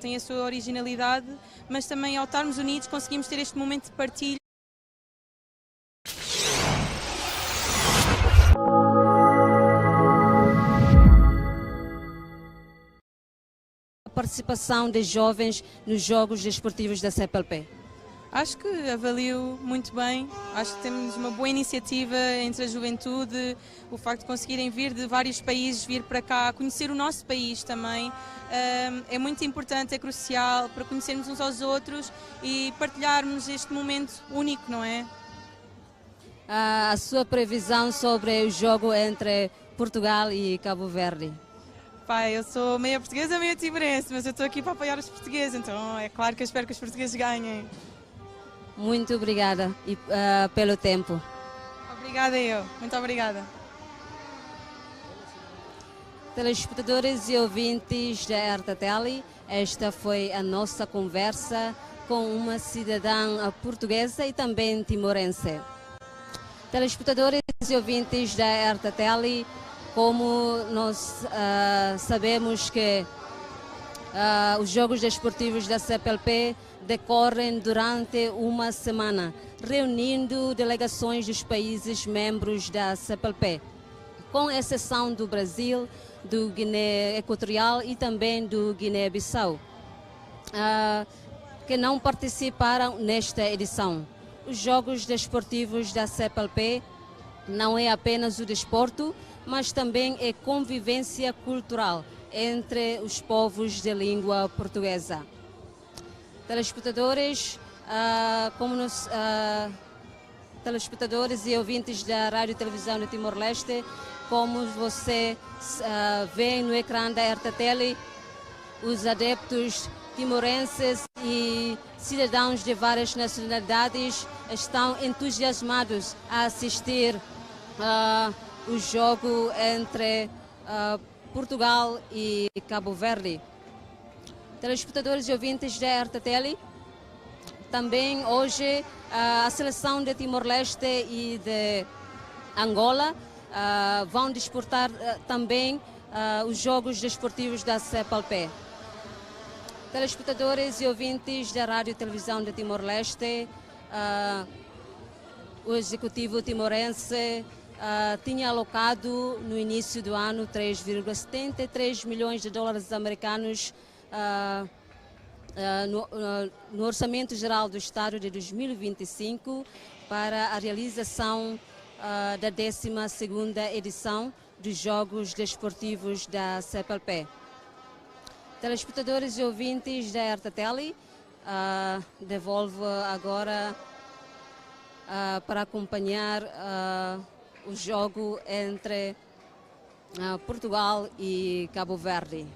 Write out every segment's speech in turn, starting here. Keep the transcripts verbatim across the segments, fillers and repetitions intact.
têm a sua originalidade, mas também ao estarmos unidos conseguimos ter este momento de partilha. A participação de jovens nos Jogos Desportivos da C P L P? Acho que avalio muito bem. Acho que temos uma boa iniciativa entre a juventude, o facto de conseguirem vir de vários países, vir para cá, conhecer o nosso país também. Ahm, é muito importante, é crucial para conhecermos uns aos outros e partilharmos este momento único, não é? Ah, a sua previsão sobre o jogo entre Portugal e Cabo Verde? Pai, eu sou meia portuguesa, meia timorense, mas eu estou aqui para apoiar os portugueses, então é claro que eu espero que os portugueses ganhem. Muito obrigada e, ah, pelo tempo. Obrigada eu. Muito obrigada. Telespectadores e ouvintes da R T T L, esta foi a nossa conversa com uma cidadã, ah, portuguesa e também timorense. Telespectadores e ouvintes da R T T L, como nós, ah, sabemos que, ah, os Jogos Desportivos da C P L P decorrem durante uma semana, reunindo delegações dos países membros da C P L P, com exceção do Brasil, do Guiné Equatorial e também do Guiné-Bissau, ah, que não participaram nesta edição. Os Jogos Desportivos da C P L P não é apenas o desporto, mas também é convivência cultural entre os povos de língua portuguesa. Telespectadores, ah, como nos, ah, telespectadores e ouvintes da Rádio e Televisão de Timor-Leste, como você, ah, vê no ecrã da R T T L, os adeptos timorenses e cidadãos de várias nacionalidades estão entusiasmados a assistir, ah, o jogo entre, ah, Portugal e Cabo Verde. Telespectadores e ouvintes da R T T L, também hoje, ah, a seleção de Timor-Leste e de Angola, ah, vão disputar, ah, também, ah, os Jogos Desportivos da C P L P. Telespectadores e ouvintes da Rádio e Televisão de Timor-Leste, ah, o executivo timorense, ah, tinha alocado no início do ano três vírgula setenta e três milhões de dólares americanos, ah, ah, no, ah, no Orçamento Geral do Estado de dois mil e vinte e cinco para a realização, ah, da décima segunda edição dos Jogos Desportivos da C P L P. Telespectadores e ouvintes da R T T L, ah, devolvo agora, ah, para acompanhar, ah, o jogo entre, ah, Portugal e Cabo Verde.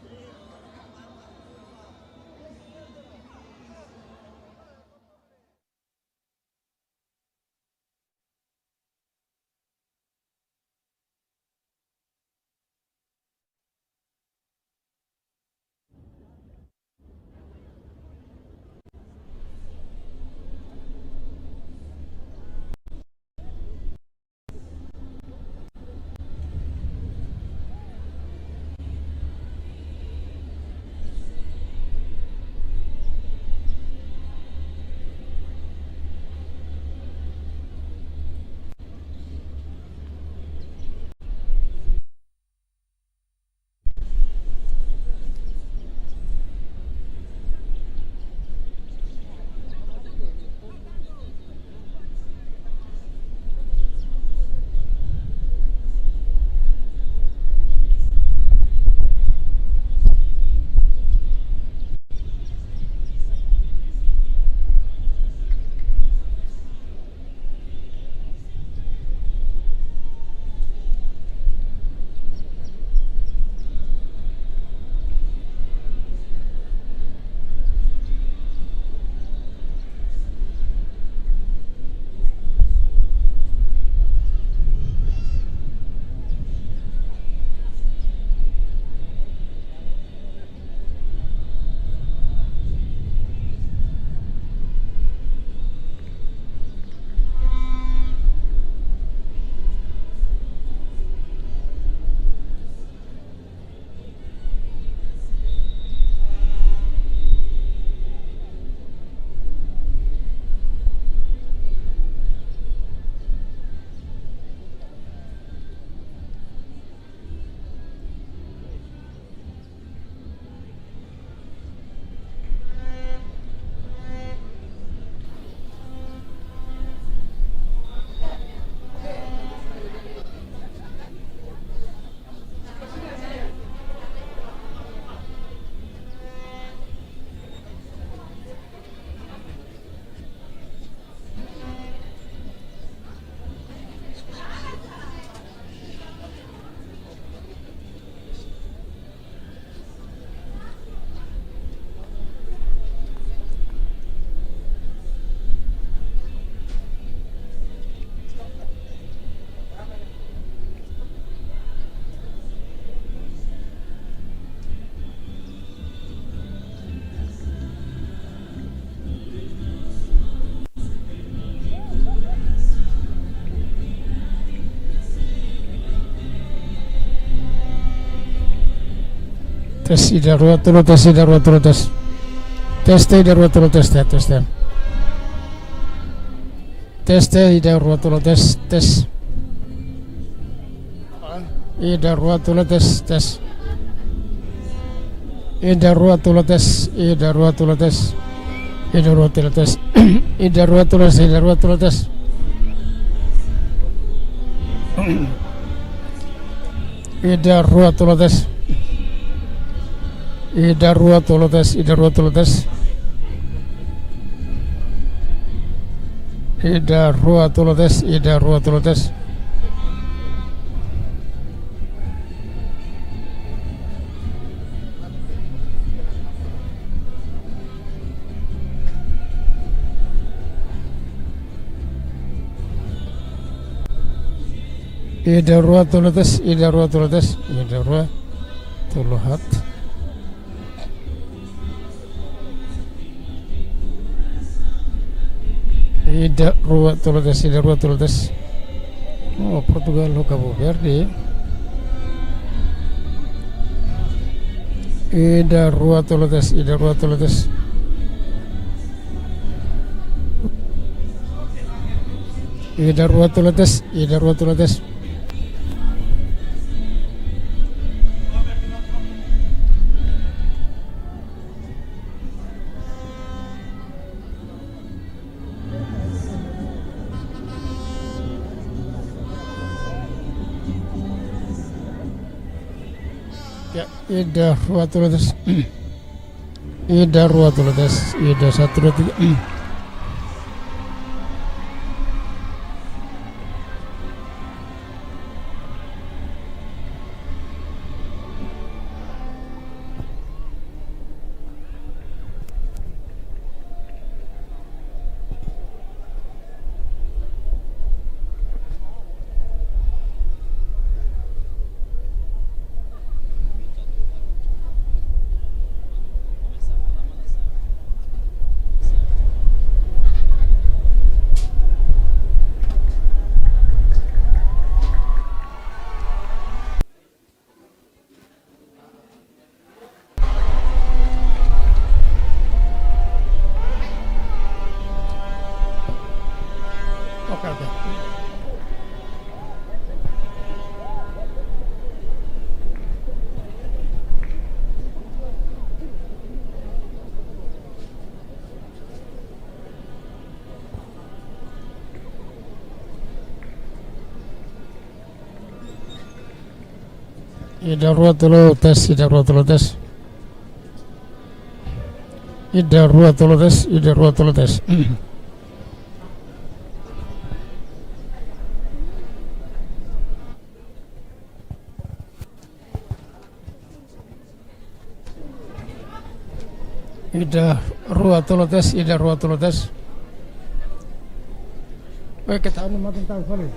Tes, ida, rua, tolu, tes, ida, rua, tolu, tes. Tes, tes, ida, rua, tolu, tes, tes, tes, tes. Tes, tes, ida, rua, tolu, tes, tes. Ida, rua, tolu, tes, tes. Ida, rua, tolu, tes, ida, rua, tolu, tes. Ida, rua, tolu, tes. Ida, rua, tolu, tes, ida, rua, tolu, tes. Ida, rua, tolu, tes. Ida, rua, tolu, tes, ida, rua, tolu, tes. Ida, rua, tolu, tes, ida, rua, tolu, tes. Ida, rua, tolu, tes, ida, rua, tolu, tes, ida, rua, tolu, haat. Ida, rua, tolu, tes, ida, rua, tolu, tes. Oh, Portugal ho Cabo Verde. Ida, rua, tolu, tes, ida, rua, tolu, tes. Ida, rua, tolu, tes, ida, rua, tolu, tes. Ya, ida, rua, tolu, tes. Ida, rua, tolu, tes. Ida, satu, dua, tiga. Oke, oke. Ida, rua, tolu, tes, ida, rua, tolu, tes. Ida, rua, tolu, tes, ida, rua, tolu, tes. Ida, rua, tolu, tes, ida, rua, tolu, tes. Oke, kita anu makin tahu kali.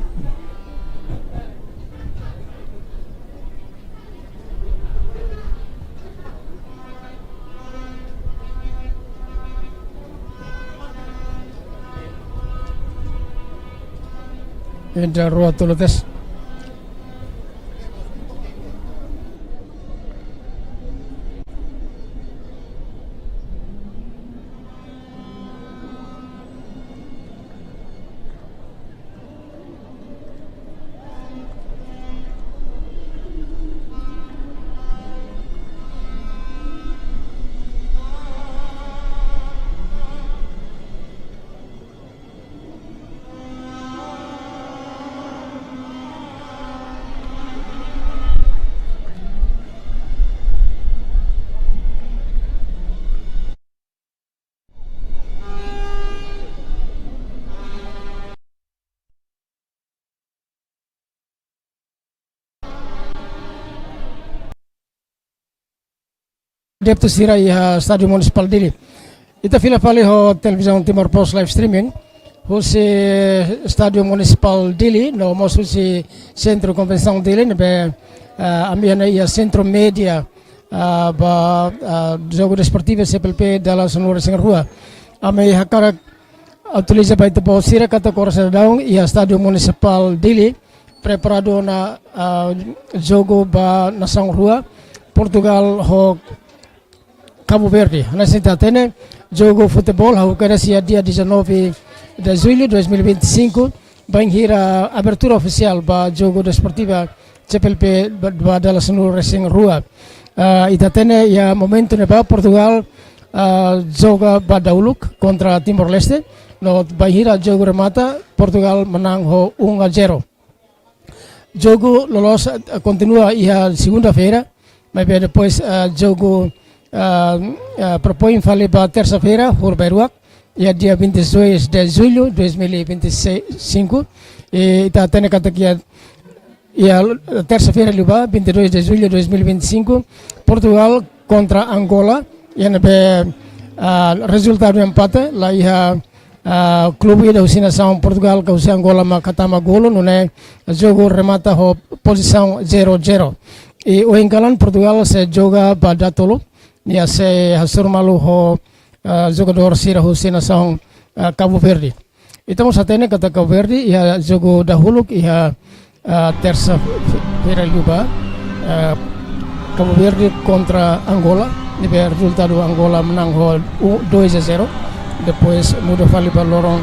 Ida, rua, tolu, tes. Adeptu sira iha Estádiu Munisipál Dili. Ita fila fali ho Televizaun Timor Post live streaming husi Estádiu Munisipál Dili, no mós husi Sentru Konvensaun Dili, ne'ebé, ah, ami iha ne'e iha sentru média, ah, ba, ah, jogu desportivu C P L P dala sanulu-resin-rua. Ami hakarak atualiza ba ita-boot sira katak oras ne'e daudaun iha Estádiu Munisipál Dili preparadu ona, ah, jogu ba nasaun rua, Portugal ho Cabo Verde. Hanesan ita hatene, jogu futeból hahú kedas iha dia dezanove de julho de dois mil e vinte e cinco, bainhira abertura ofisiál ba jogu desportiva C P L P ba, ba dala sanulu-resin-rua. Ah, ita hatene iha momentu ne'ebá Portugal, ah, joga ba dahuluk kontra Timor-Leste, no bainhira jogu remata Portugal manán ho um a zero. Jogu loloos, eh, kontinua iha segunda-feira, maibé depois, eh, jogu, ah, ah, propoin fali ba tersa-feira, horibainrua, iha dia vinte e dois de julho de dois mil e vinte e cinco. I ita hatene katak iha, iha tersa-feira liubá, vinte e dois de julho de dois mil e vinte e cinco, Portugal kontra Angola, iha ne'ebé, ah, rezultadu empate, la iha, ah, klube ida husi nasaun Portugal ka husi Angola mak hatama golu, nune'e jogu remata ho pozisaun zero zero. I ohin kalan Portugal sei joga ba datoluk, nia sei hasoru malu ho, ah, jogadór sira husi nasaun, ah, Cabo Verde. Ita mós hatene katak Cabo Verde iha jogu dahuluk iha, ah, tersa-feira liubá, ah, Cabo Verde kontra Angola, ne'ebé rezultadu Angola manán ho u-, dois a zero. Depois muda fali ba loron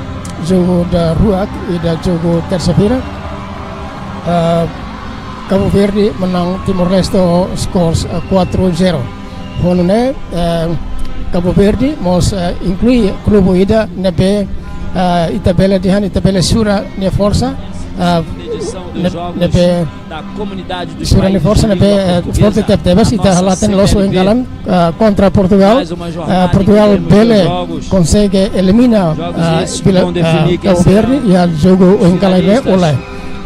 jogu daruak, ida jogu tersa-feira, ah, Cabo Verde manán Timor-Leste ho skor, ah, quatro zero. Ho nune'e, eh, Cabo Verde mós, eh, inklui klube ida ne'ebé, eh, ita bele dehan, ita bele sura nia forsa, eh, ne-, ne'ebé sura nia forsa ne'ebé, eh, forte tebetebes, ita halo hatene loos ohin kalan, eh, kontra Portugal. Eh, Portugal bele konsege elimina, eh, Vila, eh, Cabo Verde iha jogu ohin kalan ne'e, ou lae.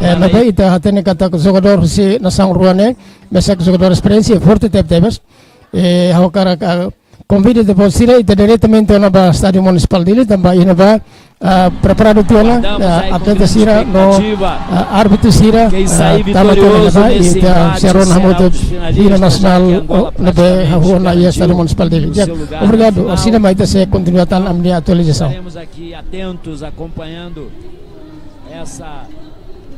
Eh, maibé ita hatene katak jogadór husi nasaun rua ne'e, mesak jogadór esperiénsia forte tebetebes. Eh, ha'u hakarak, ah, konvida ita-boot sira, ita diretamente ona ba Estádiu Munisipál Dili, tanba iha ne'ebá, ah, preparadu tiha ona, ah, atleta sira no, ah, árbitru sira, ah, tama tiha ona iha ne'ebá, i ita sei rona hamutuk hino nasionál, oh, ne'ebé hahú ona iha Estádiu Munisipál Dili. Di'ak, obrigadu. Orsida mai ita sei kontinua tan ami-nia atualizasaun. Estaremos aqui atentos, acompanhando essa,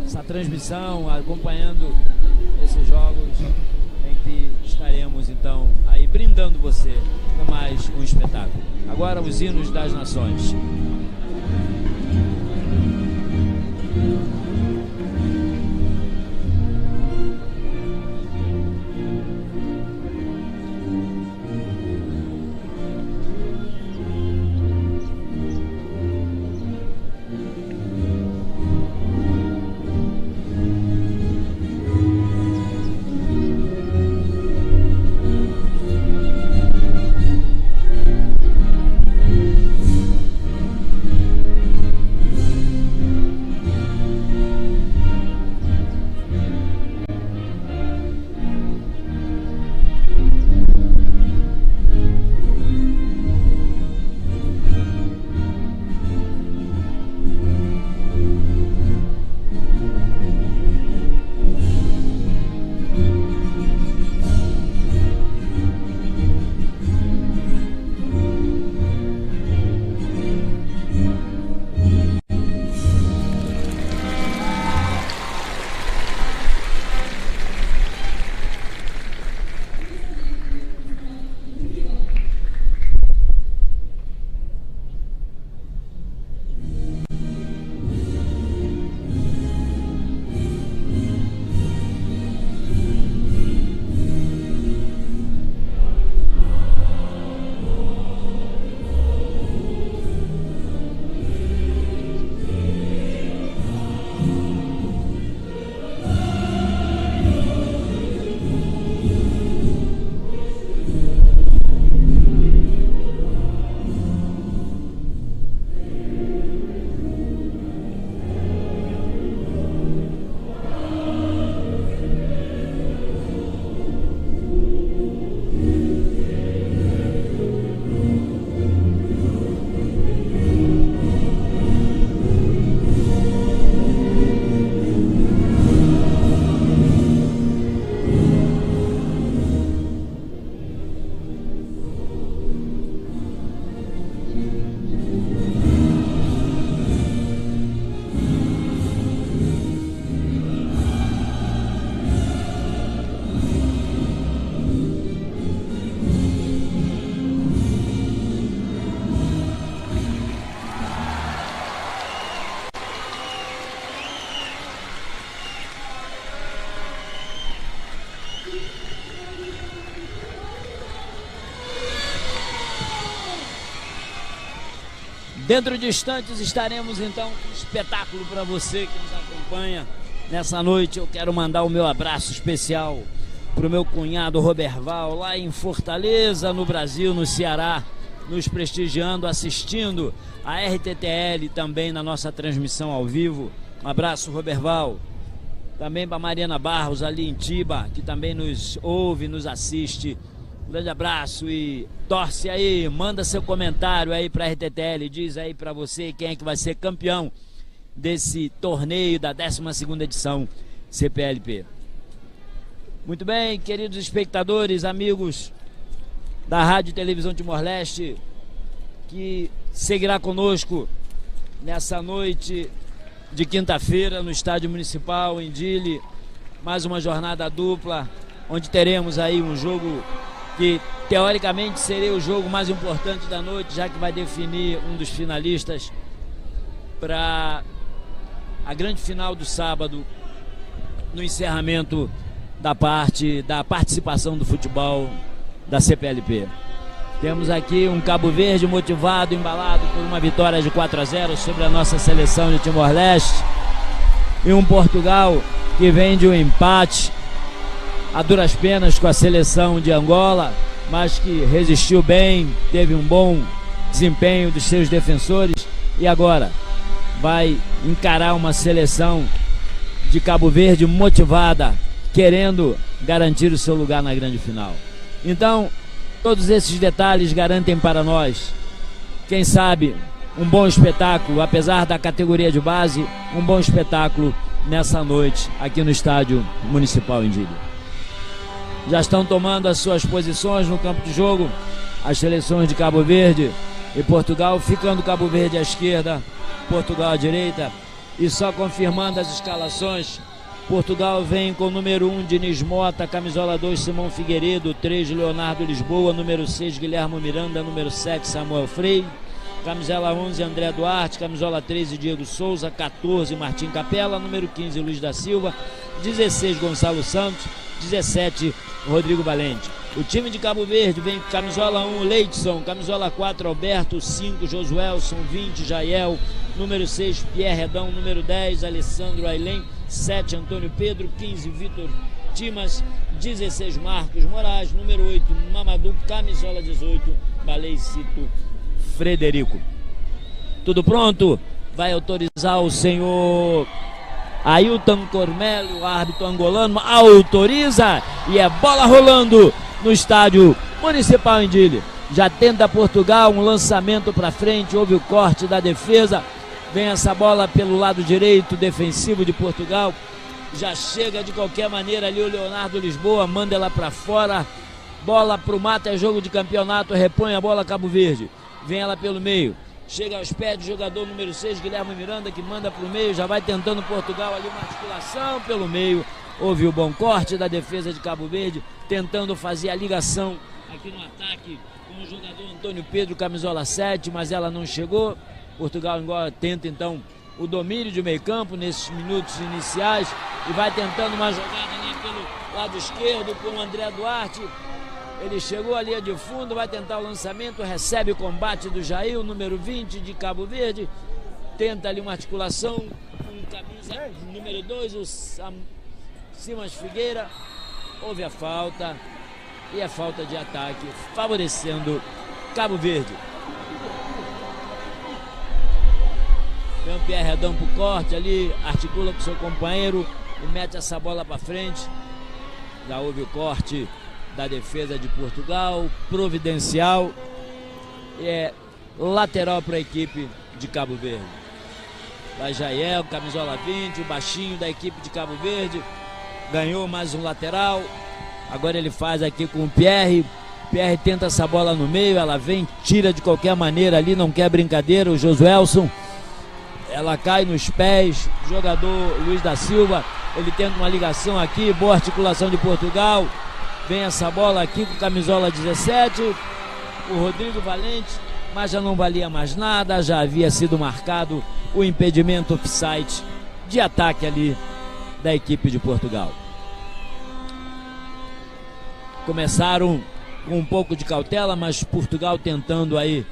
essa transmissão, acompanhando esses jogos em que estaremos, então, aí brindando você com mais um espetáculo. Agora, os hinos das nações. Dentro de instantes estaremos então com um espetáculo para você que nos acompanha nessa noite. Eu quero mandar o meu abraço especial para o meu cunhado Roberval, lá em Fortaleza, no Brasil, no Ceará, nos prestigiando, assistindo a R T T L também na nossa transmissão ao vivo. Um abraço, Roberval. Também para Mariana Barros, ali em Tiba, que também nos ouve, nos assiste. Um grande abraço e torce aí, manda seu comentário aí para a R T T L, diz aí para você quem é que vai ser campeão desse torneio da décima segunda edição C P L P. Muito bem, queridos espectadores, amigos da Rádio e Televisão Timor-Leste, que seguirá conosco nessa noite de quinta-feira no Estádio Municipal em Dili, mais uma jornada dupla, onde teremos aí um jogo que teoricamente seria o jogo mais importante da noite, já que vai definir um dos finalistas para a grande final do sábado, no encerramento da parte da participação do futebol da C P L P. Temos aqui um Cabo Verde motivado, embalado por uma vitória de quatro a zero sobre a nossa seleção de Timor-Leste. E um Portugal que vem de um empate a duras penas com a seleção de Angola, mas que resistiu bem, teve um bom desempenho dos seus defensores e agora vai encarar uma seleção de Cabo Verde motivada, querendo garantir o seu lugar na grande final. Então, todos esses detalhes garantem para nós, quem sabe, um bom espetáculo, apesar da categoria de base, um bom espetáculo nessa noite aqui no Estádio Municipal em Dili. Já estão tomando as suas posições no campo de jogo as seleções de Cabo Verde e Portugal, ficando Cabo Verde à esquerda, Portugal à direita. E só confirmando as escalações, Portugal vem com o número um, Diniz Mota, camisola dois, Simão Figueiredo, três, Leonardo Lisboa, número seis, Guilherme Miranda, número sete, Samuel Freire, camisola onze, André Duarte, camisola treze, Diego Souza, catorze, Martim Capela, número quinze, Luiz da Silva, dezesseis, Gonçalo Santos, dezessete, Rodrigo Valente. O time de Cabo Verde vem com camisola um, Leidson, camisola quatro, Alberto, cinco, Josuelson, vinte, Jael, número seis, Pierre Redão, número dez, Alessandro Ailen, sete, Antônio Pedro, quinze, Vitor Timas, dezesseis, Marcos Moraes, número oito, Mamadou, camisola dezoito, Baleicito Frederico. Tudo pronto? Vai autorizar o senhor Ailton Cormelli, o árbitro angolano, autoriza e é bola rolando no Estádio Municipal em Dili. Já tenta Portugal, um lançamento para frente, houve o corte da defesa. Vem essa bola pelo lado direito, defensivo de Portugal. Já chega de qualquer maneira ali o Leonardo Lisboa, manda ela para fora. Bola pro mata, é jogo de campeonato, repõe a bola Cabo Verde. Vem ela pelo meio. Chega aos pés do jogador número seis, Guilherme Miranda, que manda pro meio, já vai tentando Portugal ali, uma articulação pelo meio. Houve o bom corte da defesa de Cabo Verde, tentando fazer a ligação aqui no ataque com o jogador Antônio Pedro, camisola sete, mas ela não chegou. Portugal agora tenta então o domínio de meio campo nesses minutos iniciais e vai tentando uma jogada ali pelo lado esquerdo com o André Duarte. Ele chegou à linha de fundo, vai tentar o lançamento, recebe o combate do Jair, o número vinte de Cabo Verde. Tenta ali uma articulação com o camisa número dois, o Sam... Simas Figueira. Houve a falta. E a falta de ataque favorecendo Cabo Verde. Vem o Pierre Redão pro corte ali, articula com seu companheiro e mete essa bola para frente. Já houve o corte da defesa de Portugal, providencial. E é lateral para a equipe de Cabo Verde. Vai Jael, camisola vinte, o baixinho da equipe de Cabo Verde. Ganhou mais um lateral. Agora ele faz aqui com o Pierre. Pierre tenta essa bola no meio, ela vem, tira de qualquer maneira ali, não quer brincadeira, o Josuelson. Ela cai nos pés, jogador Luiz da Silva. Ele tenta uma ligação aqui, boa articulação de Portugal. Vem essa bola aqui com camisola dezessete. O Rodrigo Valente, mas já não valia mais nada, já havia sido marcado o impedimento offside de ataque ali da equipe de Portugal. Começaram com um pouco de cautela, mas Portugal tentando aí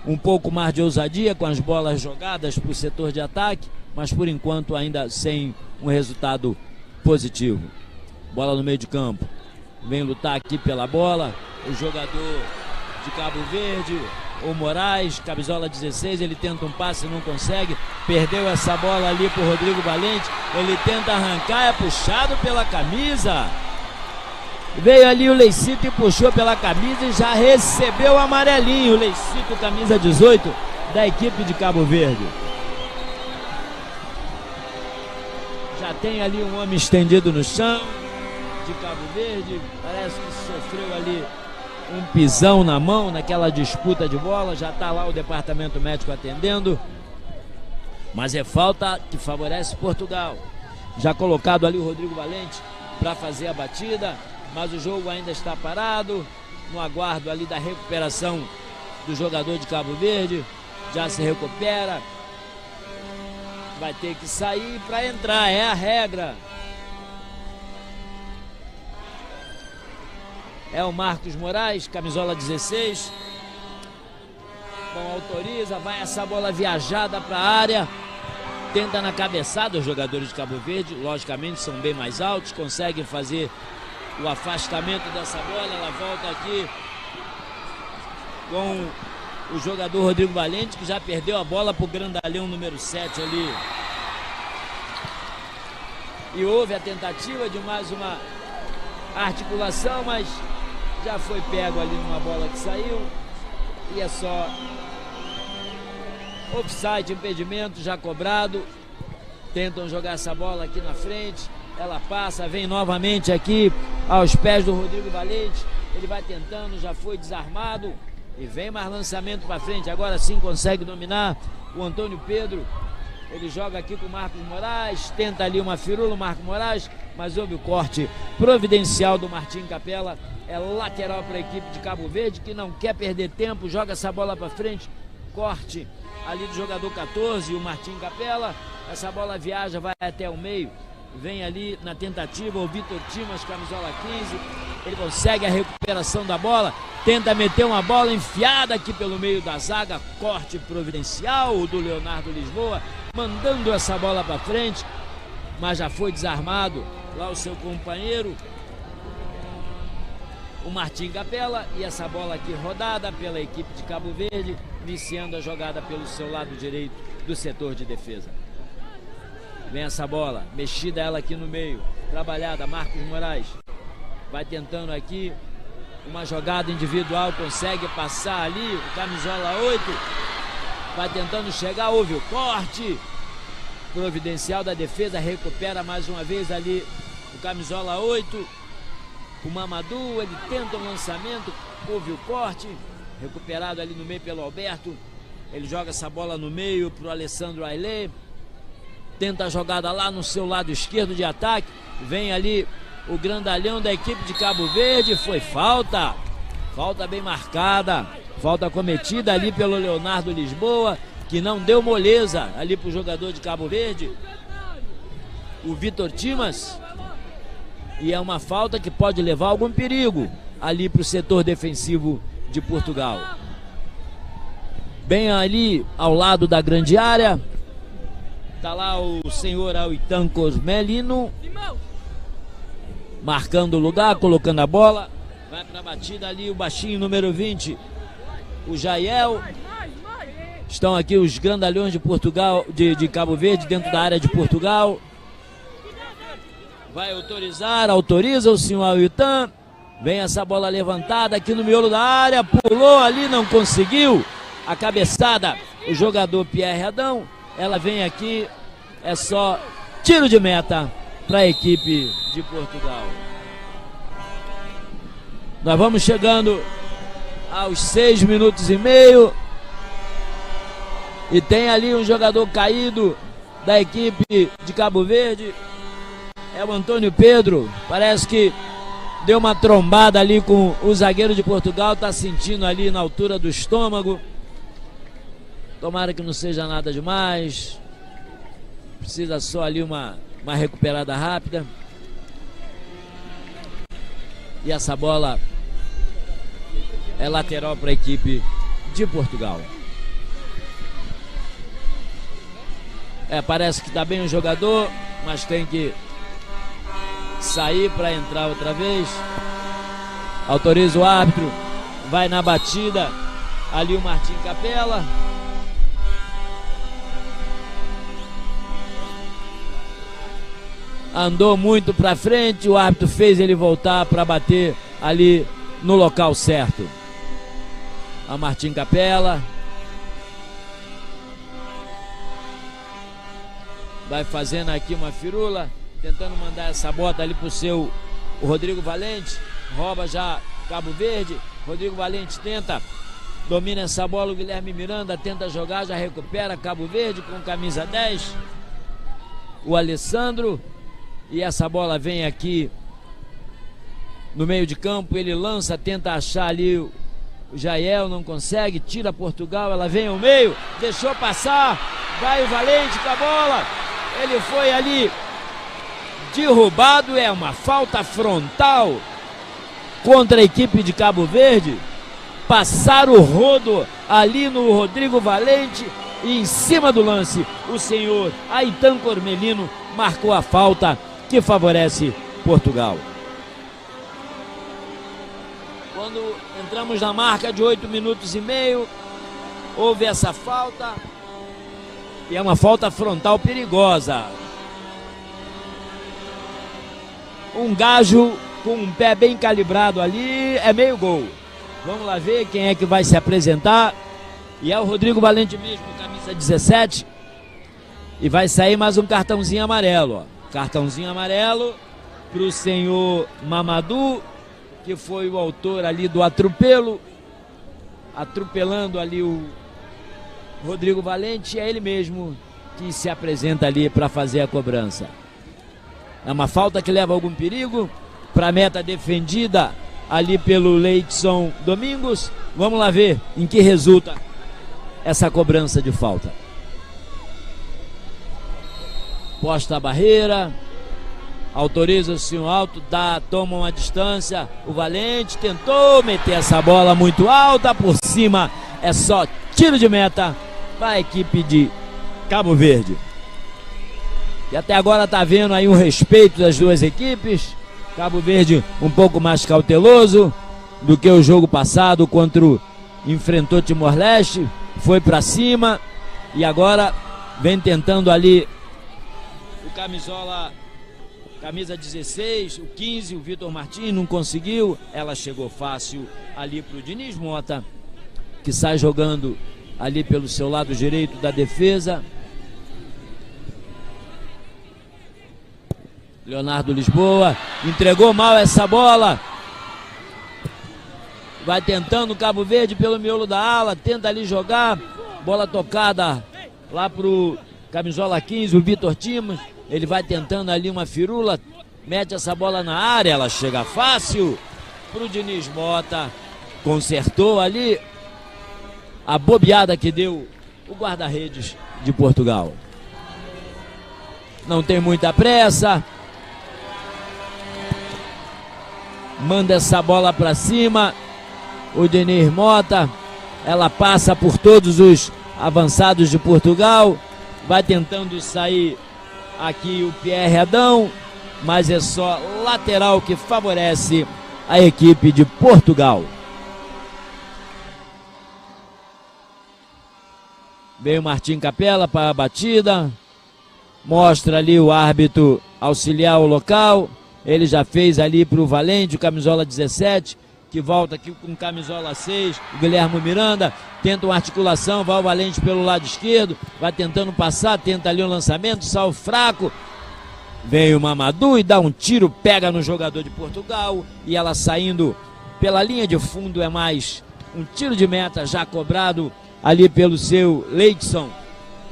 um pouco mais de ousadia com as bolas jogadas para o setor de ataque, mas por enquanto ainda sem um resultado positivo. Bola no meio de campo. Vem lutar aqui pela bola o jogador de Cabo Verde, o Moraes, camisola dezesseis, ele tenta um passe, não consegue, perdeu essa bola ali pro Rodrigo Valente, ele tenta arrancar, é puxado pela camisa. Veio ali o Leicito e puxou pela camisa e já recebeu o amarelinho. Leicito, camisa dezoito, da equipe de Cabo Verde. Já tem ali um homem estendido no chão, de Cabo Verde. Parece que sofreu ali um pisão na mão, naquela disputa de bola. Já está lá o departamento médico atendendo. Mas é falta que favorece Portugal. Já colocado ali o Rodrigo Valente para fazer a batida, mas o jogo ainda está parado, no aguardo ali da recuperação do jogador de Cabo Verde. Já se recupera, vai ter que sair para entrar, é a regra. É o Marcos Moraes, camisola dezesseis. Bom, autoriza, vai essa bola viajada para a área. Tenta na cabeçada, os jogadores de Cabo Verde, logicamente, são bem mais altos, conseguem fazer o afastamento dessa bola. Ela volta aqui com o jogador Rodrigo Valente, que já perdeu a bola pro grandalhão número sete ali. E houve a tentativa de mais uma articulação, mas já foi pego ali numa bola que saiu. E é só offside, impedimento já cobrado. Tentam jogar essa bola aqui na frente. Ela passa, vem novamente aqui aos pés do Rodrigo Valente. Ele vai tentando, já foi desarmado. E vem mais lançamento para frente. Agora sim consegue dominar o Antônio Pedro. Ele joga aqui com o Marcos Moraes. Tenta ali uma firula, o Marcos Moraes. Mas houve o corte providencial do Martim Capela. É lateral para a equipe de Cabo Verde, que não quer perder tempo. Joga essa bola para frente. Corte ali do jogador catorze, o Martim Capela. Essa bola viaja, vai até o meio. Vem ali na tentativa o Vitor Timas, camisola quinze. Ele consegue a recuperação da bola. Tenta meter uma bola enfiada aqui pelo meio da zaga. Corte providencial do Leonardo Lisboa, mandando essa bola para frente. Mas já foi desarmado lá o seu companheiro, o Martim Capela. E essa bola aqui rodada pela equipe de Cabo Verde, iniciando a jogada pelo seu lado direito do setor de defesa. Vem essa bola, mexida ela aqui no meio, trabalhada, Marcos Moraes. Vai tentando aqui uma jogada individual, consegue passar ali, o camisola oito. Vai tentando chegar, houve o corte providencial da defesa, recupera mais uma vez ali o camisola oito. O Mamadou, ele tenta o lançamento, houve o corte, recuperado ali no meio pelo Alberto. Ele joga essa bola no meio pro Alessandro Ailé. Tenta a jogada lá no seu lado esquerdo de ataque. Vem ali o grandalhão da equipe de Cabo Verde. Foi falta. Falta bem marcada. Falta cometida ali pelo Leonardo Lisboa, que não deu moleza ali pro jogador de Cabo Verde, o Vitor Timas. E é uma falta que pode levar algum perigo ali pro setor defensivo de Portugal. Bem ali ao lado da grande área, tá lá o senhor Auitan Cosmelino, marcando o lugar, colocando a bola. Vai pra batida ali o baixinho número vinte, o Jael. Estão aqui os grandalhões de Portugal, de, de Cabo Verde, dentro da área de Portugal. Vai autorizar, autoriza o senhor Auitan. Vem essa bola levantada aqui no miolo da área, pulou ali, não conseguiu. A cabeçada, o jogador Pierre Adão. Ela vem aqui, é só tiro de meta para a equipe de Portugal. Nós vamos chegando aos seis minutos e meio. E tem ali um jogador caído da equipe de Cabo Verde. É o Antônio Pedro. Parece que deu uma trombada ali com o zagueiro de Portugal. Tá sentindo ali na altura do estômago. Tomara que não seja nada demais. Precisa só ali uma, uma recuperada rápida. E essa bola é lateral para a equipe de Portugal. É, parece que tá bem o jogador, mas tem que sair para entrar outra vez. Autoriza o árbitro, vai na batida. Ali o Martin Capela. Andou muito para frente, o árbitro fez ele voltar para bater ali no local certo. A Martin Capela. Vai fazendo aqui uma firula, tentando mandar essa bola ali pro seu, o Rodrigo Valente. Rouba já Cabo Verde. Rodrigo Valente tenta, domina essa bola, o Guilherme Miranda tenta jogar, já recupera Cabo Verde com camisa dez, o Alessandro. E essa bola vem aqui no meio de campo, ele lança, tenta achar ali o Jael, não consegue, tira Portugal, ela vem ao meio, deixou passar, vai o Valente com a bola, ele foi ali derrubado, é uma falta frontal contra a equipe de Cabo Verde. Passar o rodo ali no Rodrigo Valente e em cima do lance, o senhor Aitan Cormelino marcou a falta que favorece Portugal. Quando entramos na marca de oito minutos e meio, houve essa falta. E é uma falta frontal perigosa. Um gajo com um pé bem calibrado ali, é meio gol. Vamos lá ver quem é que vai se apresentar. E é o Rodrigo Valente mesmo, camisa dezessete. E vai sair mais um cartãozinho amarelo, ó. Cartãozinho amarelo pro senhor Mamadou, que foi o autor ali do atropelo, atropelando ali o Rodrigo Valente, é ele mesmo que se apresenta ali para fazer a cobrança. É uma falta que leva algum perigo para a meta defendida ali pelo Leidson Domingos. Vamos lá ver em que resulta essa cobrança de falta. Posta a barreira, autoriza o senhor alto, dá, toma uma distância. O Valente tentou meter essa bola muito alta por cima. É só tiro de meta para a equipe de Cabo Verde. E até agora tá vendo aí um respeito das duas equipes. Cabo Verde um pouco mais cauteloso do que o jogo passado contra o, enfrentou Timor-Leste, foi para cima e agora vem tentando ali o camisola, camisa dezesseis, o quinze, o Vitor Martins não conseguiu. Ela chegou fácil ali pro Diniz Mota, que sai jogando ali pelo seu lado direito da defesa. Leonardo Lisboa entregou mal essa bola. Vai tentando Cabo Verde pelo miolo da ala, tenta ali jogar. Bola tocada lá pro camisola quinze, o Vitor Timos. Ele vai tentando ali uma firula, mete essa bola na área, ela chega fácil pro Diniz Mota. Consertou ali a bobeada que deu o guarda-redes de Portugal. Não tem muita pressa. Manda essa bola para cima. O Diniz Mota. Ela passa por todos os avançados de Portugal. Vai tentando sair aqui o Pierre Adão. Mas é só lateral que favorece a equipe de Portugal. Veio Martin Capela para a batida. Mostra ali o árbitro auxiliar o local. Ele já fez ali para o Valente, o camisola dezessete, que volta aqui com camisola seis, o Guilherme Miranda. Tenta uma articulação, vai o Valente pelo lado esquerdo, vai tentando passar, tenta ali um lançamento, sai fraco. Vem o Mamadou e dá um tiro, pega no jogador de Portugal e ela saindo pela linha de fundo é mais um tiro de meta já cobrado ali pelo seu Leidson.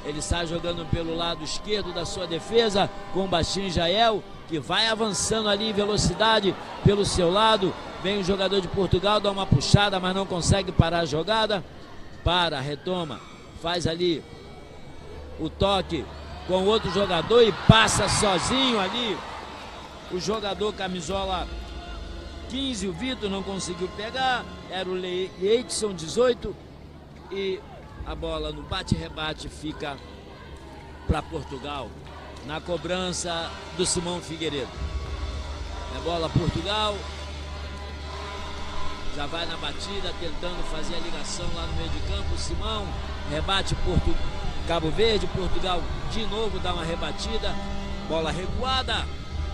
Ele sai jogando pelo lado esquerdo da sua defesa com o Baixinho Jael, que vai avançando ali em velocidade pelo seu lado. Vem o jogador de Portugal, dá uma puxada, mas não consegue parar a jogada. Para, retoma, faz ali o toque com outro jogador e passa sozinho ali. O jogador camisola quinze, o Vitor, não conseguiu pegar. Era o Le-, Leidson, dezoito. E a bola no bate-rebate fica para Portugal, na cobrança do Simão Figueiredo. É bola Portugal. Já vai na batida, tentando fazer a ligação lá no meio de campo. Simão, rebate Portu-, Cabo Verde, Portugal de novo dá uma rebatida. Bola recuada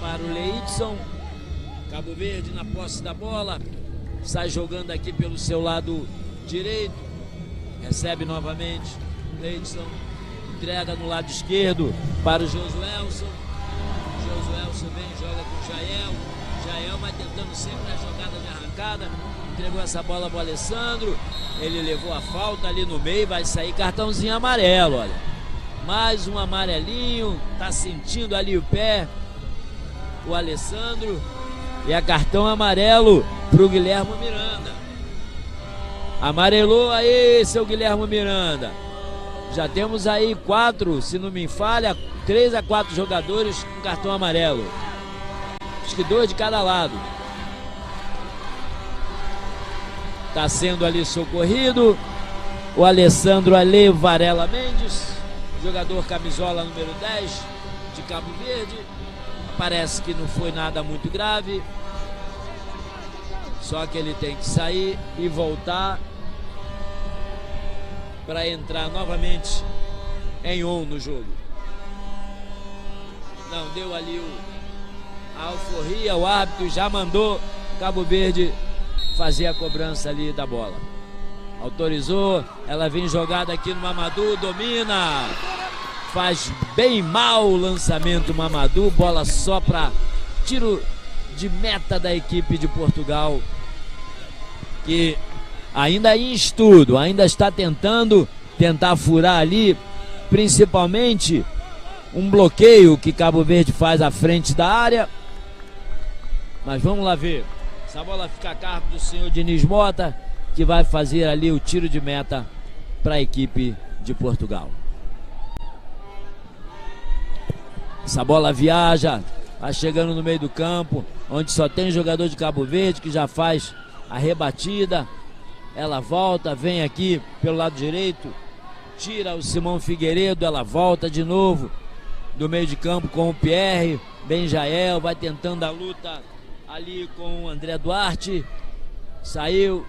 para o Leidson. Cabo Verde na posse da bola. Sai jogando aqui pelo seu lado direito. Recebe novamente. Leidson entrega no lado esquerdo para o Josuelson. Josuelson vem, joga com o Jael. Jael vai tentando sempre a jogada de arrancada. Entregou essa bola para o Alessandro. Ele levou a falta ali no meio. Vai sair cartãozinho amarelo, olha. Mais um amarelinho. Tá sentindo ali o pé o Alessandro. E é cartão amarelo pro Guilherme Miranda. Amarelou aí, seu Guilherme Miranda. Já temos aí quatro, se não me falha, três a quatro jogadores com cartão amarelo. Acho que dois de cada lado. Tá sendo ali socorrido o Alessandro Ale Varela Mendes, jogador camisola número dez de Cabo Verde. Parece que não foi nada muito grave. Só que ele tem que sair e voltar para entrar novamente em on no jogo. Não, deu ali o, a alforria, o árbitro já mandou Cabo Verde fazer a cobrança ali da bola. Autorizou, ela vem jogada aqui no Mamadou, domina. Faz bem mal o lançamento, Mamadou, bola só para tiro de meta da equipe de Portugal, que ainda em estudo, ainda está tentando, tentar furar ali, principalmente um bloqueio que Cabo Verde faz à frente da área. Mas vamos lá ver. Essa bola fica a cargo do senhor Diniz Mota, que vai fazer ali o tiro de meta para a equipe de Portugal. Essa bola viaja, vai chegando no meio do campo, onde só tem jogador de Cabo Verde que já faz a rebatida. Ela volta, vem aqui pelo lado direito, tira o Simão Figueiredo, ela volta de novo do meio de campo com o Pierre, Benjael, vai tentando a luta ali com o André Duarte. Saiu.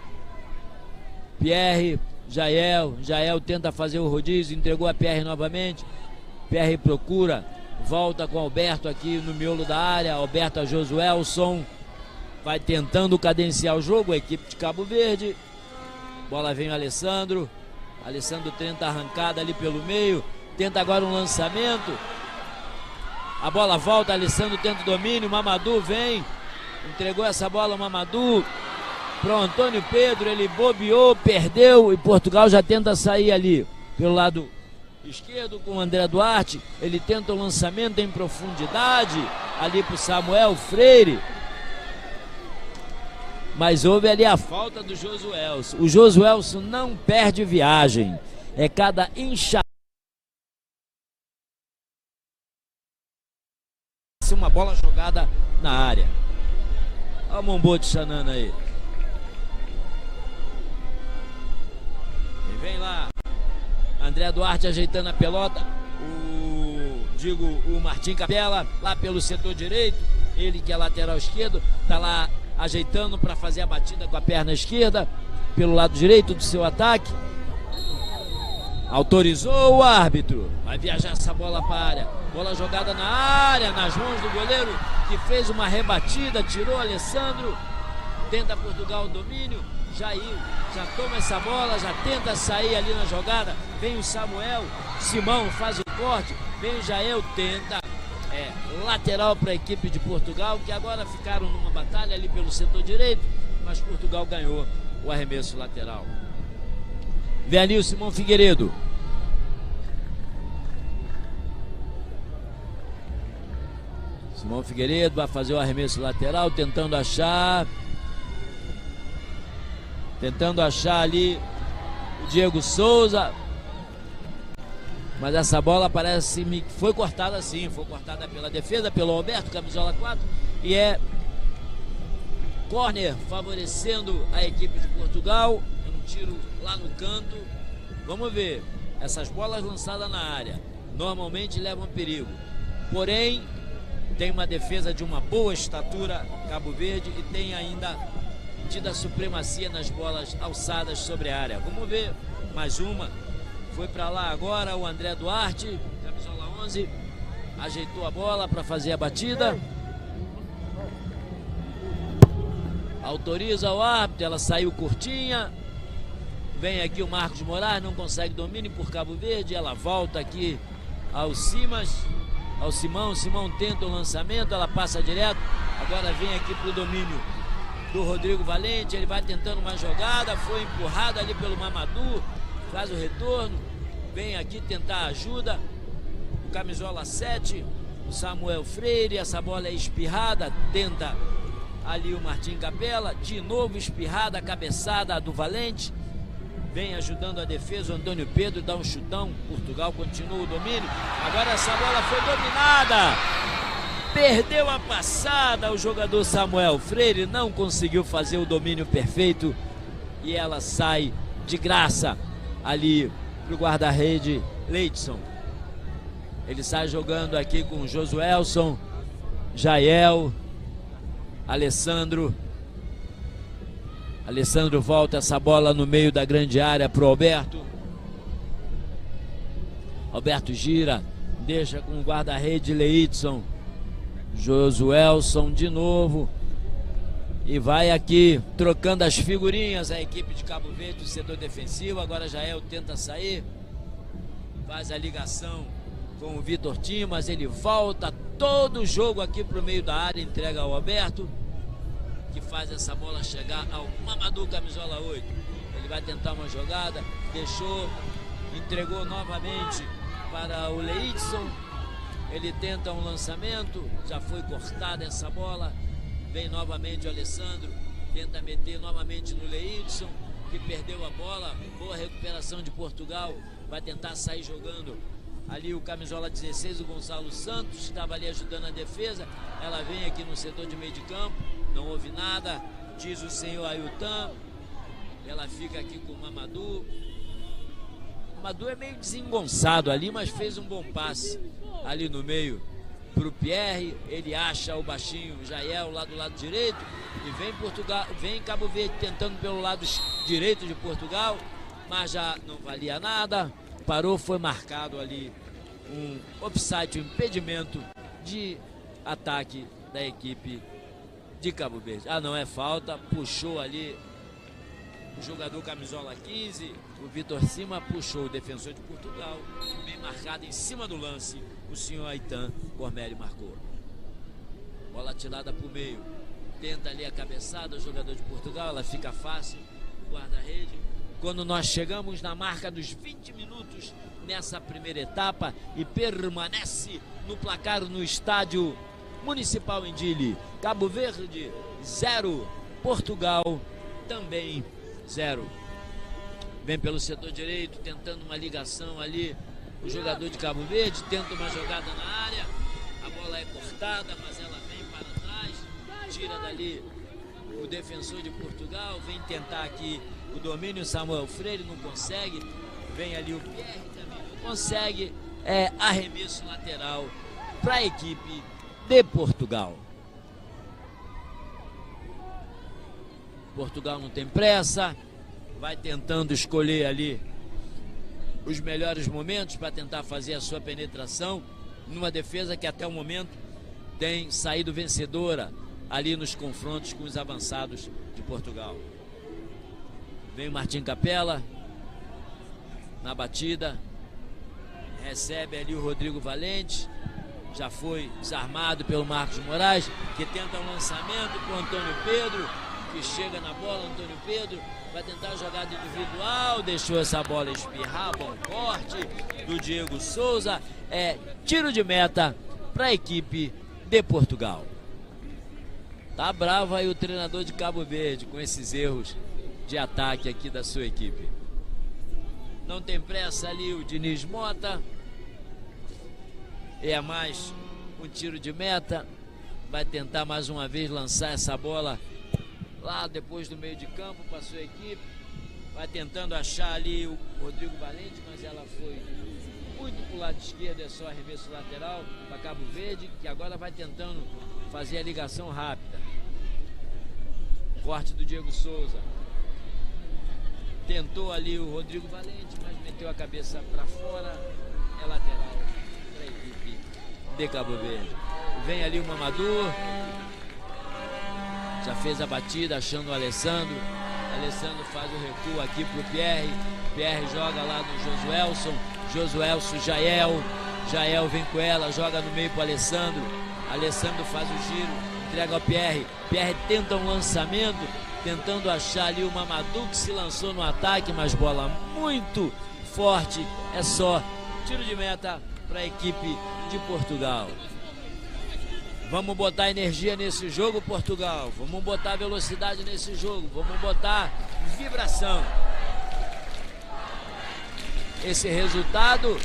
Pierre, Jael, Jael tenta fazer o rodízio, entregou a Pierre novamente. Pierre procura, volta com Alberto aqui no miolo da área. Alberto a Josuelson. Vai tentando cadenciar o jogo, a equipe de Cabo Verde. Bola vem o Alessandro. Alessandro tenta a arrancada ali pelo meio. Tenta agora um lançamento. A bola volta, Alessandro tenta o domínio. Mamadou vem. Entregou essa bola ao Mamadou. Pro Antônio Pedro, ele bobeou, perdeu. E Portugal já tenta sair ali pelo lado esquerdo com o André Duarte. Ele tenta o lançamento em profundidade ali pro Samuel Freire. Mas houve ali a falta do Josuelson. O Josuelson não perde viagem. É cada enxada. Uma bola jogada na área. Olha o Mombote Xanana aí. E vem lá. André Duarte ajeitando a pelota. O, digo, o Martim Capela, lá pelo setor direito. Ele que é lateral esquerdo. Tá lá ajeitando para fazer a batida com a perna esquerda. Pelo lado direito do seu ataque. Autorizou o árbitro. Vai viajar essa bola para a área. Bola jogada na área, nas mãos do goleiro, que fez uma rebatida, tirou Alessandro. Tenta Portugal o domínio. Jael já toma essa bola, já tenta sair ali na jogada. Vem o Samuel. Simão faz o corte. Vem o Jael, tenta. É, lateral para a equipe de Portugal, que agora ficaram numa batalha ali pelo setor direito, mas Portugal ganhou o arremesso lateral. Vem ali o Simão Figueiredo. Simão Figueiredo vai fazer o arremesso lateral, tentando achar. Tentando achar ali o Diego Souza. Mas essa bola parece-me que foi cortada sim. Foi cortada pela defesa, pelo Alberto, camisola quatro. E é corner favorecendo a equipe de Portugal. É um tiro lá no canto. Vamos ver. Essas bolas lançadas na área. normalmente levam perigo. Porém, tem uma defesa de uma boa estatura Cabo Verde e tem ainda tido a supremacia nas bolas alçadas sobre a área. Vamos ver mais uma. Foi para lá agora o André Duarte, camisola onze, ajeitou a bola para fazer a batida. Autoriza o árbitro, ela saiu curtinha. Vem aqui o Marcos Moraes, não consegue domínio por Cabo Verde, ela volta aqui ao Simas, ao Simão. Simão tenta o lançamento, ela passa direto. Agora vem aqui para o domínio do Rodrigo Valente. Ele vai tentando uma jogada, foi empurrado ali pelo Mamadou, faz o retorno. Vem aqui tentar ajuda o camisola sete, o Samuel Freire. Essa bola é espirrada, tenta ali o Martim Capela, de novo espirrada, cabeçada do Valente. Vem ajudando a defesa, o Antônio Pedro dá um chutão, Portugal continua o domínio. Agora essa bola foi dominada. Perdeu a passada, o jogador Samuel Freire não conseguiu fazer o domínio perfeito e ela sai de graça ali pro guarda-rede Leidson. Ele sai jogando aqui com Josuelson, Jael, Alessandro. Alessandro volta essa bola no meio da grande área pro Alberto. Alberto gira, deixa com o guarda-rede Leidson. Josuelson de novo. E vai aqui trocando as figurinhas a equipe de Cabo Verde, o setor defensivo. Agora Jael tenta sair. Faz a ligação com o Vitor Timas, ele volta todo o jogo aqui pro meio da área, entrega ao Alberto, que faz essa bola chegar ao Mamadou, camisola oito. Ele vai tentar uma jogada, deixou, entregou novamente para o Leidson. Ele tenta um lançamento, já foi cortada essa bola. Vem novamente o Alessandro, tenta meter novamente no Leidson, que perdeu a bola. Boa recuperação de Portugal. Vai tentar sair jogando ali o camisola dezesseis, o Gonçalo Santos, estava ali ajudando a defesa. Ela vem aqui no setor de meio de campo, não houve nada, diz o senhor Ailton. Ela fica aqui com o Mamadou. O Mamadou é meio desengonçado ali, mas fez um bom passe ali no meio pro Pierre. Ele acha o baixinho Jael lá do lado direito e vem Portugal, vem Cabo Verde tentando pelo lado es-, direito de Portugal, mas já não valia nada. Parou, foi marcado ali um offside, um impedimento de ataque da equipe de Cabo Verde. Ah, não é falta, puxou ali o jogador camisola quinze, o Vitor Timas puxou o defensor de Portugal, bem marcado em cima do lance, o senhor Aitan Cormelli marcou. Bola tirada pro meio, tenta ali a cabeçada, o jogador de Portugal, ela fica fácil, o guarda-rede. Quando nós chegamos na marca dos vinte minutos nessa primeira etapa e permanece no placar no estádio Municipal em Dili, Cabo Verde zero, Portugal também zero. Vem pelo setor direito, tentando uma ligação ali. O jogador de Cabo Verde tenta uma jogada na área. A bola é cortada, mas ela vem para trás. Tira dali o defensor de Portugal. Vem tentar aqui o domínio. Samuel Freire não consegue. Vem ali o Pierre também não consegue. É arremesso lateral para a equipe de Portugal. Portugal não tem pressa, vai tentando escolher ali os melhores momentos para tentar fazer a sua penetração numa defesa que até o momento tem saído vencedora ali nos confrontos com os avançados de Portugal. Vem Martim Capela na batida. Recebe ali o Rodrigo Valente. Já foi desarmado pelo Marcos Moraes, que tenta um lançamento pro Antônio Pedro, que chega na bola, Antônio Pedro vai tentar a jogada individual, deixou essa bola espirrar, bom corte do Diego Souza, é tiro de meta para a equipe de Portugal. Tá bravo aí o treinador de Cabo Verde com esses erros de ataque aqui da sua equipe. Não tem pressa ali o Diniz Mota. É mais um tiro de meta. Vai tentar mais uma vez lançar essa bola lá depois do meio de campo para sua equipe. Vai tentando achar ali o Rodrigo Valente, mas ela foi muito pro lado esquerdo, é só arremesso lateral para Cabo Verde, que agora vai tentando fazer a ligação rápida. Corte do Diego Souza. Tentou ali o Rodrigo Valente, mas meteu a cabeça para fora. É lateral para a equipe de Cabo Verde. Vem ali o Mamadou. Já fez a batida, achando o Alessandro. Alessandro faz o recuo aqui pro Pierre. Pierre joga lá no Josuelson. Josuelson, Jael. Jael vem com ela, joga no meio pro Alessandro. Alessandro faz o giro, entrega ao Pierre. Pierre tenta um lançamento, tentando achar ali o Mamadou, que se lançou no ataque, mas bola muito forte. É só tiro de meta para a equipe de Portugal. Vamos botar energia nesse jogo, Portugal. Vamos botar velocidade nesse jogo. Vamos botar vibração. Esse resultado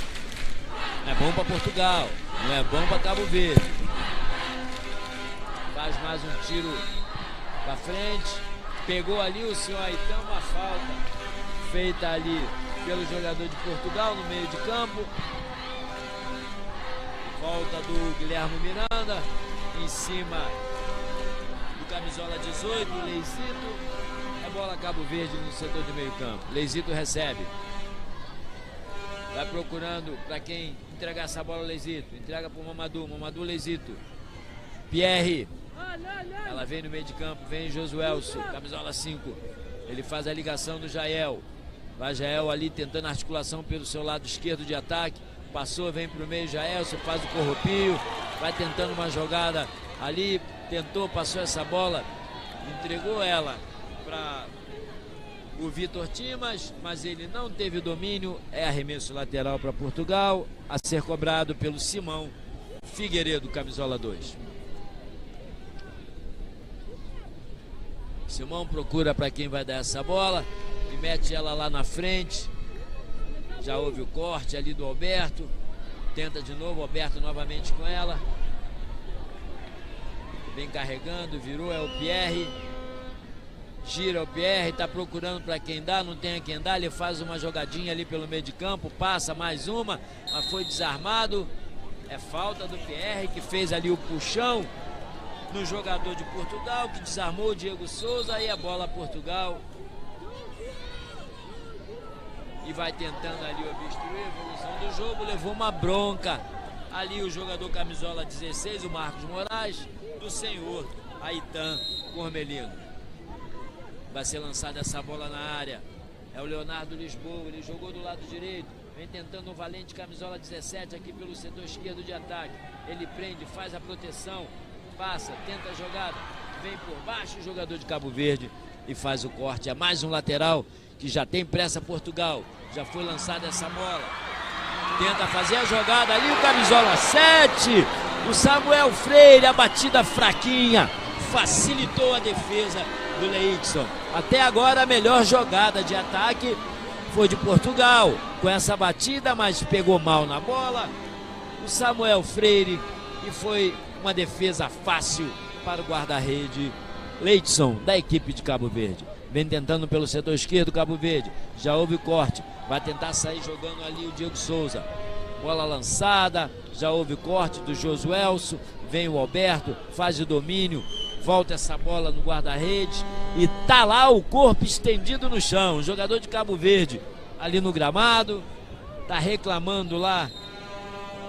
é bom para Portugal, não é bom para Cabo Verde. Faz mais um tiro para frente. Pegou ali o senhor Aitão, uma falta feita ali pelo jogador de Portugal no meio de campo. Falta do Guilherme Miranda em cima do camisola dezoito, Leizito. É bola Cabo Verde no setor de meio campo. Leizito recebe. Vai procurando para quem entregar essa bola, Leizito. Entrega pro Mamadou. Mamadou, Leizito. Pierre. Ela vem no meio de campo, vem Josuelson, camisola cinco. Ele faz a ligação do Jael. Vai Jael ali tentando a articulação pelo seu lado esquerdo de ataque. Passou, vem pro meio, Jaelson faz o corrupio. Vai tentando uma jogada ali. Tentou, passou essa bola. Entregou ela para o Vitor Timas, mas ele não teve o domínio. É arremesso lateral para Portugal, a ser cobrado pelo Simão Figueiredo, camisola dois. Simão procura para quem vai dar essa bola e mete ela lá na frente. Já houve o corte ali do Alberto. Tenta de novo, Alberto novamente com ela. Vem carregando, virou, é o Pierre. Gira o Pierre, tá procurando para quem dá, não tem a quem dá. Ele faz uma jogadinha ali pelo meio de campo, passa mais uma, mas foi desarmado. É falta do Pierre, que fez ali o puxão no jogador de Portugal, que desarmou o Diego Souza. E a bola Portugal. E vai tentando ali obstruir a evolução do jogo. Levou uma bronca ali o jogador camisola dezesseis, o Marcos Moraes, do senhor Aitan Cormelino. Vai ser lançada essa bola na área. É o Leonardo Lisboa, ele jogou do lado direito. Vem tentando o valente camisola dezessete aqui pelo setor esquerdo de ataque. Ele prende, faz a proteção, passa, tenta a jogada, vem por baixo o jogador de Cabo Verde e faz o corte. É mais um lateral que já tem pressa Portugal. Já foi lançada essa bola. Tenta fazer a jogada ali, o camisola sete, o Samuel Freire, a batida fraquinha, facilitou a defesa do Leidson. Até agora a melhor jogada de ataque foi de Portugal, com essa batida, mas pegou mal na bola o Samuel Freire e foi uma defesa fácil para o guarda-rede Leidson, da equipe de Cabo Verde. Vem tentando pelo setor esquerdo, Cabo Verde. Já houve corte. Vai tentar sair jogando ali o Diego Souza. Bola lançada. Já houve corte do Josuelson. Vem o Alberto. Faz o domínio. Volta essa bola no guarda-redes. E tá lá o corpo estendido no chão. O jogador de Cabo Verde ali no gramado. Tá reclamando lá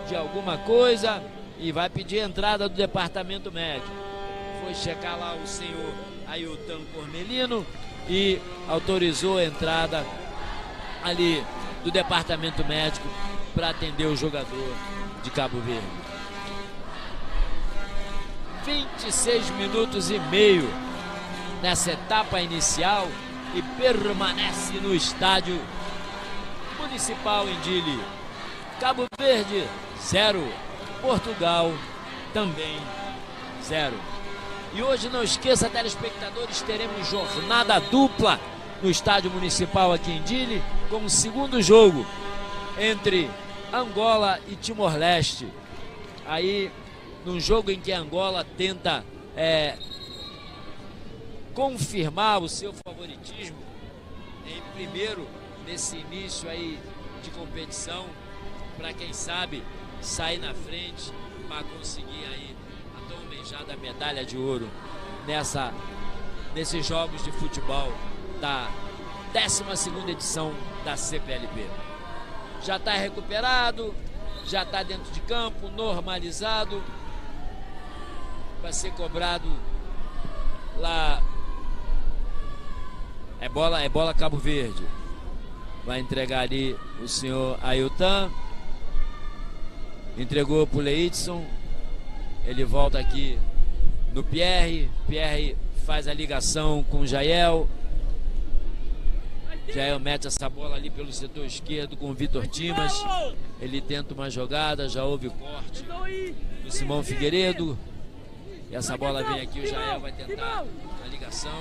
de alguma coisa e vai pedir entrada do departamento médico. Foi checar lá o senhor Ailton Cormelino e autorizou a entrada ali do departamento médico para atender o jogador de Cabo Verde. Vinte e seis minutos e meio nessa etapa inicial e permanece no estádio municipal em Dili. Cabo Verde, zero. Portugal, também zero. E hoje, não esqueça, telespectadores, teremos jornada dupla no Estádio Municipal aqui em Dili, com o segundo jogo entre Angola e Timor-Leste. Aí, num jogo em que Angola tenta, é, confirmar o seu favoritismo em primeiro nesse início aí de competição. Para quem sabe, sair na frente para conseguir aí a tão almejada medalha de ouro nessa, nesses jogos de futebol da décima segunda edição da C P L P. Já está recuperado, já está dentro de campo, normalizado, vai ser cobrado lá. É bola, é bola Cabo Verde. Vai entregar ali o senhor Ailton. Entregou pro Leidson. Ele volta aqui no Pierre. Pierre faz a ligação com o Jael. Jael mete essa bola ali pelo setor esquerdo com o Vitor Dimas. Ele tenta uma jogada, já houve o corte do Simão Figueiredo. E essa bola vem aqui, o Jael vai tentar a ligação.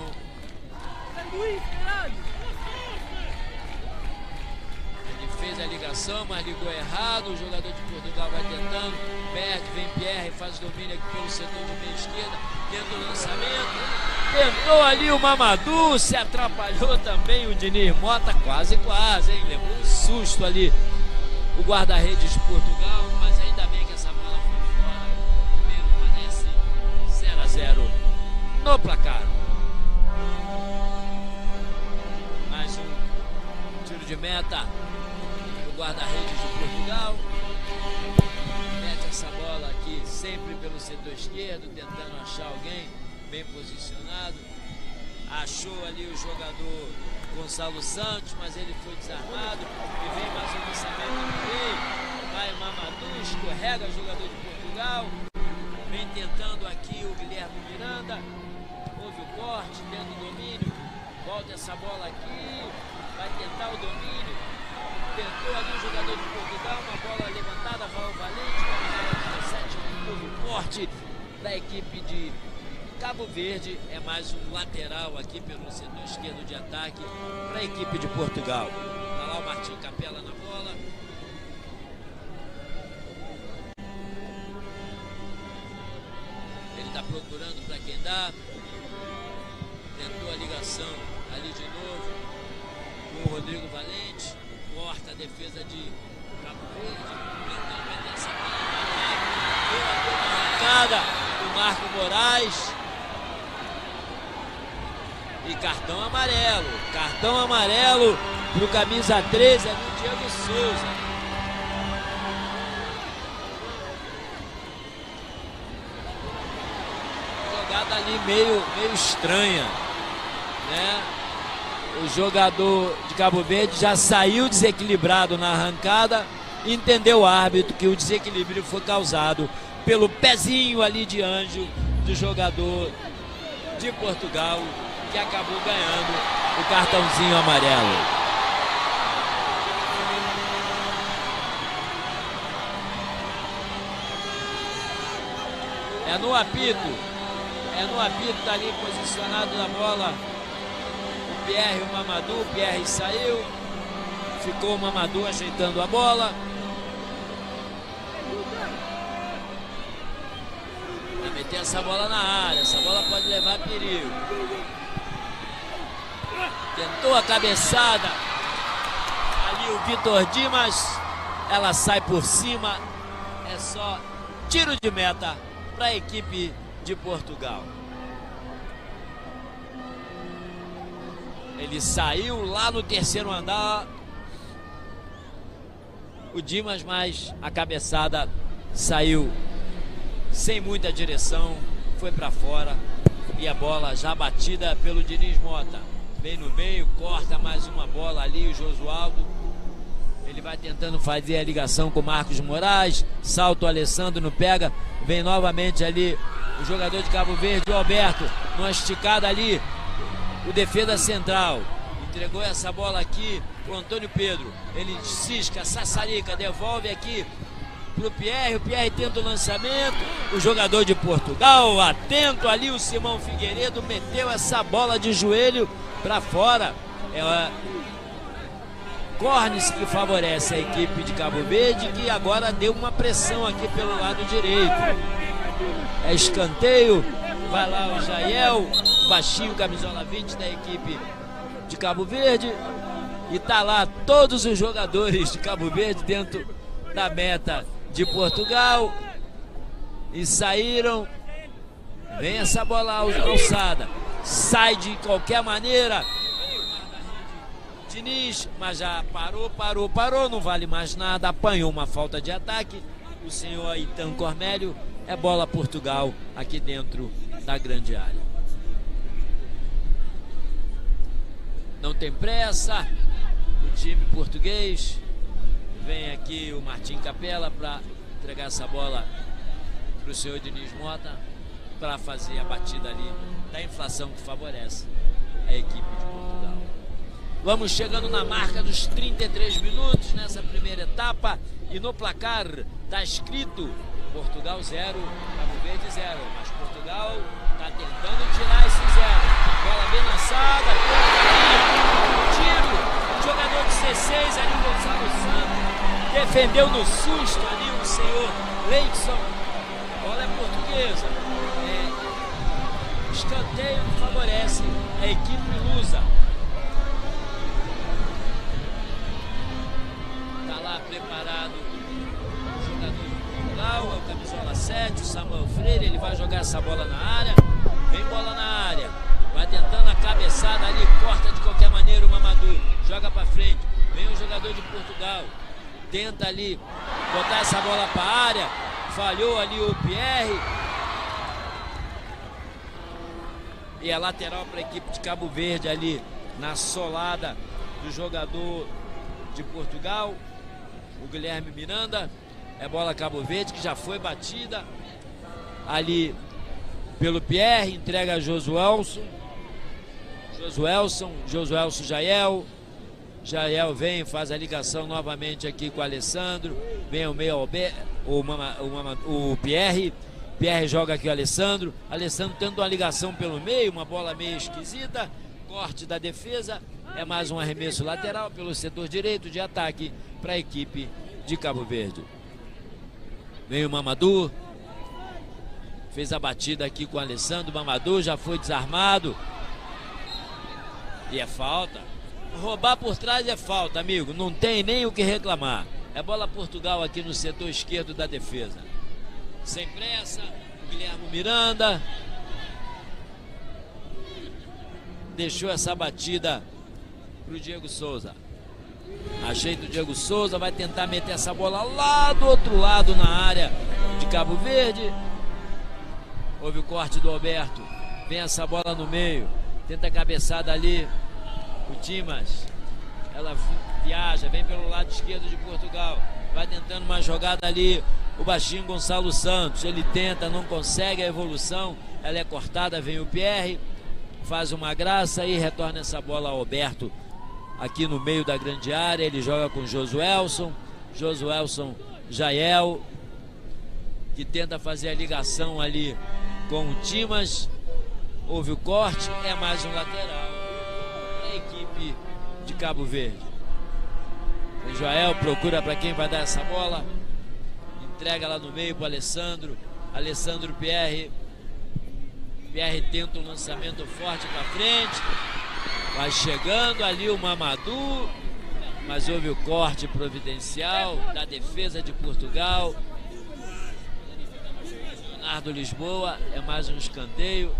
Ele fez a ligação, mas ligou errado. O jogador de Portugal vai tentando. Perde, vem Pierre, faz o domínio aqui pelo setor de meia esquerda. Tenta o lançamento. Tentou ali o Mamadou, se atrapalhou também o Diniz Mota. Quase, quase, hein? Levou um susto ali o guarda-redes de Portugal, mas ainda bem que essa bola foi fora. Permanece zero a zero no placar. Mais um tiro de meta do guarda-redes de Portugal. Mete essa bola aqui sempre pelo setor esquerdo, tentando achar alguém bem posicionado. Achou ali o jogador Gonçalo Santos, mas ele foi desarmado. E vem mais um lançamento no meio. Vai Mamadou, escorrega o jogador de Portugal. Vem tentando aqui o Guilherme Miranda. Houve o corte, tenta o domínio. Volta essa bola aqui. Vai tentar o domínio. Tentou ali o jogador de Portugal. Uma bola levantada, Raul Valente. Camisa dezessete, houve o corte da equipe de Cabo Verde. É mais um lateral aqui pelo setor esquerdo de ataque para a equipe de Portugal. Tá lá o Martin Capela na bola. Ele tá procurando para quem dá. Tentou a ligação ali de novo com o Rodrigo Valente. Corta a defesa de Cabo Verde. Tentando meter essa bola. Deu a arrancada do Marco Moraes. E cartão amarelo. Cartão amarelo pro camisa treze ali, o Diego Souza. Jogada ali meio, meio estranha, né? O jogador de Cabo Verde já saiu desequilibrado na arrancada, entendeu o árbitro que o desequilíbrio foi causado pelo pezinho ali de anjo do jogador de Portugal, que acabou ganhando o cartãozinho amarelo. É no apito, é no apito, tá ali posicionado na bola o Pierre e o Mamadou. O Pierre saiu, ficou o Mamadou ajeitando a bola. Vai meter essa bola na área, essa bola pode levar perigo. Tentou a cabeçada. Ali o Vitor Dimas, ela sai por cima. É só tiro de meta para a equipe de Portugal. Ele saiu lá no terceiro andar, o Dimas, mas a cabeçada saiu sem muita direção, foi para fora e a bola já batida pelo Diniz Mota. Vem no meio, corta mais uma bola ali, o Josualdo. Ele vai tentando fazer a ligação com o Marcos Moraes. Salta o Alessandro, não pega. Vem novamente ali o jogador de Cabo Verde, o Alberto. Numa esticada ali, o defesa central. Entregou essa bola aqui pro Antônio Pedro. Ele cisca, sassarica, devolve aqui pro Pierre. O Pierre tenta o lançamento. O jogador de Portugal, atento ali, o Simão Figueiredo meteu essa bola de joelho para fora. É, cornes que favorece a equipe de Cabo Verde, que agora deu uma pressão aqui pelo lado direito. É escanteio, vai lá o Jael, baixinho, camisola vinte da equipe de Cabo Verde, e tá lá todos os jogadores de Cabo Verde dentro da meta de Portugal e saíram. Vem essa bola al-, alçada. Sai de qualquer maneira. Diniz, mas já parou, parou, parou. Não vale mais nada. Apanhou uma falta de ataque. O senhor Aitan Cornélio, é bola Portugal aqui dentro da grande área. Não tem pressa. O time português. Vem aqui o Martim Capela para entregar essa bola para o senhor Diniz Mota, para fazer a batida ali da inflação que favorece a equipe de Portugal. Vamos chegando na marca dos trinta e três minutos nessa primeira etapa e no placar tá escrito Portugal zero, Cabo Verde zero, mas Portugal tá tentando tirar esse zero. Bola bem lançada, tiro, jogador dezesseis ali, Gonçalo Santos, defendeu no susto ali o senhor Leidson. Bola é portuguesa. É, escanteio que favorece a equipe lusa. Tá lá preparado o jogador de Portugal, é o camisola sete, o Samuel Freire. Ele vai jogar essa bola na área. Vem bola na área. Vai tentando a cabeçada ali, corta de qualquer maneira o Mamadou. Joga pra frente. Vem o jogador de Portugal. Tenta ali botar essa bola pra área. Falhou ali o Pierre. E a lateral para a equipe de Cabo Verde ali na solada do jogador de Portugal, o Guilherme Miranda. É bola Cabo Verde que já foi batida ali pelo Pierre, entrega a Josuelson. Josuelson, Josuelson Jael. Jael vem, faz a ligação novamente aqui com o Alessandro. Vem o meio Albe-, o Mama-, o Mama-, o Pierre. Pierre joga aqui o Alessandro. Alessandro tenta uma ligação pelo meio, uma bola meio esquisita. Corte da defesa. É mais um arremesso lateral pelo setor direito de ataque para a equipe de Cabo Verde. Vem o Mamadou. Fez a batida aqui com o Alessandro. Mamadou já foi desarmado. E é falta. Roubar por trás é falta, amigo. Não tem nem o que reclamar. É bola Portugal aqui no setor esquerdo da defesa. Sem pressa, o Guilherme Miranda deixou essa batida pro Diego Souza. Ajeita o Diego Souza, vai tentar meter essa bola lá do outro lado na área de Cabo Verde. Houve o corte do Alberto. Vem essa bola no meio. Tenta a cabeçada ali. O Dimas. Ela vi-, viaja, vem pelo lado esquerdo de Portugal. Vai tentando uma jogada ali. O baixinho Gonçalo Santos. Ele tenta, não consegue a evolução. Ela é cortada, vem o Pierre. Faz uma graça e retorna essa bola ao Alberto. Aqui no meio da grande área, ele joga com Josuelson. Josuelson, Jael, que tenta fazer a ligação ali com o Dimas. Houve o corte, é mais um lateral. A equipe de Cabo Verde. O Jael procura para quem vai dar essa bola. Entrega lá no meio pro Alessandro. Alessandro, Pierre. Pierre tenta um lançamento forte pra frente. Vai chegando ali o Mamadou. Mas houve o corte providencial da defesa de Portugal. Leonardo Lisboa, é mais um escanteio.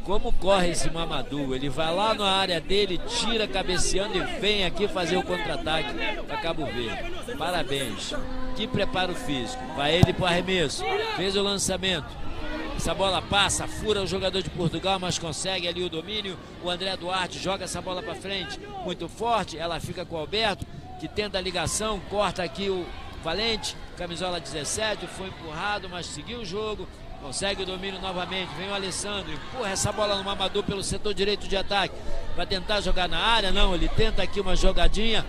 Como corre esse Mamadou? Ele vai lá na área dele, tira cabeceando e vem aqui fazer o contra-ataque pra Cabo Verde. Parabéns. Que preparo físico. Vai ele pro arremesso. Fez o lançamento. Essa bola passa, fura o jogador de Portugal, mas consegue ali o domínio. O André Duarte joga essa bola pra frente, muito forte. Ela fica com o Alberto, que tenta a ligação, corta aqui o Valente, camisola dezessete, foi empurrado, mas seguiu o jogo. Consegue o domínio novamente. Vem o Alessandro. Empurra essa bola no Mamadou pelo setor direito de ataque. Pra tentar jogar na área. Não, ele tenta aqui uma jogadinha.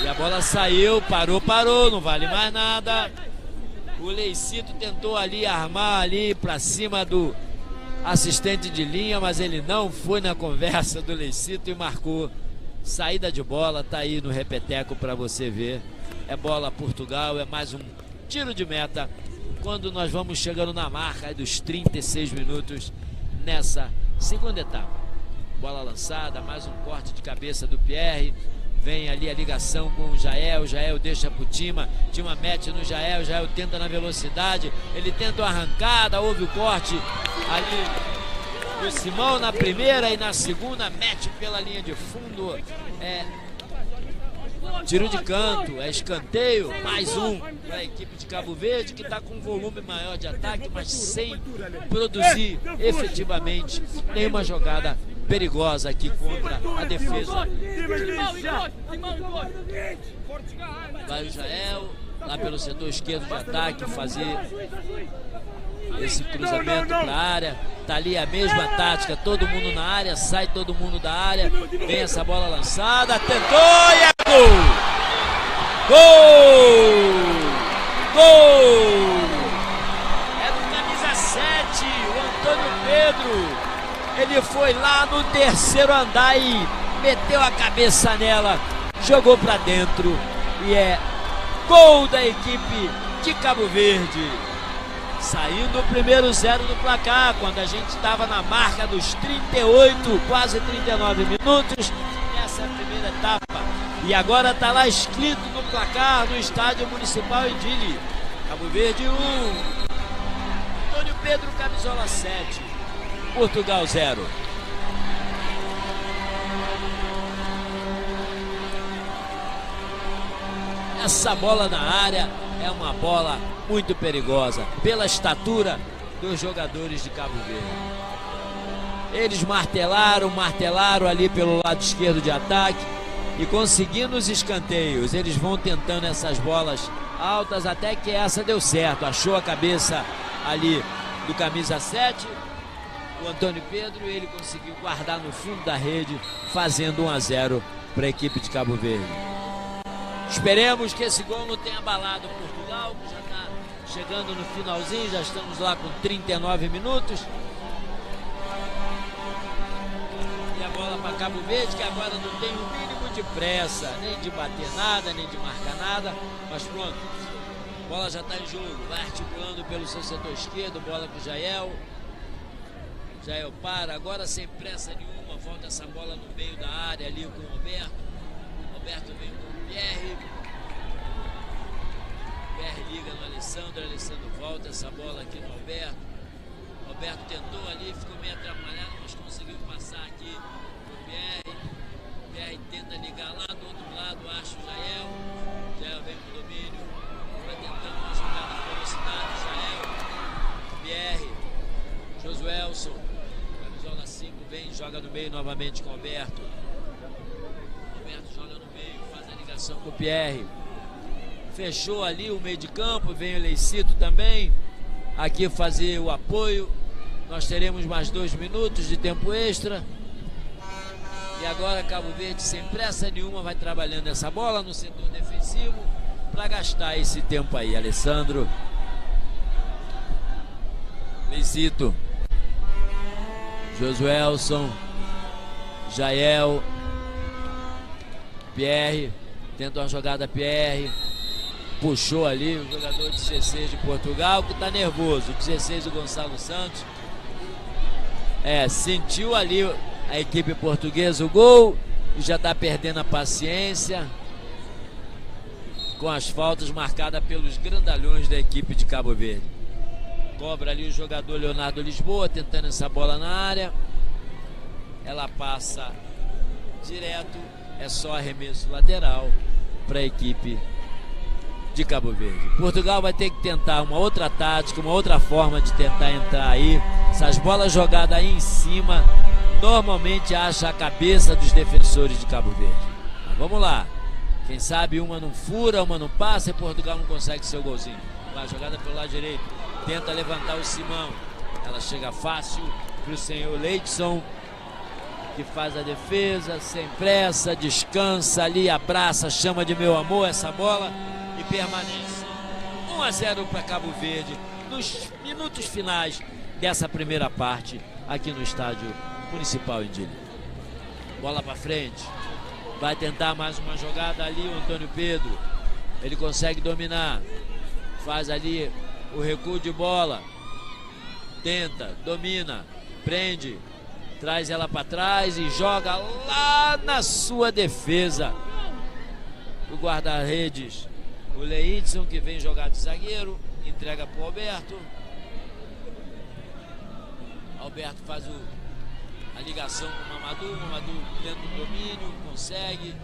E a bola saiu. Parou, parou. Não vale mais nada. O Leicito tentou ali armar ali pra cima do assistente de linha, mas ele não foi na conversa do Leicito e marcou. Saída de bola, tá aí no repeteco pra você ver. É bola Portugal, é mais um tiro de meta, quando nós vamos chegando na marca dos trinta e seis minutos nessa segunda etapa. Bola lançada, mais um corte de cabeça do Pierre. Vem ali a ligação com o Jael, o Jael deixa pro Tima, Tima mete no Jael, Jael tenta na velocidade, ele tenta uma arrancada, houve o corte ali do Simão na primeira e na segunda, mete pela linha de fundo, é tiro de canto, é escanteio, mais um para a equipe de Cabo Verde, que está com um volume maior de ataque, mas sem produzir efetivamente nenhuma jogada perigosa aqui contra a defesa. Vai o Jael, lá pelo setor esquerdo de ataque, fazer esse cruzamento para a área. Tá ali a mesma tática, todo mundo na área, sai todo mundo da área. Vem essa bola lançada, tentou e é gol! Gol! Gol! É do camisa sete, o Antônio Pedro. Ele foi lá no terceiro andar e meteu a cabeça nela, jogou para dentro e é gol da equipe de Cabo Verde. Saindo o primeiro zero do placar, quando a gente estava na marca dos trinta e oito, quase trinta e nove minutos, nessa primeira etapa. E agora está lá escrito no placar no Estádio Municipal em Dili. Cabo Verde um, Antônio Pedro, camisola sete, Portugal zero. Essa bola na área é uma bola muito perigosa pela estatura dos jogadores de Cabo Verde. Eles martelaram, martelaram ali pelo lado esquerdo de ataque e conseguindo os escanteios. Eles vão tentando essas bolas altas até que essa deu certo. Achou a cabeça ali do camisa sete, o Antônio Pedro, e ele conseguiu guardar no fundo da rede, fazendo um a zero para a equipe de Cabo Verde. Esperemos que esse gol não tenha abalado Portugal, que já está chegando no finalzinho, já estamos lá com trinta e nove minutos. E a bola para Cabo Verde, que agora não tem o mínimo de pressa, nem de bater nada, nem de marcar nada. Mas pronto, bola já está em jogo, vai articulando pelo seu setor esquerdo, bola com o Jael. Jael para, agora sem pressa nenhuma, volta essa bola no meio da área ali com o Roberto. Roberto vem com o Pierre. Pierre liga no Alessandro, Alessandro volta essa bola aqui no Roberto. Roberto tentou ali, ficou meio atrapalhado, mas conseguiu passar aqui pro Pierre. Pierre tenta ligar lá do outro lado, acha o Jael. Jael vem pro domínio. Vai tentando uma jogada com velocidade, Jael. Pierre. Josuelson. Camisola cinco vem, joga no meio novamente com o Alberto. Alberto joga no meio, faz a ligação com o Pierre. Fechou ali o meio de campo, vem o Leicito também. Aqui fazer o apoio. Nós teremos mais dois minutos de tempo extra. E agora Cabo Verde, sem pressa nenhuma, vai trabalhando essa bola no setor defensivo para gastar esse tempo aí, Alessandro. Leicito. Josuelson. Jael. Pierre. Tenta uma jogada, Pierre. Puxou ali o jogador dezesseis de Portugal, que está nervoso. Dezesseis, o Gonçalo Santos. É, sentiu ali a equipe portuguesa o gol e já está perdendo a paciência com as faltas marcadas pelos grandalhões da equipe de Cabo Verde. Cobra ali o jogador Leonardo Lisboa, tentando essa bola na área. Ela passa direto, é só arremesso lateral para a equipe de Cabo Verde. Portugal vai ter que tentar uma outra tática, uma outra forma de tentar entrar aí. Essas bolas jogadas aí em cima normalmente acha a cabeça dos defensores de Cabo Verde. Mas vamos lá. Quem sabe uma não fura, uma não passa e Portugal não consegue seu golzinho. Vai, jogada pelo lado direito. Tenta levantar o Simão. Ela chega fácil pro senhor Leidson, que faz a defesa, sem pressa, descansa ali, abraça, chama de meu amor essa bola e permanece. Um a zero para Cabo Verde nos minutos finais dessa primeira parte aqui no Estádio Municipal em Dili. Bola para frente. Vai tentar mais uma jogada ali o Antônio Pedro. Ele consegue dominar. Faz ali o recuo de bola. Tenta, domina, prende, traz ela para trás e joga lá na sua defesa. O guarda-redes, o Leidson, que vem jogar de zagueiro, entrega pro Alberto. Alberto faz o, a ligação com o Mamadou, Mamadou tenta o domínio, consegue,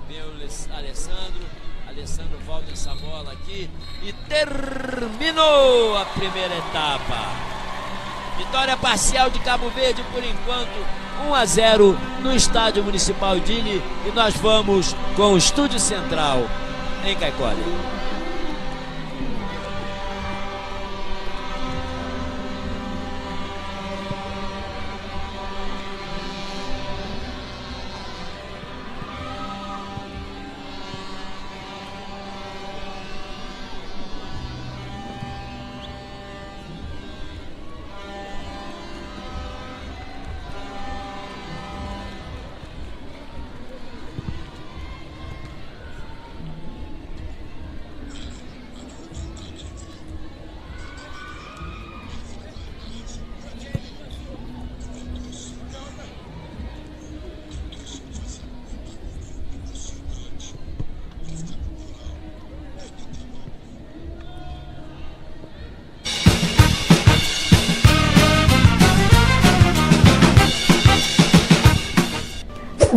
vem o Les-, Alessandro, Alessandro volta essa bola aqui e terminou a primeira etapa. Vitória parcial de Cabo Verde por enquanto, um a zero no Estádio Municipal Dili, e nós vamos com o Estúdio Central em Caicoli.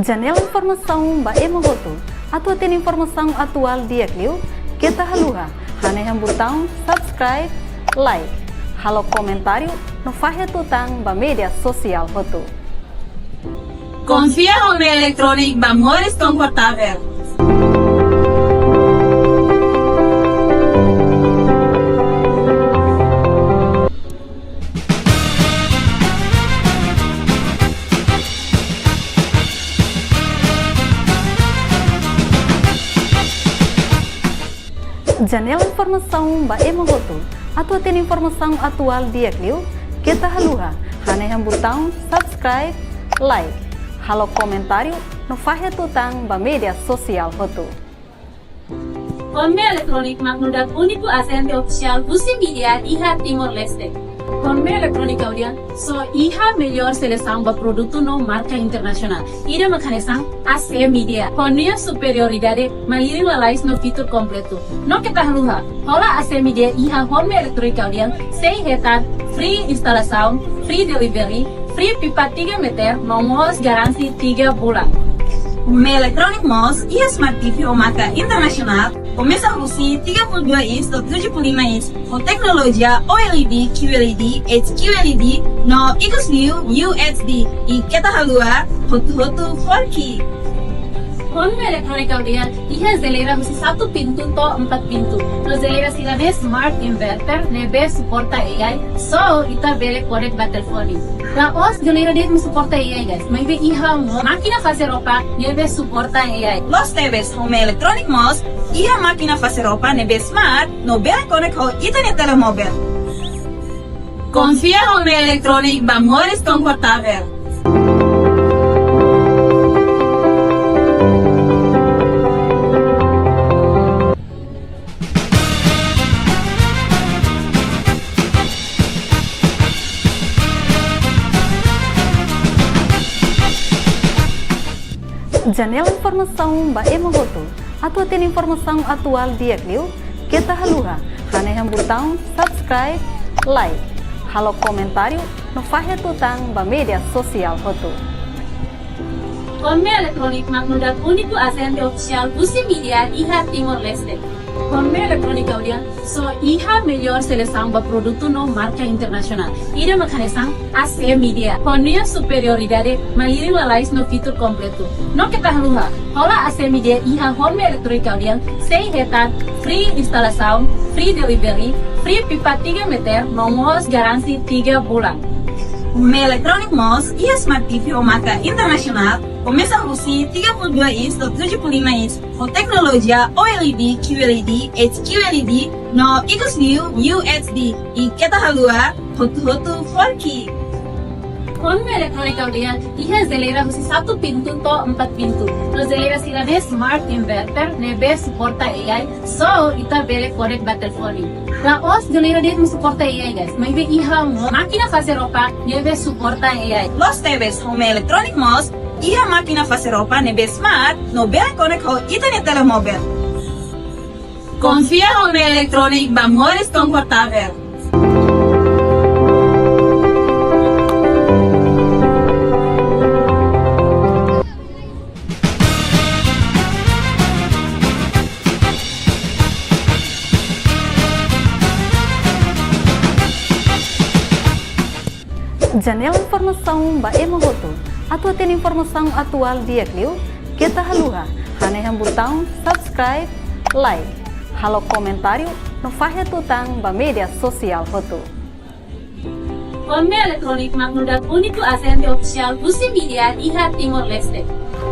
Janela informasaun ba ema hotu. Atu hatene informasaun atuál di'ak liu, keta haluha hanehan butaun subscribe, like, halo komentáriu no fahe tutan ba média sosiál hotu. Konfia Home Electronic ba moris konfortavel. Janela informasaun ba ema hotu. Atu hatene informasaun atuál di'ak liu, keta haluha hanehan butaun subscribe, like, halo komentáriu no fahe tutan ba média sosiál hotu. Home Electronic mak nu'udar úniku ajente ofisiál husi Midea iha Timor-Leste. Home Electronic Audian só iha melhór selesaun ba produtu no marka internasionál. Ida mak hanesan A C Midea. Ho nia superioridade, malirin lalais no fitur kompletu. No keta haluha, hola A C Midea iha Home Electronic Audian sei hetan free instalasaun, free delivery, free pipa tiga meter, no mós garantia tiga bulan. Home Electronic mós iha smart T V ho marka internasionál, komesa husi tiga puluh dua inch to'o tujuh puluh lima inch, ho teknolojia OLED, QLED, HQLED, no ikus liu UHD, i keta haluha, hotu-hotu four K. Home Electronic Audian iha jeleira husi satu pintu to'o empat pintu. No jeleira sira-ne'e smart inverter ne'ebé suporta A I, só ita bele konek ba telefone. La'ós jeleira de'it mak suporta A I, guys. Maibé iha mós mákina fase roupa ne'ebé suporta A I. Loos tebes, Home Electronic mós iha mákina fase roupa ne'ebé smart, no bele konek ho ita-nia telemóvel. Konfia Home Electronic ba moris konfortavel. Janela informasaun ba ema hotu. Atu hatene informasaun atuál di'ak liu, keta haluha hanehan butaun subscribe, like, halo komentáriu no fahe tutan ba média sosiál hotu. Home Electronic mak nu'udar úniku ajente ofisiál husi Midea iha Timor-Leste. Home Electronic Audian só iha melhór selesaun ba produtu no marka internasionál. Ida mak hanesan A C Midea. Ho nia superioridade, malirin lalais no fitur kompletu. No keta haluha, hola A C Midea iha Home Electronic Audian sei hetan free instalasaun, free delivery, free pipa tiga meter, no mós garantia tiga bulan. Home Electronic mós iha smart T V ho marka internasionál, komesa husi tiga puluh dua inch to'o tujuh puluh lima inch, ho teknolojia OLED, QLED, HQLED, no ikus liu UHD, i keta haluha, hotu-hotu four K. Home Electronic Audian iha jeleira husi satu pintu to'o empat pintu. No jeleira sira-ne'e smart inverter ne'ebé suporta A I, só ita bele konek ba telefone. La'ós jeleira de'it mak suporta A I, guys. Maibé iha mós mákina fase roupa ne'ebé suporta A I. Loos tebes, Home Electronic mós iha mákina fase roupa ne'ebé smart, no bele konek ho ita-nia telemóvel. Konfia ho Meia Electronic ba moris konfortavel. Janela informasaun ba ema hotu. Atu hatene informasaun atuál di'ak liu, keta haluha hanehan butaun subscribe, like, halo komentáriu no fahe tutan ba média sosiál hotu. Honme Electronic mak nu'udar úniku ajente ofisiál husi média iha Timor-Leste.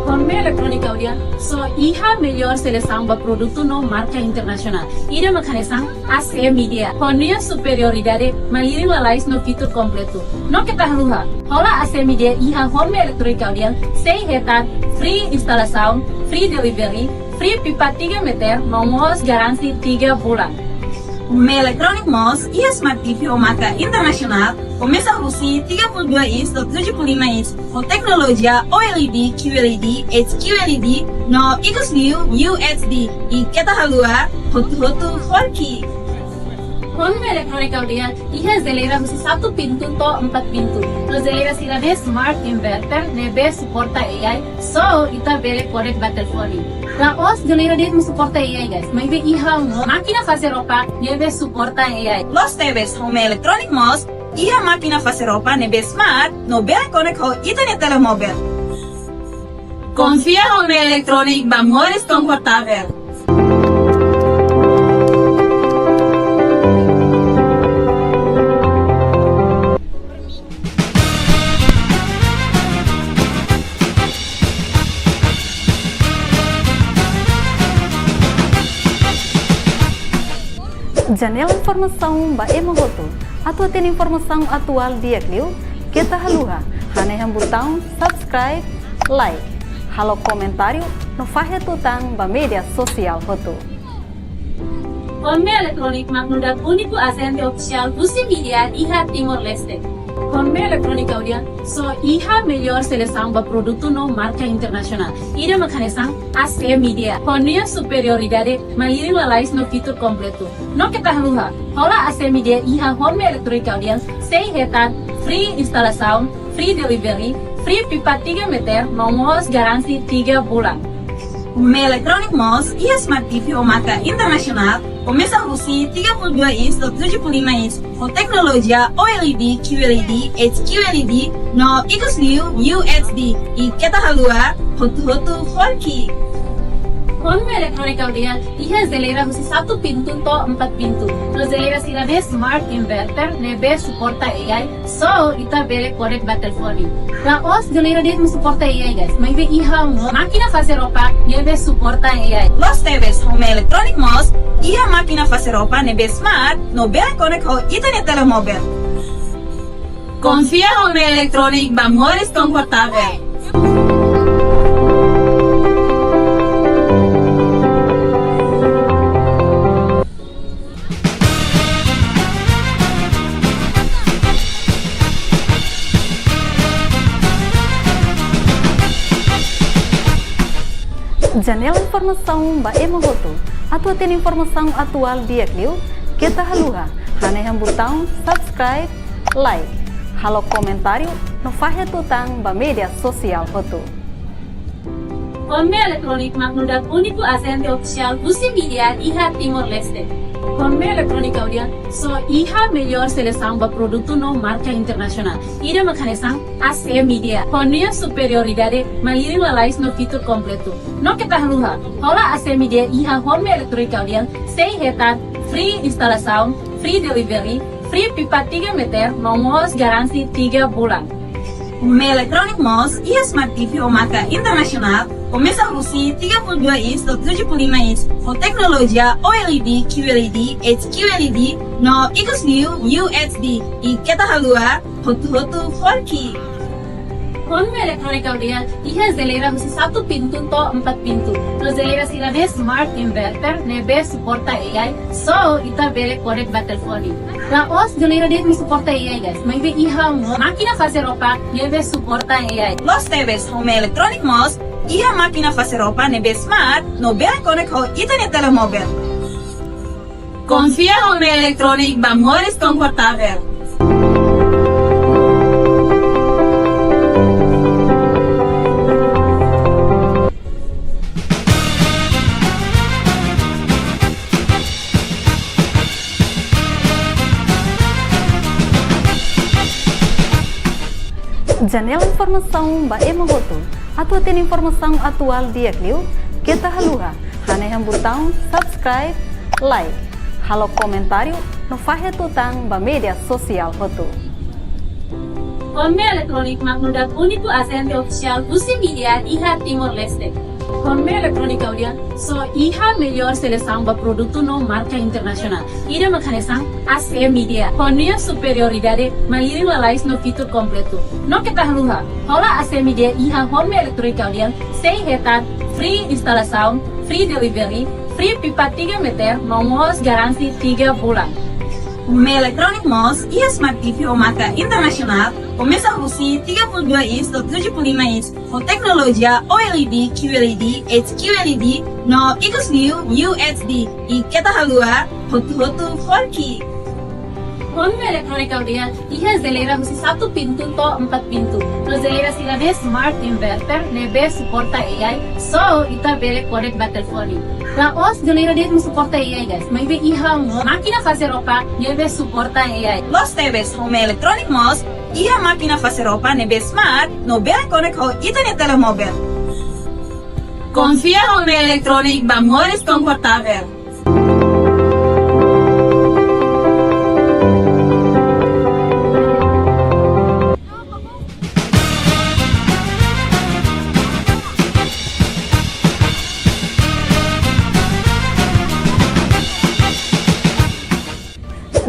Honme Electronic Audian só iha melhór selesaun ba produtu no marka internasionál. Ida mak hanesan A C Media. Ho nia superioridade, malirin lalais no fitur kompletu. No keta haluha, hola A C Media iha Honme Electronic Audian sei hetan free instalasaun, free delivery, free pipa tiga meter, no mós garantia tiga bulan. Honme Electronic mós iha smart T V ho marka internasionál, komesa husi tiga puluh dua inch to'o tujuh puluh lima inch, ho teknolojia O L E D, Q L E D, H Q L E D, no ikus liu U H D, i keta haluha, hotu-hotu forki. Honme Electronic Audian iha jeleira husi satu pintu to'o empat pintu. No jeleira sira-ne'e smart inverter ne'ebé suporta A I, só ita bele konek ba telefone. La'ós jeleira de'it mak suporta A I, guys. Maibé iha mós mákina fase roupa ne'ebé suporta A I. Loos tebes, Honme Electronic mós iha mákina fase roupa ne'ebé smart no bele konek ho ita-nia telemóvel. Konfia Honme Electronic ba moris konfortavel. Janela informasaun ba ema hotu. Atu hatene informasaun atuál di'ak liu, keta haluha hanehan butaun subscribe, like, halo komentáriu no fahe tutan ba média sosiál hotu. Honme Electronic mak nu'udar úniku ajente ofisiál husi média iha Timor-Leste. Honme Electronic Audian só iha melhór selesaun ba produtu no marka internasionál. Ida mak hanesan A C Media. Ho nia superioridade, malirin lalais no fitur kompletu. No keta haluha, hola A C Media iha Honme Electronic Audian sei hetan free instalasaun, free delivery, free pipa tiga meter, no mós garantia tiga bulan. Honme Electronic mós iha smart T V ho marka internasionál, komesa husi tiga puluh dua inch to'o tujuh puluh lima inch, ho teknolojia O L E D, Q L E D, H Q L E D, no ikus liu U H D, i keta haluha, hotu-hotu forki. Honme Electronic Audian iha jeleira husi satu pintu to'o empat pintu. No jeleira sira-ne'e smart inverter ne'ebé suporta A I, só ita bele konek ba telefone. La'ós jeleira de'it mak suporta A I, guys. Maibé iha mós mákina fase roupa ne'ebé suporta A I. Loos tebes, Honme Electronic mós iha mákina fase roupa ne'ebé smart no bele konek ho ita-nia telemóvel. Konfia Honme Electronic ba moris konfortavel. Janela informasaun ba ema hotu. Atu hatene informasaun atuál di'ak liu, keta haluha hanehan butaun subscribe, like, halo komentáriu no fahe tutan ba média sosiál hotu. Honme Electronic mak nu'udar úniku ajente ofisiál husi média iha Timor-Leste. Honme Electronic Audian só iha melhór selesaun ba produtu no marka internasionál. Ida mak hanesan A C Media. Ho nia superioridade, malirin lalais no fitur kompletu. No keta haluha, hola A C Media iha Honme Electronic Audian sei hetan free instalasaun, free delivery, free pipa tiga meter, no mós garantia tiga bulan. Honme Electronic mós iha smart T V ho marka internasionál, komesa husi tiga puluh dua inch to'o tujuh puluh lima inch, ho teknolojia O L E D, Q L E D, H Q L E D, no ikus liu U H D, i keta haluha, hotu-hotu forki. Honme Electronic Audian iha jeleira husi satu pintu to'o empat pintu. No jeleira sira-ne'e smart inverter ne'ebé suporta A I, só ita bele konek ba telefone. La'ós jeleira de'it mak suporta A I, guys. Maibé iha mós mákina fase roupa ne'ebé suporta A I. Loos tebes, Honme Electronic mós iha mákina fase roupa ne'ebé smart no bele konek ho ita-nia telemóvel. Konfia ho Meia Eletrónik ba moris konfortavel. Janela informasaun ba ema hotu. Atu hatene informasaun atuál di'ak liu, keta haluha hanehan butaun subscribe, like, halo komentáriu no fahe tutan ba média sosiál hotu. Honme Eletrónik mak nu'udar úniku ajente ofisiál husi média iha Timor-Leste. Honme Eletrónik Kaudian só iha melhór selesaun ba produtu no marka internasionál. Ida mak hanesan A C Média. Ho nia superioridade, malirin lalais no fitur kompletu. No keta haluha, hola A C Média iha Honme Eletrónik Kaudian sei hetan free instalasaun, free delivery, free pipa tiga meter, no mós garantia tiga bulan. Honme Eletrónik mós iha smart T V ho marka internasionál, komesa husi tiga puluh dua inch to'o tujuh puluh lima inch, ho teknolojia O L E D, Q L E D, H Q L E D, no ikus liu U H D, i keta haluha, hotu-hotu fo'er ki'ik. Honme Eletrónik Kaudian iha jeleira husi satu pintu to'o empat pintu. No jeleira sira-ne'e smart inverter ne'ebé suporta A I, só ita bele konek ba telefone. La'ós jeleira de'it mak suporta A I, guys, maibé iha mós mákina fase roupa ne'ebé suporta A I. Loos tebes, Honme Eletrónik mós iha mákina fase roupa ne'ebé smart no bele konek ho ita-nia telemóvel. Konfia Honme Eletrónik ba moris konfortavel.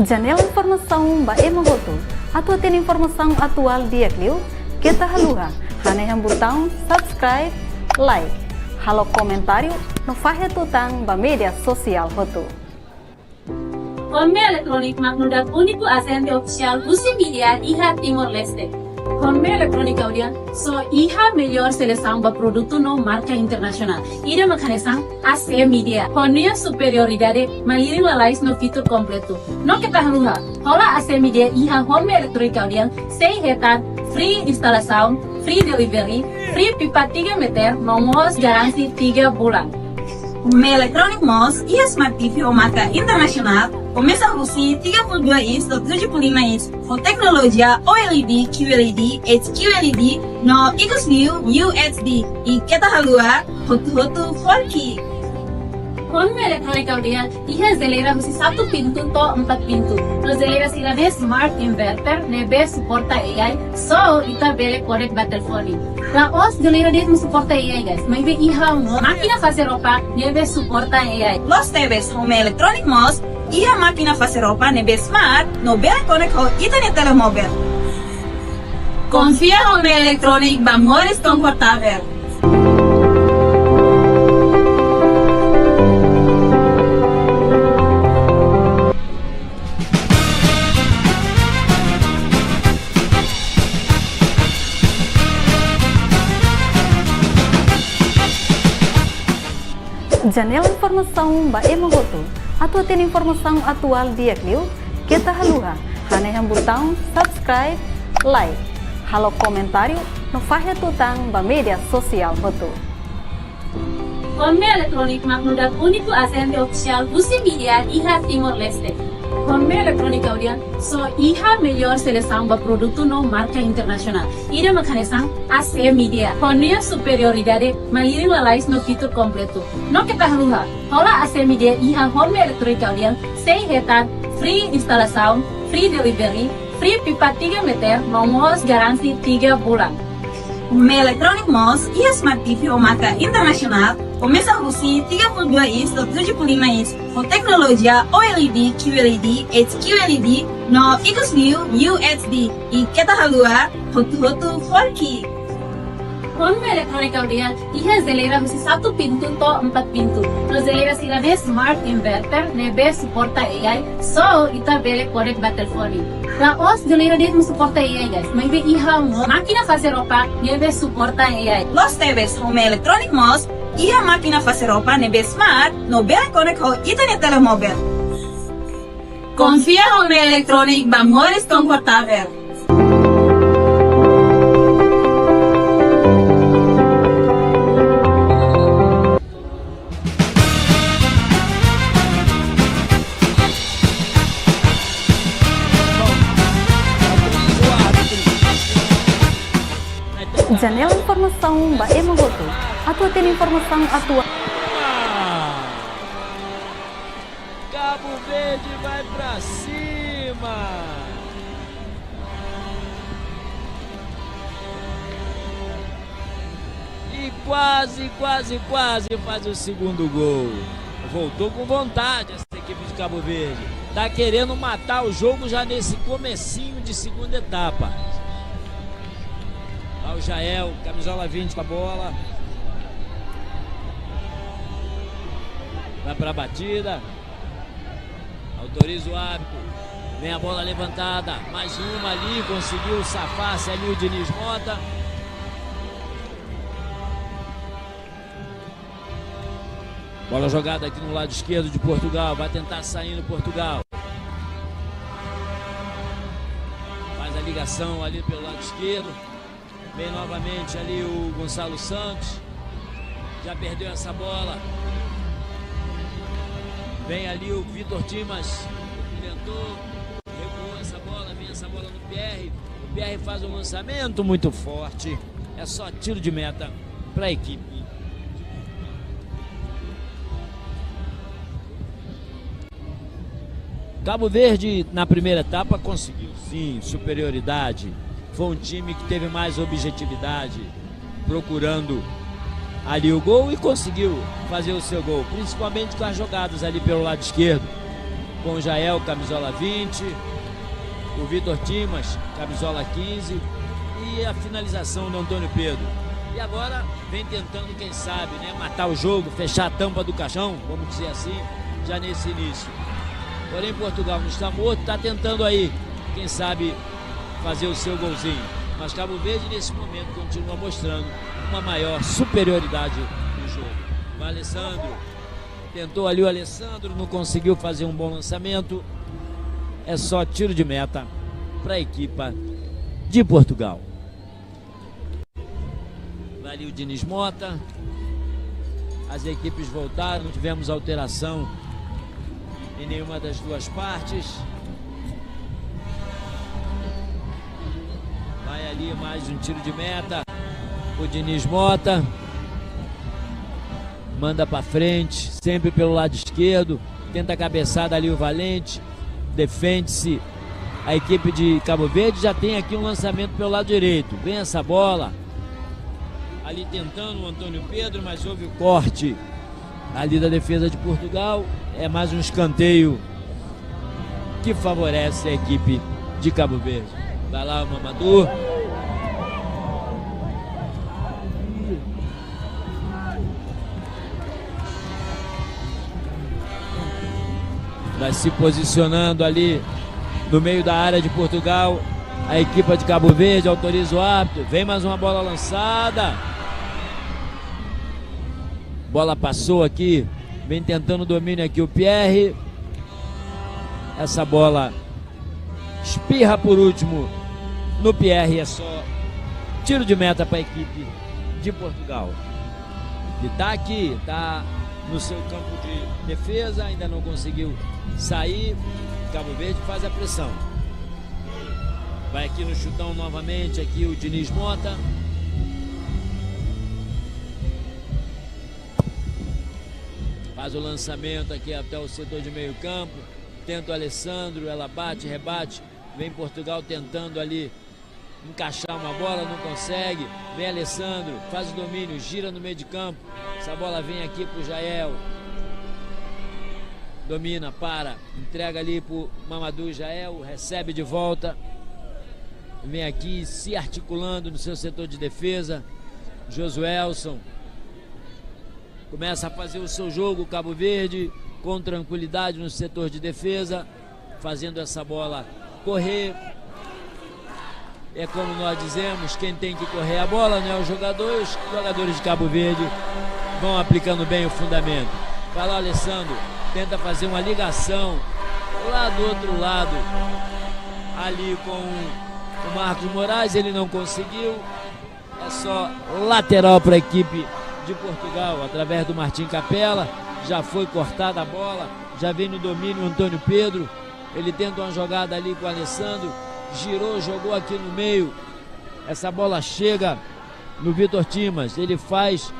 Janela informasaun ba ema hotu. Atu hatene informasaun atuál di'ak liu, keta haluha hanehan butaun subscribe, like, halo komentáriu no fahe tutan ba média sosiál hotu. Honme Eletrónik mak nu'udar úniku ajente ofisiál husi média iha Timor-Leste. Honme Eletrónik Kaudian só iha melhór selesaun ba produtu no marka internasionál. Ida mak hanesan A C Média. Ho nia superioridade, malirin lalais no fitur kompletu. No keta haluha, hola A C Média iha Honme Eletrónik Kaudian sei hetan free instalasaun, free delivery, free pipa tiga meter, no mós garantia tiga bulan. Honme Eletrónik mós iha smart T V ho marka internasionál, komesa husi tiga puluh dua inch to'o tujuh puluh lima inch, ho teknolojia O L E D, Q L E D, H Q L E D, no ikus liu U H D, i keta haluha, hotu-hotu fo'er ki'ik. Honme Eletrónik Kaudian iha jeleira husi satu pintu to'o empat pintu. No jeleira sira-ne'e smart inverter ne'ebé suporta A I, só ita bele konek ba telefone. La'ós jeleira de'it mak suporta A I, guys, maibé iha mós mákina fase roupa ne'ebé suporta A I. Loos tebes, Honme Eletrónik mós iha mákina fase roupa ne'ebé smart no bele konek ho ita-nia telemóvel. Konfia Honme Eletrónik ba moris konfortavel. Janela informasaun ba ema hotu. Atu hatene informasaun atuál di'ak liu, keta haluha hanehan butaun subscribe, like, halo komentáriu no fahe tutan ba média sosiál hotu. Honme Eletrónik mak nu'udar úniku ajente ofisiál husi média iha Timor-Leste. Honme Eletrónik Kaudian só iha melhór selesaun ba produtu no marka internasionál. Ida mak hanesan A C Média. Ho nia superioridade, malirin lalais no fitur kompletu. No keta haluha, hola A C Média iha Honme Eletrónik Kaudian sei hetan free instalasaun, free delivery, free pipa tiga meter, no mós garantia tiga bulan. Honme Eletrónik mós iha smart T V ho marka internasionál, komesa husi tiga puluh dua inch to'o tujuh puluh lima inch, ho teknolojia O L E D, Q L E D, H Q L E D, no ikus liu U H D, i keta haluha, hotu-hotu fo'er ki'ik. Honme Eletrónik Kaudian iha jeleira husi satu pintu to'o empat pintu. No jeleira sira-ne'e smart inverter ne'ebé suporta A I, só ita bele konek ba telefone. La'ós jeleira de'it mak suporta A I, guys, maibé iha mós mákina fase roupa ne'ebé suporta A I. Loos tebes, Honme Eletrónik mós iha mákina fase roupa ne'ebé smart no bele konek ho ita-nia telemóvel. Konfia ho elektrónika ba moris konfortavel. Janela informasaun ba ema hotu. Atu hatene informasaun atuál. Cabo Verde vai pra cima. E quase, quase, quase faz o segundo gol. Voltou com vontade essa equipe de Cabo Verde. Tá querendo matar o jogo já nesse comecinho de segunda etapa. Lá o Jael, camisola vinte com a bola. Vai pra batida. Autoriza o árbitro. Vem a bola levantada. Mais uma ali. Conseguiu safar-se ali o Diniz Mota. Bola jogada aqui no lado esquerdo de Portugal. Vai tentar sair no Portugal. Faz a ligação ali pelo lado esquerdo. Vem novamente ali o Gonçalo Santos. Já perdeu essa bola. Vem ali o Vitor Timas. Tentou. Recuou essa bola. Vem essa bola no P R. O P R faz um lançamento muito forte. É só tiro de meta para a equipe. Cabo Verde, na primeira etapa, conseguiu sim superioridade. Foi um time que teve mais objetividade, procurando ali o gol e conseguiu fazer o seu gol, principalmente com as jogadas ali pelo lado esquerdo, com o Jael, camisola vinte, o Vitor Timas, camisola quinze, e a finalização do Antônio Pedro. E agora vem tentando, quem sabe, né, matar o jogo, fechar a tampa do caixão, vamos dizer assim, já nesse início. Porém, Portugal não está morto, está tentando aí, quem sabe, fazer o seu golzinho. Mas Cabo Verde, nesse momento, continua mostrando uma maior superioridade no jogo. Vai Alessandro. Tentou ali o Alessandro, não conseguiu fazer um bom lançamento. É só tiro de meta para a equipa de Portugal. Vai ali o Diniz Mota. As equipes voltaram, não tivemos alteração em nenhuma das duas partes. Vai ali mais um tiro de meta. O Diniz Mota. Manda pra frente, sempre pelo lado esquerdo. Tenta a cabeçada ali o Valente. Defende-se a equipe de Cabo Verde. Já tem aqui um lançamento pelo lado direito. Vem essa bola. Ali tentando o Antônio Pedro, mas houve o corte ali da defesa de Portugal. É mais um escanteio que favorece a equipe de Cabo Verde. Vai lá, o Mamadou. Vai se posicionando ali no meio da área de Portugal. A equipa de Cabo Verde autoriza o árbitro. Vem mais uma bola lançada. Bola passou aqui. Vem tentando domínio aqui o Pierre. Essa bola espirra por último no Pierre. É só tiro de meta para a equipe de Portugal. Que tá aqui, tá no seu campo de defesa, ainda não conseguiu sair. Cabo Verde faz a pressão. Vai aqui no chutão novamente, aqui o Diniz Mota. Faz o lançamento aqui até o setor de meio campo. Tenta o Alessandro, ela bate, rebate. Vem Portugal tentando ali encaixar uma bola, não consegue. Vem Alessandro, faz o domínio, gira no meio de campo. Essa bola vem aqui pro Jael. Domina, para. Entrega ali pro Mamadou, Jael. Recebe de volta. Vem aqui se articulando no seu setor de defesa. Josuelson. Começa a fazer o seu jogo, Cabo Verde, com tranquilidade no setor de defesa, fazendo essa bola correr. É como nós dizemos, quem tem que correr a bola não é o jogador, os jogadores de Cabo Verde vão aplicando bem o fundamento. Vai lá, Alessandro, tenta fazer uma ligação Lá do outro lado, ali com o Marcos Moraes, ele não conseguiu. É só lateral para a equipe de Portugal, através do Martim Capela. Já foi cortada a bola, já vem no domínio o António Pedro. Ele tenta uma jogada ali com o Alessandro, girou, jogou aqui no meio. Essa bola chega no Vitor Timas, ele faz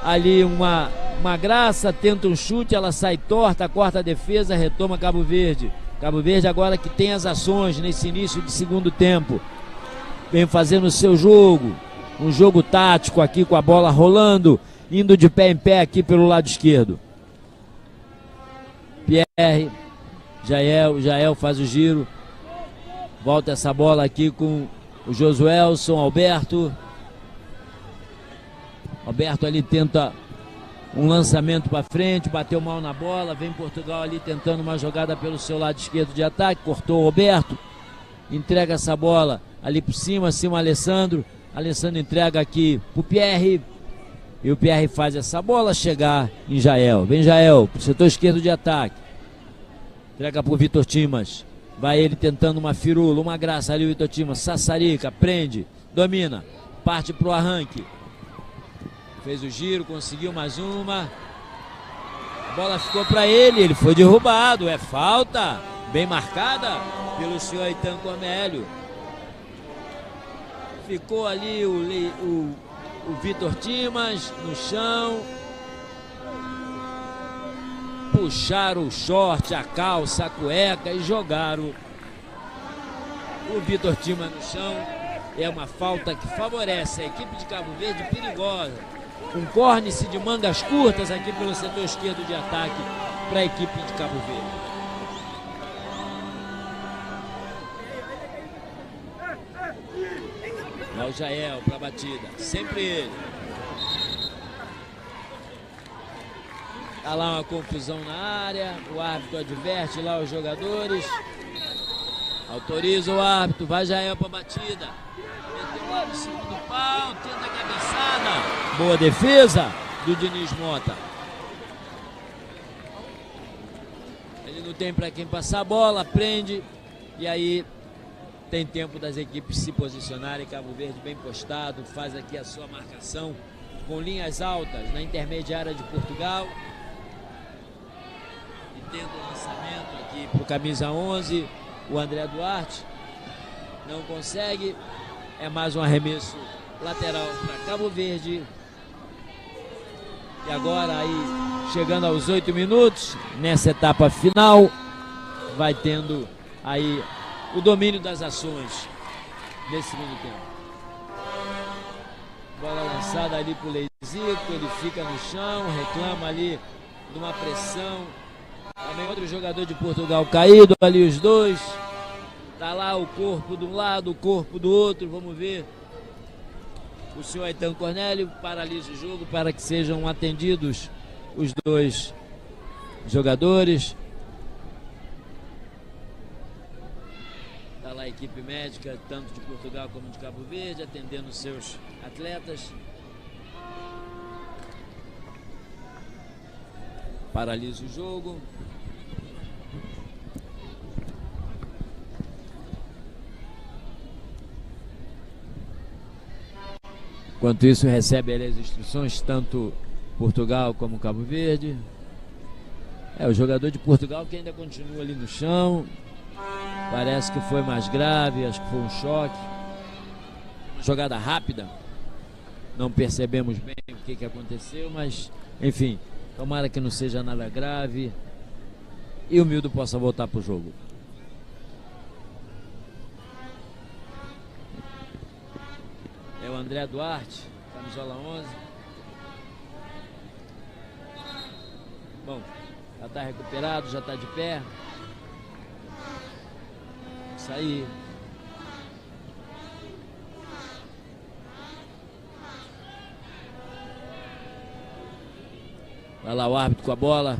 ali uma, uma graça, tenta um chute, ela sai torta, corta a defesa, retoma Cabo Verde. Cabo Verde agora que tem as ações nesse início de segundo tempo. Vem fazendo o seu jogo, um jogo tático aqui com a bola rolando, indo de pé em pé aqui pelo lado esquerdo. Pierre, Jael, Jael faz o giro. Volta essa bola aqui com o Josuelson, Alberto. Alberto ali tenta um lançamento para frente, bateu mal na bola. Vem Portugal ali tentando uma jogada pelo seu lado esquerdo de ataque. Cortou o Alberto. Entrega essa bola ali por cima, cima Alessandro. Alessandro entrega aqui pro Pierre. E o Pierre faz essa bola chegar em Jael. Vem Jael, pro setor esquerdo de ataque. Entrega pro Vitor Timas. Vai ele tentando uma firula, uma graça ali, o Vitor Timas. Sassarica, prende, domina, parte pro arranque. Fez o giro, conseguiu mais uma. A bola ficou para ele, ele foi derrubado. É falta, bem marcada pelo senhor Eitan Cornélio. Ficou ali o, Le- o, o Vitor Timas no chão. Puxaram o short, a calça, a cueca e jogaram o Vitor Timas no chão. É uma falta que favorece a equipe de Cabo Verde, perigosa. Um córnice de mangas curtas aqui pelo setor esquerdo de ataque para a equipe de Cabo Verde. Lá o Jael para a batida, sempre ele. Tá lá uma confusão na área, o árbitro adverte lá os jogadores. Autoriza o árbitro, vai Jael para a batida. Meteu lá no segundo pau, tenta a cabeçada. Boa defesa do Diniz Mota. Ele não tem para quem passar a bola, prende. E aí tem tempo das equipes se posicionarem. Cabo Verde bem postado, faz aqui a sua marcação com linhas altas na intermediária de Portugal. E tenta o lançamento aqui pro camisa onze, o André Duarte. Não consegue. É mais um arremesso lateral para Cabo Verde. E agora aí, chegando aos oito minutos, nessa etapa final, vai tendo aí o domínio das ações nesse segundo tempo. Bola lançada ali pro Lezico, ele fica no chão, reclama ali de uma pressão. Também outro jogador de Portugal caído ali, os dois. Tá lá o corpo de um lado, o corpo do outro, vamos ver. O senhor Eitan Cornélio paralisa o jogo para que sejam atendidos os dois jogadores. Tá lá a equipe médica, tanto de Portugal como de Cabo Verde, atendendo seus atletas. Paralisa o jogo. Enquanto isso, recebe ali as instruções, tanto Portugal como Cabo Verde. É, o jogador de Portugal que ainda continua ali no chão. Parece que foi mais grave, acho que foi um choque. Uma jogada rápida. Não percebemos bem o que que aconteceu, mas, enfim, tomara que não seja nada grave e o miúdo possa voltar pro jogo. É o André Duarte, camisola onze. Bom, já tá recuperado, já tá de pé. Isso aí. Vai lá o árbitro com a bola.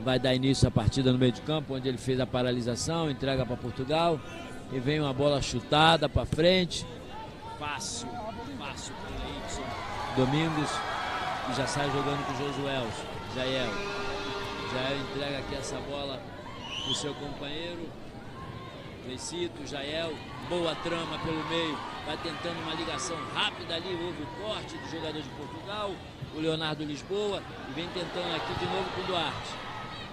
Vai dar início à partida no meio de campo, onde ele fez a paralisação, entrega para Portugal. E vem uma bola chutada para frente. Fácil, fácil para o Leidson Domingos. E já sai jogando com o Josuelson. Jael. Jael entrega aqui essa bola O seu companheiro, Clecito, Jael, boa trama pelo meio, vai tentando uma ligação rápida ali, houve o corte do jogador de Portugal, o Leonardo Lisboa, e vem tentando aqui de novo com o Duarte.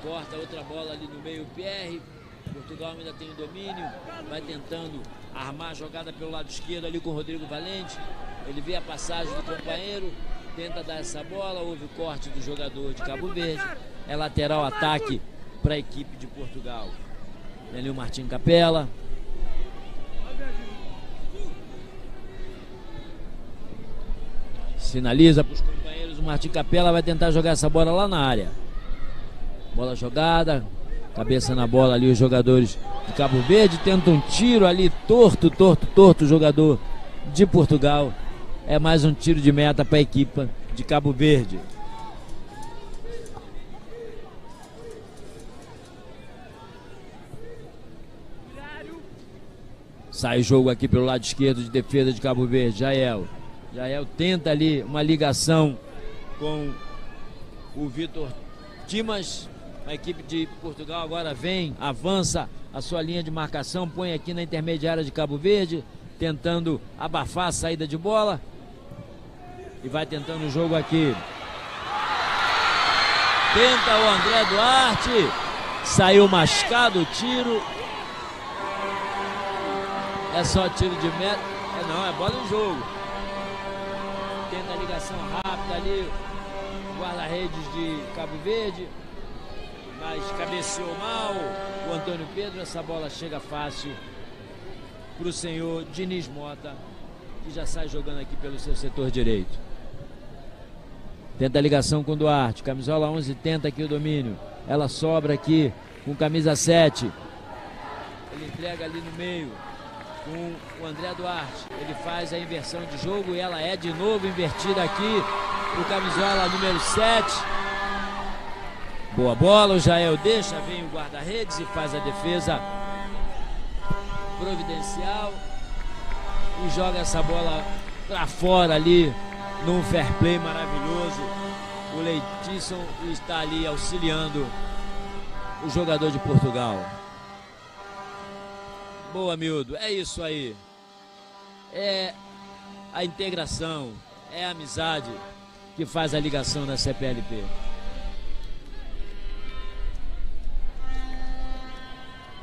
Corta outra bola ali no meio, Pierre. Portugal ainda tem o domínio, vai tentando armar a jogada pelo lado esquerdo ali com o Rodrigo Valente. Ele vê a passagem do companheiro, tenta dar essa bola, houve o corte do jogador de Cabo Verde. É lateral, ataque para a equipe de Portugal. Tem ali o Martin Capela. Sinaliza para os companheiros, o Martin Capela vai tentar jogar essa bola lá na área. Bola jogada, cabeça na bola ali, os jogadores de Cabo Verde tentam um tiro ali, torto, torto, torto, o jogador de Portugal. É mais um tiro de meta para a equipa de Cabo Verde. Sai o jogo aqui pelo lado esquerdo de defesa de Cabo Verde. Jael. Jael tenta ali uma ligação com o Vitor Dimas. A equipe de Portugal agora vem, avança a sua linha de marcação, põe aqui na intermediária de Cabo Verde, tentando abafar a saída de bola. E vai tentando o jogo aqui. Tenta o André Duarte. Saiu mascado o tiro. É só tiro de meta. É não, é bola em jogo. Tenta a ligação rápida ali. Guarda-redes de Cabo Verde. Mas cabeceou mal o António Pedro. Essa bola chega fácil para o senhor Diniz Mota, que já sai jogando aqui pelo seu setor direito. Tenta a ligação com Duarte. Camisola onze tenta aqui o domínio. Ela sobra aqui com camisa sete. Ele entrega ali no meio com o André Duarte. Ele faz a inversão de jogo e ela é de novo invertida aqui pro camisola número sete. Boa bola, o Jael deixa, vem o guarda-redes e faz a defesa providencial e joga essa bola para fora ali, num fair play maravilhoso. O Leitisson está ali auxiliando o jogador de Portugal. Boa, miúdo, é isso aí. É a integração, é a amizade que faz a ligação na C P L P.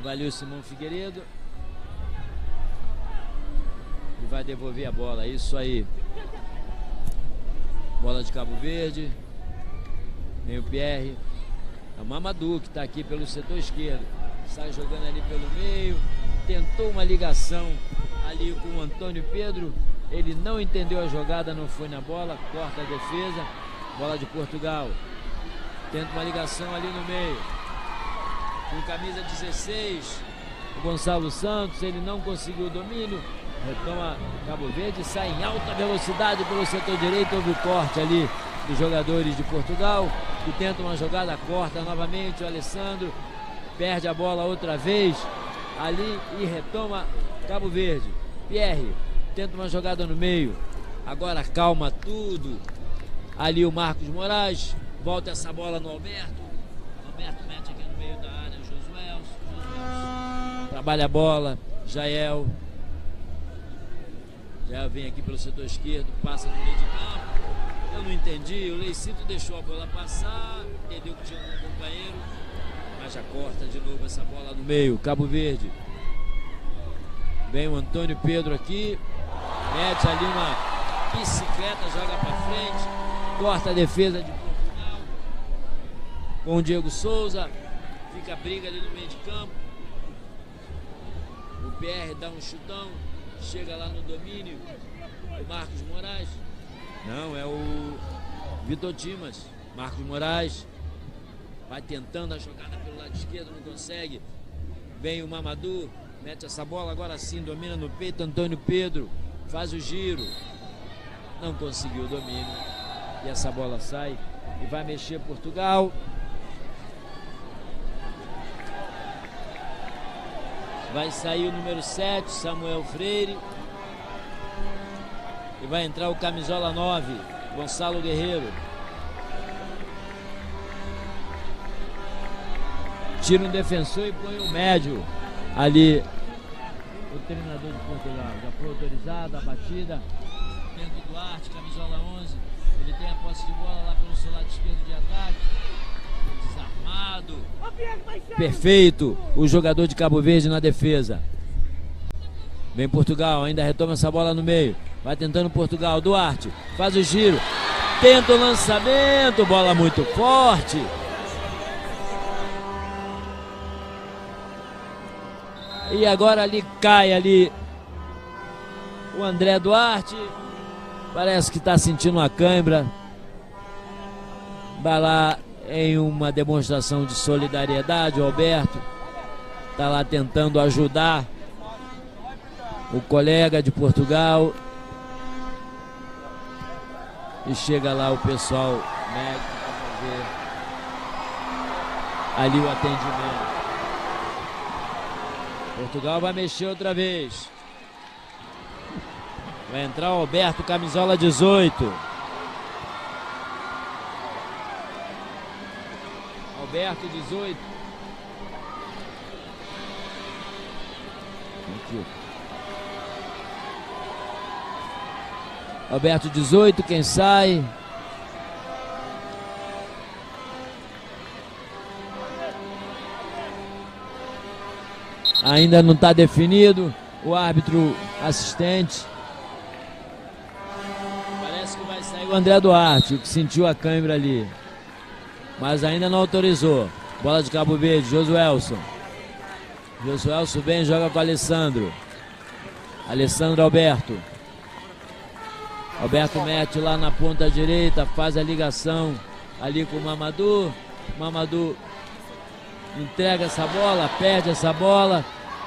Valeu, Simão Figueiredo. E vai devolver a bola, isso aí. Bola de Cabo Verde. Vem o Pierre. É o Mamadou que está aqui pelo setor esquerdo. Sai jogando ali pelo meio. Tentou uma ligação ali com o António Pedro. Ele não entendeu a jogada, não foi na bola. Corta a defesa. Bola de Portugal. Tenta uma ligação ali no meio. Com camisa dezesseis, o Gonçalo Santos, ele não conseguiu o domínio. Retoma Cabo Verde, sai em alta velocidade pelo setor direito. Houve o corte ali dos jogadores de Portugal, que tenta uma jogada, corta novamente o Alessandro. Perde a bola outra vez ali e retoma Cabo Verde. Pierre tenta uma jogada no meio. Agora calma tudo. Ali o Marcos Moraes. Volta essa bola no Alberto. Alberto mete aqui no meio da área. O Josué. Josué. Trabalha a bola. Jael. Já vem aqui pelo setor esquerdo, passa no meio de campo. Eu não entendi, o Leicito deixou a bola passar, entendeu que tinha um companheiro, mas já corta de novo essa bola no meio. Cabo Verde. Vem o António Pedro aqui, mete ali uma bicicleta, joga para frente, corta a defesa de Portugal com o Diego Souza, fica a briga ali no meio de campo. O Pierre dá um chutão, chega lá no domínio. O Marcos Moraes. Não, é o Vitor Dimas. Marcos Moraes vai tentando a jogada pelo lado esquerdo, não consegue. Vem o Mamadou, mete essa bola, agora sim, domina no peito. António Pedro faz o giro. Não conseguiu o domínio. E essa bola sai e vai mexer Portugal. Vai sair o número sete, Samuel Freire. E vai entrar o camisola nove, Gonçalo Guerreiro. Tira um defensor e põe o médio ali. O treinador de Portugal. Já foi autorizada a batida. Bento Duarte, camisola onze. Ele tem a posse de bola lá pelo seu lado esquerdo de ataque. Desarmado. Perfeito. O jogador de Cabo Verde na defesa. Vem Portugal, ainda retoma essa bola no meio. Vai tentando Portugal. Duarte, faz o giro. Tenta o lançamento, bola muito forte. E agora ali cai ali o André Duarte. Parece que está sentindo uma cãibra. Vai lá em uma demonstração de solidariedade, o Alberto está lá tentando ajudar o colega de Portugal. E chega lá o pessoal médico para fazer ali o atendimento. Portugal vai mexer outra vez. Vai entrar o Alberto, camisola dezoito. Alberto, dezoito. Aqui. Alberto, dezoito, quem sai? Ainda não está definido. O árbitro assistente. Parece que vai sair o André Duarte, que sentiu a cãibra ali. Mas ainda não autorizou. Bola de Cabo Verde, Josuelson. Josuelson vem, joga com Alessandro. Alessandro, Alberto. Alberto mete lá na ponta direita, faz a ligação ali com o Mamadou. Mamadou entrega essa bola, perde essa bola,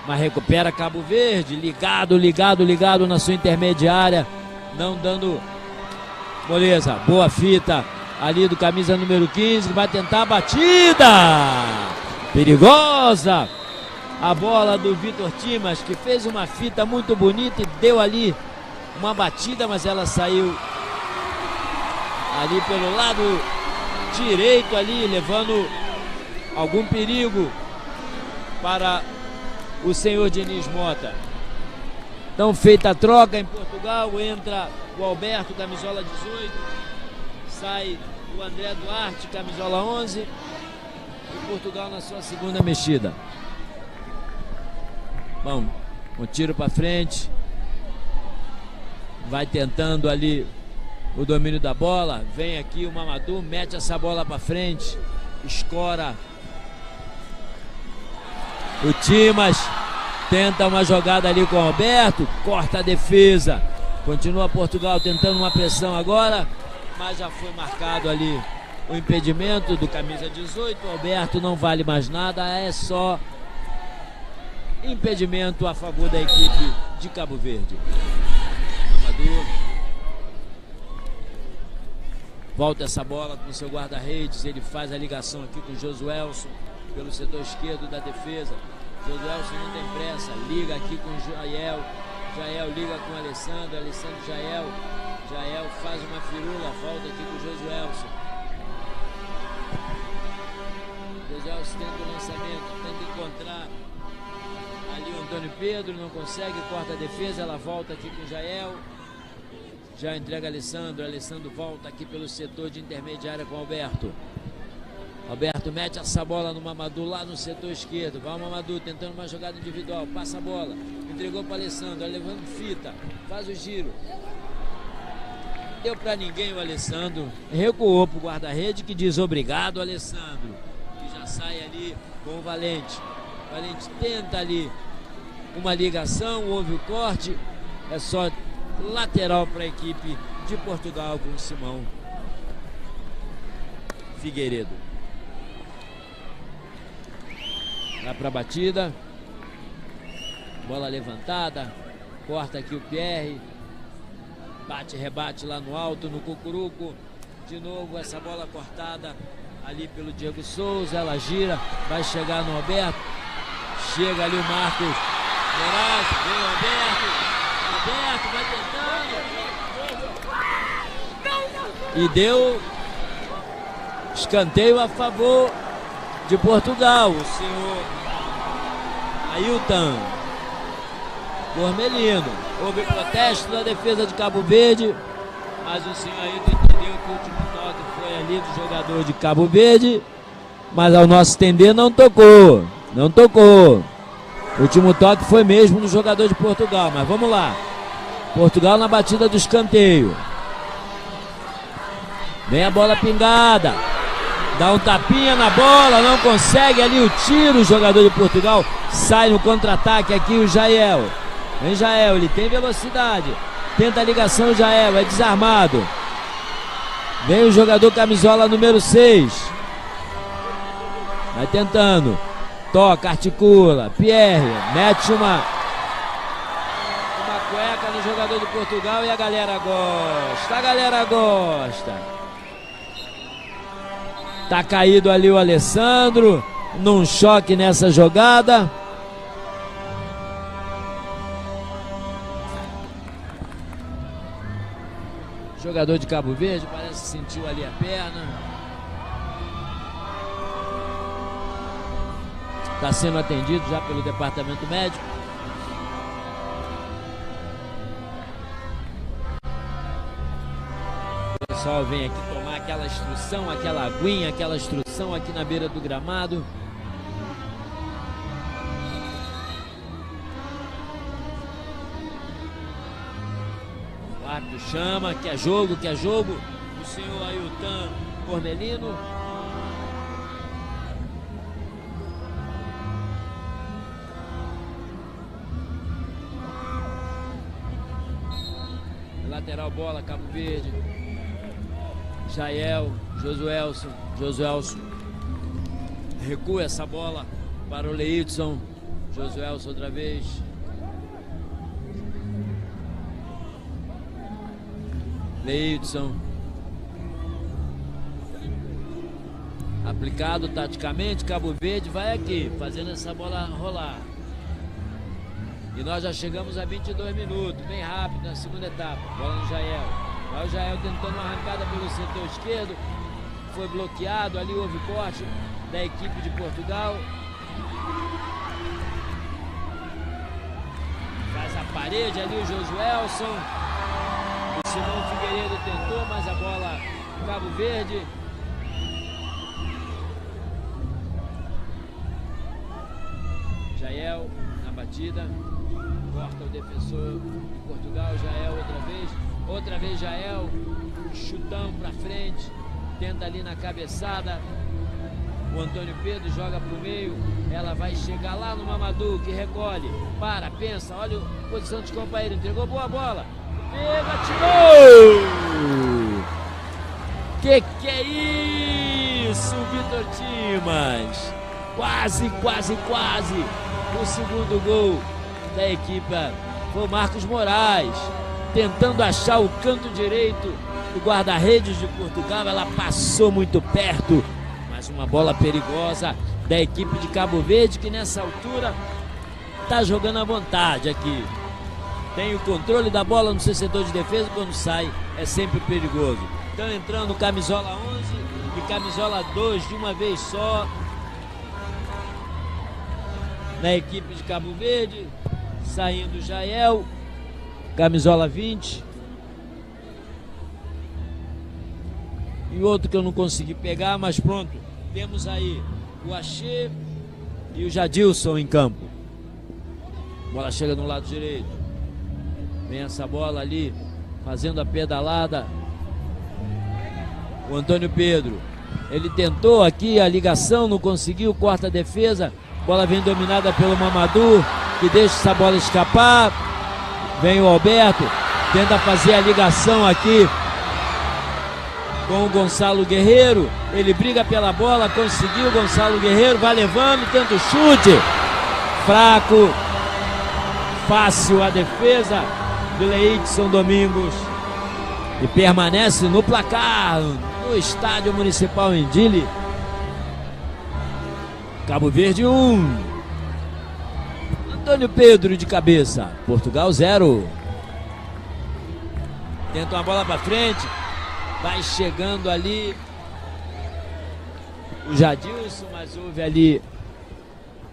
mas recupera Cabo Verde, ligado, ligado, ligado na sua intermediária, não dando moleza. Boa fita ali do camisa número quinze, que vai tentar a batida. Perigosa a bola do Vitor Timas, que fez uma fita muito bonita e deu ali uma batida, mas ela saiu ali pelo lado direito ali, levando algum perigo para o senhor Diniz Mota. Então, feita a troca em Portugal, entra o Alberto, camisola dezoito, sai o André Duarte, camisola onze, e Portugal na sua segunda mexida. Bom, um tiro para frente. Vai tentando ali o domínio da bola. Vem aqui o Mamadou, mete essa bola para frente. Escora. O Timas tenta uma jogada ali com o Alberto. Corta a defesa. Continua Portugal tentando uma pressão agora. Mas já foi marcado ali o impedimento do camisa dezoito. O Alberto não vale mais nada. É só impedimento a favor da equipe de Cabo Verde. Mamadou. Volta essa bola com seu guarda-redes. Ele faz a ligação aqui com o Josuelson pelo setor esquerdo da defesa. Josuelson não tem pressa. Liga aqui com o Jael. Jael liga com o Alessandro. Alessandro, Jael. Jael faz uma firula. Volta aqui com o Josuelson. Josuelson tenta o lançamento. Tenta encontrar ali o António Pedro, não consegue, corta a defesa, ela volta aqui com o Jael. Já entrega Alessandro, Alessandro volta aqui pelo setor de intermediária com Alberto. Alberto mete essa bola no Mamadou lá no setor esquerdo. Vai o Mamadou tentando uma jogada individual, passa a bola, entregou para Alessandro, levando fita, faz o giro. Deu para ninguém o Alessandro, recuou para o guarda-rede que diz obrigado, Alessandro, que já sai ali com o Valente. Valente tenta ali uma ligação, houve o corte. É só lateral para a equipe de Portugal com Simão Figueiredo. Vai para a batida. Bola levantada. Corta aqui o Pierre. Bate, rebate lá no alto, no cucuruco. De novo essa bola cortada ali pelo Diego Souza, ela gira, vai chegar no Alberto. Chega ali o Marcos Moraes, vem o Alberto. Alberto vai tentando. E deu escanteio a favor de Portugal, o senhor Ailton Cormelino. Houve protesto da defesa de Cabo Verde, mas o senhor Ailton entendeu que o último toque foi ali do jogador de Cabo Verde, mas ao nosso entender não tocou, não tocou. O último toque foi mesmo no jogador de Portugal, mas vamos lá. Portugal na batida do escanteio. Vem a bola pingada. Dá um tapinha na bola, não consegue ali o tiro. O jogador de Portugal sai no contra-ataque aqui, o Jael. Vem Jael, ele tem velocidade. Tenta a ligação, Jael, é desarmado. Vem o jogador camisola número seis. Vai tentando. Toca, articula. Pierre mete uma, uma cueca no jogador de Portugal e a galera gosta. A galera gosta. Tá caído ali o Alessandro, num choque nessa jogada. Jogador de Cabo Verde, parece que sentiu ali a perna. Está sendo atendido já pelo departamento médico. O pessoal vem aqui tomar aquela instrução, aquela aguinha, aquela instrução aqui na beira do gramado. O árbitro chama, que é jogo, que é jogo. O senhor Ailton Cormelino. Lateral, bola, Cabo Verde. Jael, Josuelson, Josuelson. Recua essa bola para o Leidson. Josuelson outra vez. Leidson. Aplicado taticamente, Cabo Verde vai aqui, fazendo essa bola rolar. E nós já chegamos a vinte e dois minutos, bem rápido na segunda etapa. Bola no Jael. Vai o Jael tentando uma arrancada pelo setor esquerdo. Foi bloqueado, ali houve corte da equipe de Portugal. Faz a parede ali o Josuelson. O Simão Figueiredo tentou, mas a bola, Cabo Verde. Jael na batida. Corta o defensor de Portugal. Jael outra vez. Outra vez Jael. Chutão pra frente. Tenta ali na cabeçada. O Antônio Pedro joga pro meio. Ela vai chegar lá no Mamadou, que recolhe. Para, pensa. Olha a posição dos companheiros. Entregou boa bola. Pega, tirou! Que que é isso, Vitor Timas? Quase, quase, quase o segundo gol da equipa. Foi o Marcos Moraes tentando achar o canto direito do guarda-redes de Portugal. Ela passou muito perto, mas uma bola perigosa da equipe de Cabo Verde, que nessa altura tá jogando à vontade aqui. Tem o controle da bola no seu setor de defesa, quando sai é sempre perigoso. Então entrando camisola onze e camisola dois de uma vez só na equipe de Cabo Verde, saindo Jael, camisola vinte. E outro que eu não consegui pegar, mas pronto. Temos aí o Axê e o Jadilson em campo. Bola chega no lado direito. Vem essa bola ali, fazendo a pedalada. O Antônio Pedro, ele tentou aqui a ligação, não conseguiu, corta a defesa. Bola vem dominada pelo Mamadou, que deixa essa bola escapar. Vem o Alberto, tenta fazer a ligação aqui com o Gonçalo Guerreiro. Ele briga pela bola, conseguiu. Gonçalo Guerreiro vai levando, tenta o chute. Fraco, fácil a defesa do Leidson Domingos. E permanece no placar, no Estádio Municipal em Dili. Cabo Verde um. Antônio Pedro de cabeça. Portugal zero. Tenta uma bola pra frente. Vai chegando ali. O Jadilson, mas houve ali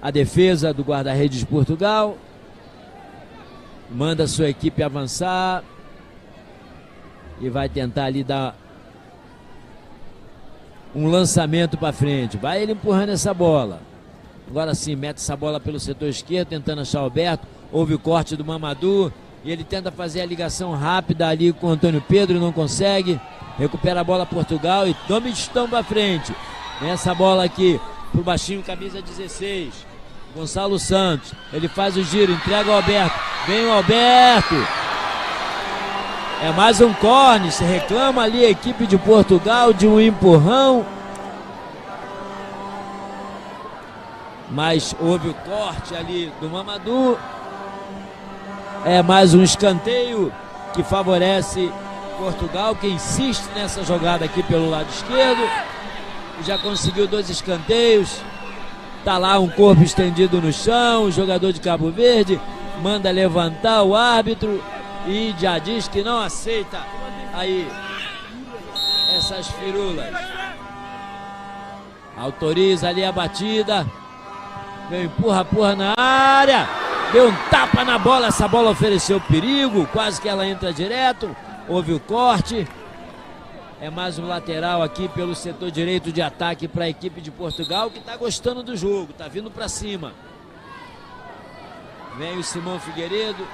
a defesa do guarda-redes de Portugal. Manda sua equipe avançar e vai tentar ali dar um lançamento pra frente. Vai ele empurrando essa bola. Agora sim, mete essa bola pelo setor esquerdo, tentando achar o Alberto. Houve o corte do Mamadou. E ele tenta fazer a ligação rápida ali com o António Pedro, não consegue. Recupera a bola Portugal e toma estão pra frente. Vem essa bola aqui pro baixinho, camisa dezesseis. Gonçalo Santos. Ele faz o giro, entrega o Alberto. Vem o Alberto. É mais um corne. Se reclama ali a equipe de Portugal de um empurrão. Mas houve o corte ali do Mamadou. É mais um escanteio que favorece Portugal, que insiste nessa jogada aqui pelo lado esquerdo. Já conseguiu dois escanteios. Tá lá um corpo estendido no chão, o jogador de Cabo Verde manda levantar o árbitro e já diz que não aceita aí essas firulas. Autoriza ali a batida. Deu empurra, empurra na área. Deu um tapa na bola. Essa bola ofereceu perigo. Quase que ela entra direto. Houve o corte. É mais um lateral aqui pelo setor direito de ataque para a equipe de Portugal, que tá gostando do jogo, tá vindo pra cima. Vem o Simão Figueiredo.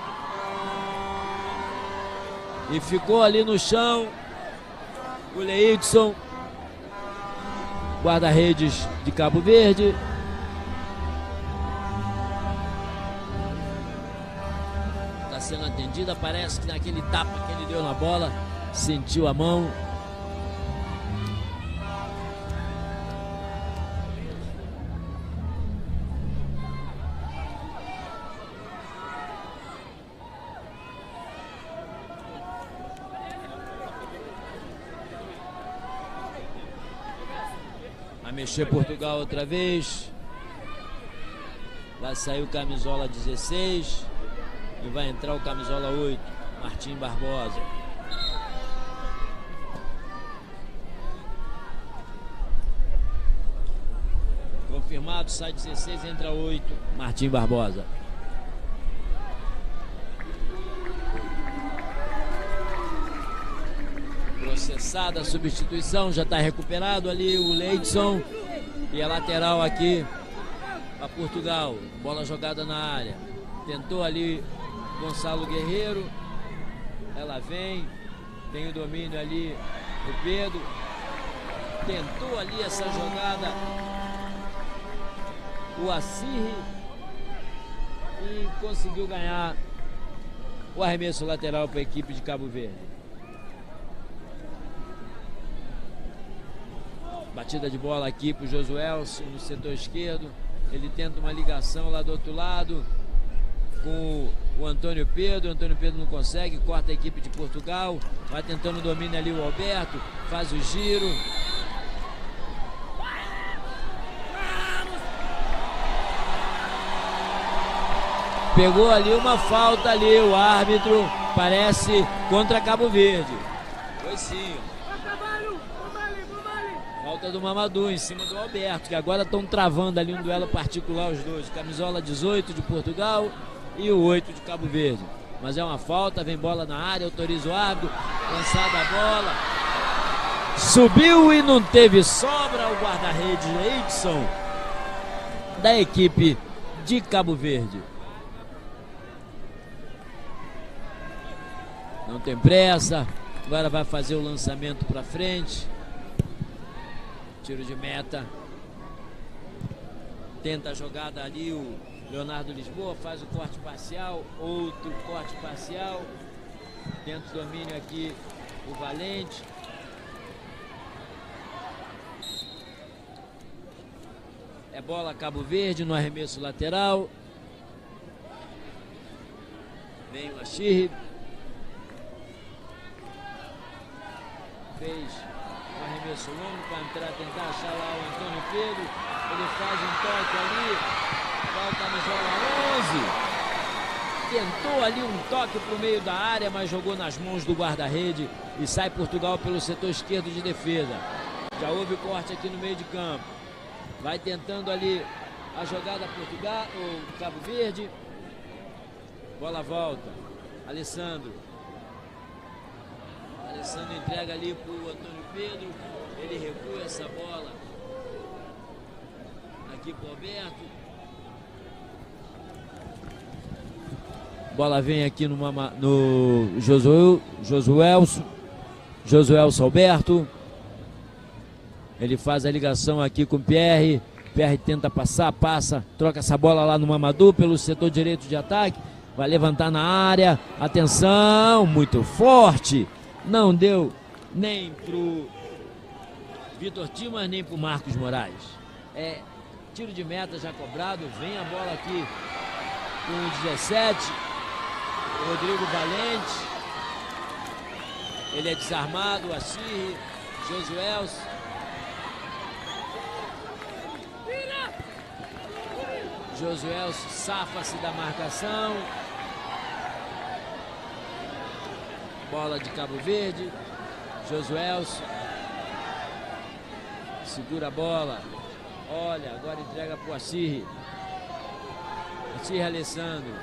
E ficou ali no chão o Leidson, guarda-redes de Cabo Verde. Tá sendo atendida, parece que naquele tapa que ele deu na bola, sentiu a mão. A mexer Portugal outra vez. Vai sair o camisola dezesseis e vai entrar o camisola oito, Martim Barbosa. Confirmado, sai dezesseis, entra oito, Martim Barbosa. Processada a substituição, já tá recuperado ali o Leidson. E a lateral aqui pra Portugal. Bola jogada na área. Tentou ali Gonçalo Guerreiro. Ela vem. Tem o domínio ali o Pedro. Tentou ali essa jogada o Assirri e conseguiu ganhar o arremesso lateral pra equipe de Cabo Verde. Batida de bola aqui pro Josuelson no setor esquerdo. Ele tenta uma ligação lá do outro lado com o António Pedro. O António Pedro não consegue, corta a equipe de Portugal. Vai tentando domínio ali o Alberto, faz o giro. Pegou ali uma falta ali, o árbitro, parece, contra Cabo Verde. Foi sim. Falta do Mamadou em cima do Alberto, que agora estão travando ali um duelo particular os dois. Camisola dezoito de Portugal e o oito de Cabo Verde. Mas é uma falta, vem bola na área, autoriza o árbitro, lançada a bola. Subiu e não teve sobra o guarda-redes Leidson, da equipe de Cabo Verde. Não tem pressa. Agora vai fazer o lançamento pra frente. Tiro de meta. Tenta a jogada ali o Leonardo Lisboa, faz o corte parcial, outro corte parcial. Tenta o domínio aqui o Valente. É bola Cabo Verde no arremesso lateral. Vem o Achirri. Fez um arremesso longo pra entrar, tentar achar lá o António Pedro. Ele faz um toque ali. Falta no jogo onze. Tentou ali um toque pro meio da área, mas jogou nas mãos do guarda-rede e sai Portugal pelo setor esquerdo de defesa. Já houve corte aqui no meio de campo. Vai tentando ali a jogada Portugal, o Cabo Verde. Bola volta. Alessandro. Alessandro entrega ali pro António Pedro. Ele recua essa bola aqui pro Alberto. Bola vem aqui no, Mama, no Josué, Josuelso. Josuelso Alberto. Ele faz a ligação aqui com o Pierre. Pierre tenta passar, passa, troca essa bola lá no Mamadou pelo setor direito de ataque. Vai levantar na área. Atenção, muito forte. Não deu nem pro Vitor Timas, nem pro Marcos Moraes. É tiro de meta já cobrado. Vem a bola aqui com o dezessete. Rodrigo Valente. Ele é desarmado. Assi, Josuelso. Josuelso safa-se da marcação. Bola de Cabo Verde. Josuelso. Segura a bola. Olha, agora entrega pro Assi. Assi, Alessandro.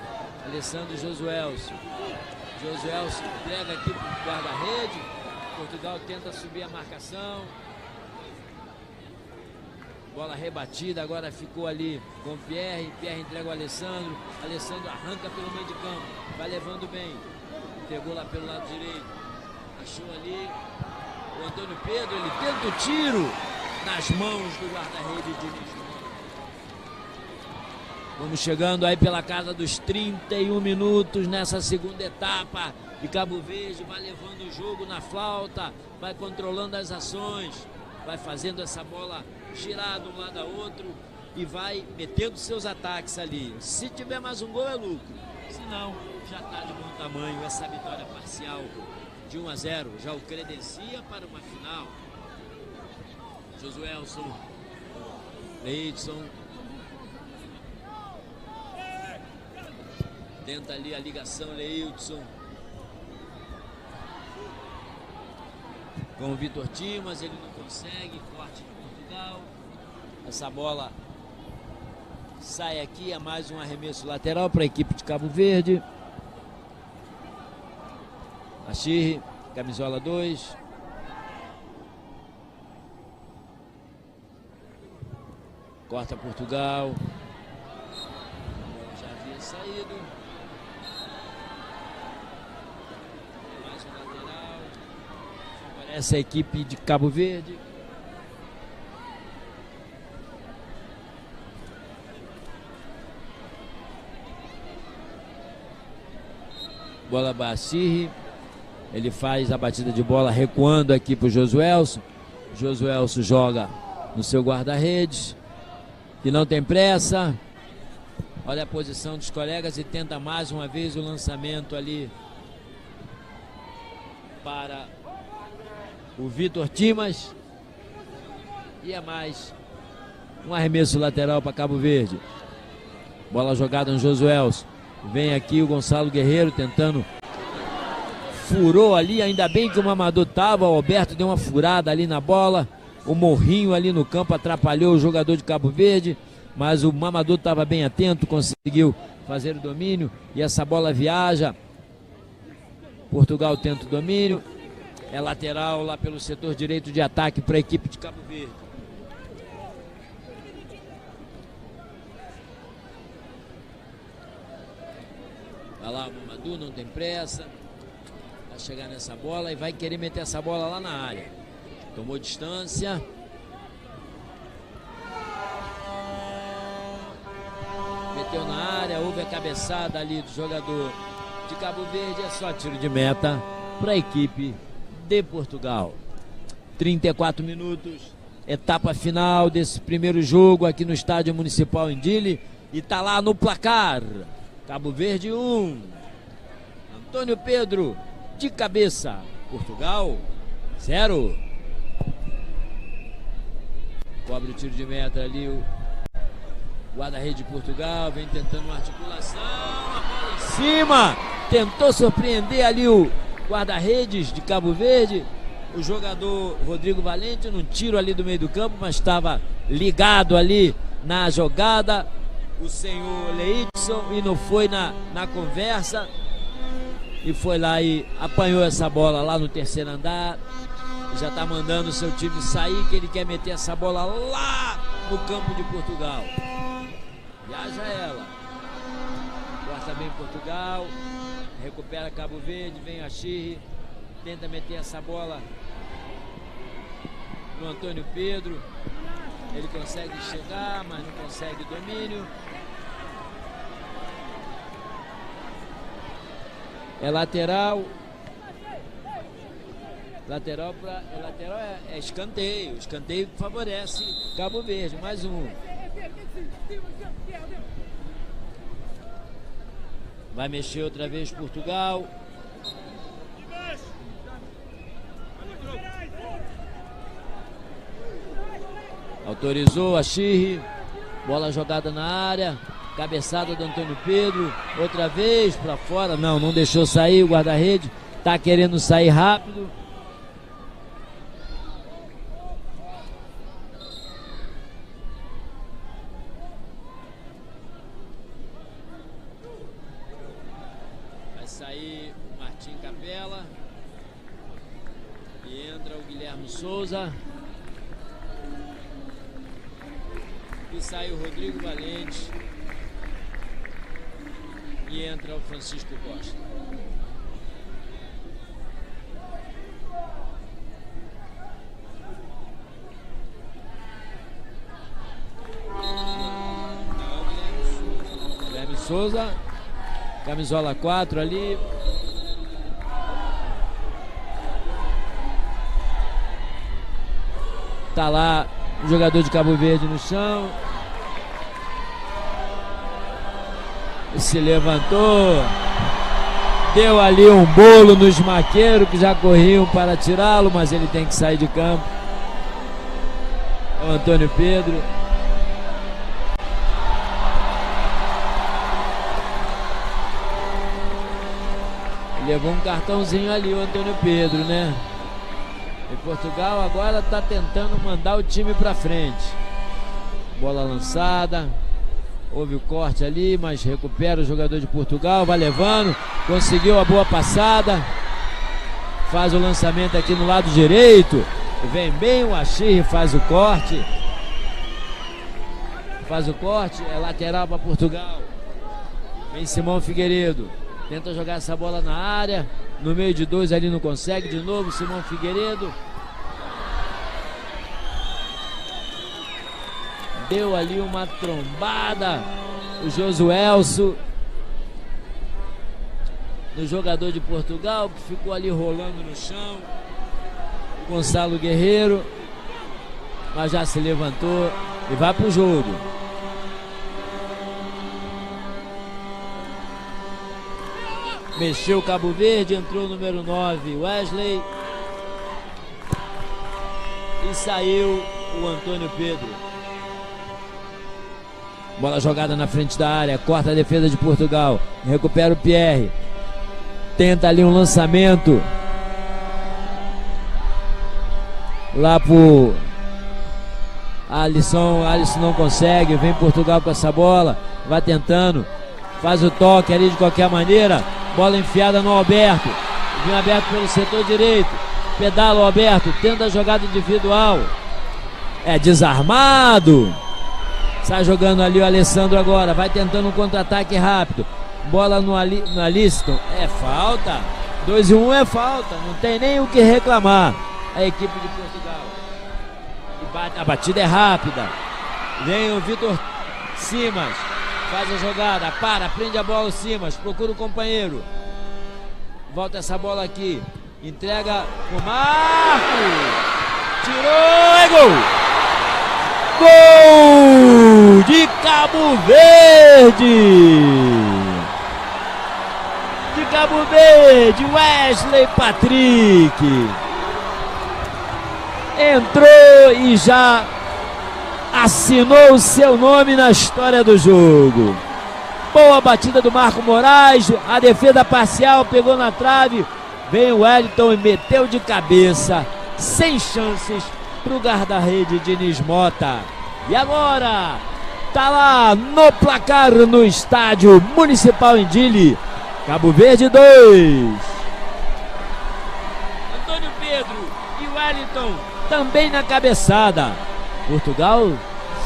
Alessandro, Josuelso. Josuelso entrega aqui pro guarda-rede. Portugal tenta subir a marcação. Bola rebatida, agora ficou ali com o Pierre. Pierre entrega o Alessandro. Alessandro arranca pelo meio de campo. Vai levando bem. Pegou lá pelo lado direito. Achou ali o António Pedro. Ele tenta o tiro nas mãos do guarda-rede Diniz. Vamos chegando aí pela casa dos trinta e um minutos nessa segunda etapa. E Cabo Verde vai levando o jogo na flauta, vai controlando as ações, vai fazendo essa bola girar de um lado a outro e vai metendo seus ataques ali. Se tiver mais um gol, é lucro. Se não, já está de bom tamanho essa vitória parcial de um a zero. Já o credencia para uma final. Josuelson. Leidson. Tenta ali a ligação, Leidson. Com o Vitor Timas, ele não consegue. Corte de Portugal. Essa bola sai aqui, é mais um arremesso lateral para a equipe de Cabo Verde. Assi, camisola dois. Corta Portugal. Já havia saído. Mais um lateral. Favorece a equipe de Cabo Verde. Bola ba Assi. Ele faz a batida de bola recuando aqui pro Josuelson. Josuelson joga no seu guarda-redes, que não tem pressa. Olha a posição dos colegas e tenta mais uma vez o lançamento ali para o Vitor Timas. E é mais um arremesso lateral para Cabo Verde. Bola jogada no Josuelson. Vem aqui o Gonçalo Guerreiro tentando. Furou ali, ainda bem que o Mamadou tava, o Alberto deu uma furada ali na bola. O Morrinho ali no campo atrapalhou o jogador de Cabo Verde, mas o Mamadou estava bem atento, conseguiu fazer o domínio e essa bola viaja. Portugal tenta o domínio. É lateral lá pelo setor direito de ataque para a equipe de Cabo Verde. Vai lá, o Mamadou não tem pressa. Vai chegar nessa bola e vai querer meter essa bola lá na área. Tomou distância. Meteu na área, houve a cabeçada ali do jogador de Cabo Verde. É só tiro de meta para a equipe de Portugal. Trinta e quatro minutos, etapa final desse primeiro jogo aqui no Estádio Municipal em Dili. E tá lá no placar: Cabo Verde um, António Pedro de cabeça. Portugal zero. Cobre o tiro de meta ali o guarda-rede de Portugal, vem tentando uma articulação, a bola em cima, tentou surpreender ali o guarda-redes de Cabo Verde. O jogador Rodrigo Valente num tiro ali do meio do campo, mas estava ligado ali na jogada, o senhor Leidson, e não foi na, na conversa, e foi lá e apanhou essa bola lá no terceiro andar, e já tá mandando o seu time sair, que ele quer meter essa bola lá no campo de Portugal. Viaja ela. Corta bem Portugal. Recupera Cabo Verde. Vem Aschirri. Tenta meter essa bola no António Pedro. Ele consegue chegar, mas não consegue domínio. É lateral. Lateral para, é lateral, é, é escanteio. Escanteio que favorece Cabo Verde. Mais um. Vai mexer outra vez Portugal. Autorizou Aschirri. Bola jogada na área. Cabeçada do António Pedro. Outra vez para fora. Não, não deixou sair o guarda-rede. Tá querendo sair rápido. Vai sair o Martin Capela. E entra o Guilherme Souza. E sai o Rodrigo Valente. E entra o Francisco Costa. Guilherme Souza, camisola quatro ali. Tá lá o jogador de Cabo Verde no chão. Se levantou. Deu ali um bolo nos maqueiros que já corriam para tirá-lo, mas ele tem que sair de campo. É o António Pedro. Levou um cartãozinho ali, o António Pedro, né? E Portugal agora tá tentando mandar o time pra frente. Bola lançada. Houve o corte ali, mas recupera o jogador de Portugal. Vai levando. Conseguiu a boa passada. Faz o lançamento aqui no lado direito. Vem bem o Aschirri, faz o corte. Faz o corte, é lateral pra Portugal. Vem Simão Figueiredo. Tenta jogar essa bola na área. No meio de dois ali não consegue. De novo, Simão Figueiredo. Deu ali uma trombada. O Josuelso no jogador de Portugal, que ficou ali rolando no chão. Gonçalo Guerreiro. Mas já se levantou e vai pro jogo. Mexeu Cabo Verde, entrou o número nove, Wesley. E saiu o António Pedro. Bola jogada na frente da área, corta a defesa de Portugal. Recupera o Pierre. Tenta ali um lançamento. Lá pro Alisson. Alisson não consegue. Vem Portugal com essa bola. Vai tentando. Faz o toque ali de qualquer maneira. Bola enfiada no Alberto. Vem aberto pelo setor direito. Pedala o Alberto. Tenta a jogada individual. É desarmado. Sai jogando ali o Alessandro agora. Vai tentando um contra-ataque rápido. Bola no, Ali, no Alisson. É falta. Dois e um é falta. Não tem nem o que reclamar. A equipe de Portugal. E bate, a batida é rápida. Vem o Vitor Simas. Faz a jogada. Para. Prende a bola o Simas. Procura o companheiro. Volta essa bola aqui. Entrega pro Marco. Tirou, é gol! Gol de Cabo Verde! De Cabo Verde, Wesley Patrick. Entrou e já assinou o seu nome na história do jogo. Boa batida do Marco Moraes, a defesa parcial pegou na trave. Vem o Wellington e meteu de cabeça. Sem chances pro guarda-rede Diniz Mota. E agora, tá lá no placar no estádio Municipal em Dili. Cabo Verde dois. António Pedro e Wellington também na cabeçada. Portugal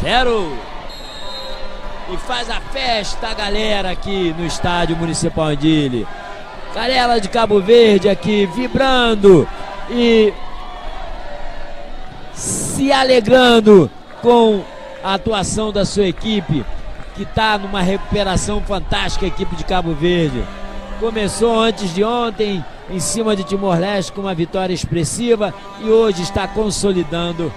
zero. E faz a festa, galera, aqui no estádio Municipal em Dili. Galera de Cabo Verde aqui vibrando e se alegrando com a atuação da sua equipe, que tá numa recuperação fantástica, a equipe de Cabo Verde. Começou antes de ontem, em cima de Timor-Leste, com uma vitória expressiva e hoje está consolidando,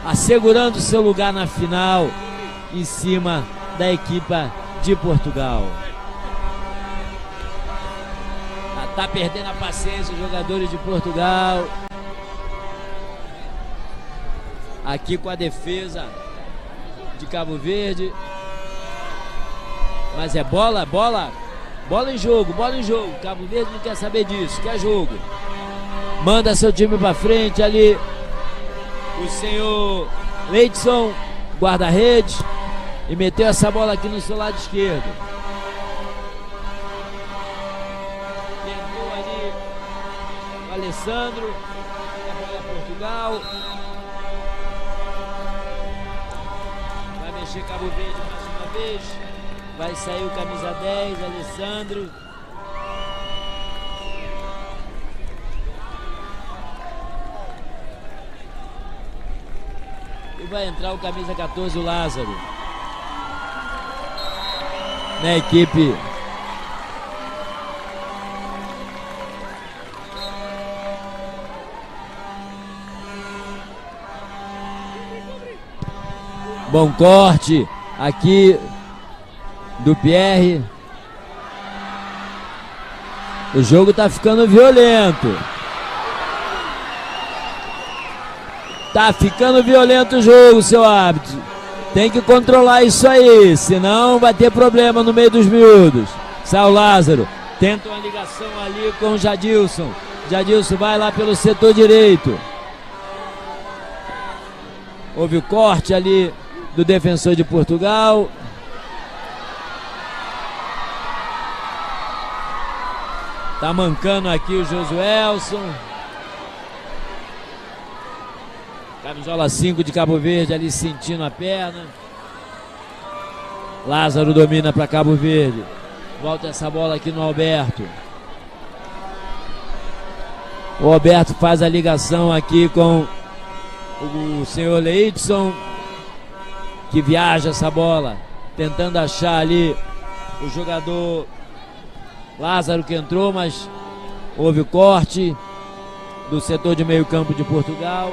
assegurando seu lugar na final, em cima da equipa de Portugal. Tá, tá perdendo a paciência os jogadores de Portugal. Aqui com a defesa de Cabo Verde. Mas é bola, bola. Bola em jogo, bola em jogo. Cabo Verde não quer saber disso, quer jogo. Manda seu time pra frente ali. O senhor Leidson, guarda-redes. E meteu essa bola aqui no seu lado esquerdo. Tentou ali o Alessandro. A bola Portugal. Vai mexer Cabo Verde mais uma vez. Vai sair o camisa dez, Alessandro. E vai entrar o camisa catorze, o Lázaro. Na equipe. Bom corte aqui do Pierre. O jogo tá ficando violento. Tá ficando violento o jogo, seu árbitro. Tem que controlar isso aí, senão vai ter problema no meio dos miúdos. Sai o Lázaro. Tenta uma ligação ali com o Jadilson. Jadilson vai lá pelo setor direito. Houve o corte ali do defensor de Portugal. Tá mancando aqui o Josuelson. Camisola cinco de Cabo Verde ali sentindo a perna. Lázaro domina pra Cabo Verde. Volta essa bola aqui no Alberto. O Alberto faz a ligação aqui com o senhor Leidson, que viaja essa bola, tentando achar ali o jogador Lázaro que entrou, mas houve o corte do setor de meio campo de Portugal.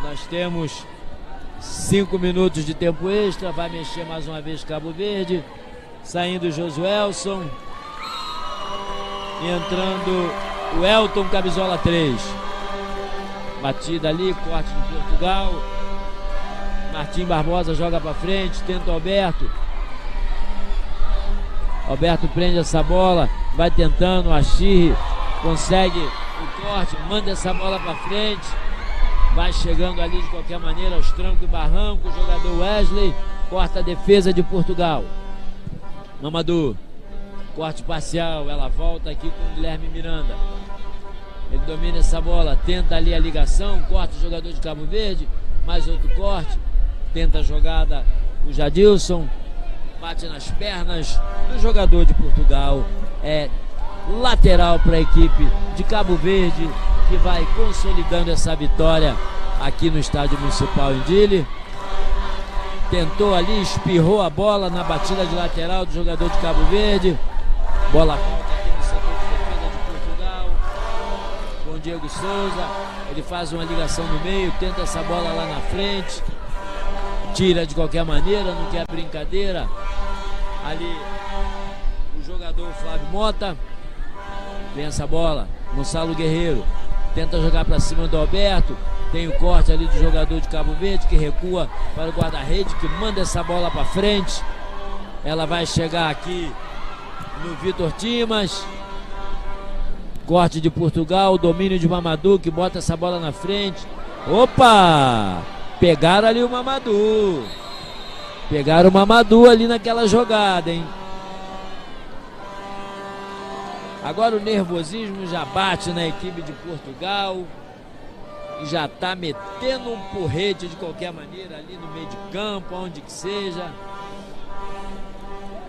Nós temos cinco minutos de tempo extra, vai mexer mais uma vez Cabo Verde. Saindo Josuelson. E entrando o Elton, camisola três. Batida ali, corte de Portugal. Martim Barbosa joga pra frente, tenta o Alberto. Alberto prende essa bola, vai tentando, Achirri consegue o corte, manda essa bola pra frente. Vai chegando ali de qualquer maneira, aos trancos e barrancos, o jogador Wesley corta a defesa de Portugal. Mamadou, corte parcial, ela volta aqui com o Guilherme Miranda. Ele domina essa bola, tenta ali a ligação, corta o jogador de Cabo Verde, mais outro corte, tenta a jogada o Jadilson, bate nas pernas do jogador de Portugal. É lateral para a equipe de Cabo Verde, que vai consolidando essa vitória aqui no Estádio Municipal em Dili. Tentou ali, espirrou a bola na batida de lateral do jogador de Cabo Verde. Bola volta aqui no setor de defesa de Portugal. Com Diego Souza, ele faz uma ligação no meio, tenta essa bola lá na frente. Tira de qualquer maneira, não quer brincadeira. Ali o jogador Flávio Mota. Vem essa bola, Gonçalo Guerreiro tenta jogar pra cima do Alberto. Tem o corte ali do jogador de Cabo Verde que recua para o guarda-rede, que manda essa bola pra frente. Ela vai chegar aqui no Vitor Timas. Corte de Portugal, domínio de Mamadou, que bota essa bola na frente. Opa! Pegaram ali o Mamadou. Pegaram o Mamadou ali naquela jogada, hein? Agora o nervosismo já bate na equipe de Portugal. E já tá metendo um porrete de qualquer maneira ali no meio de campo, aonde que seja.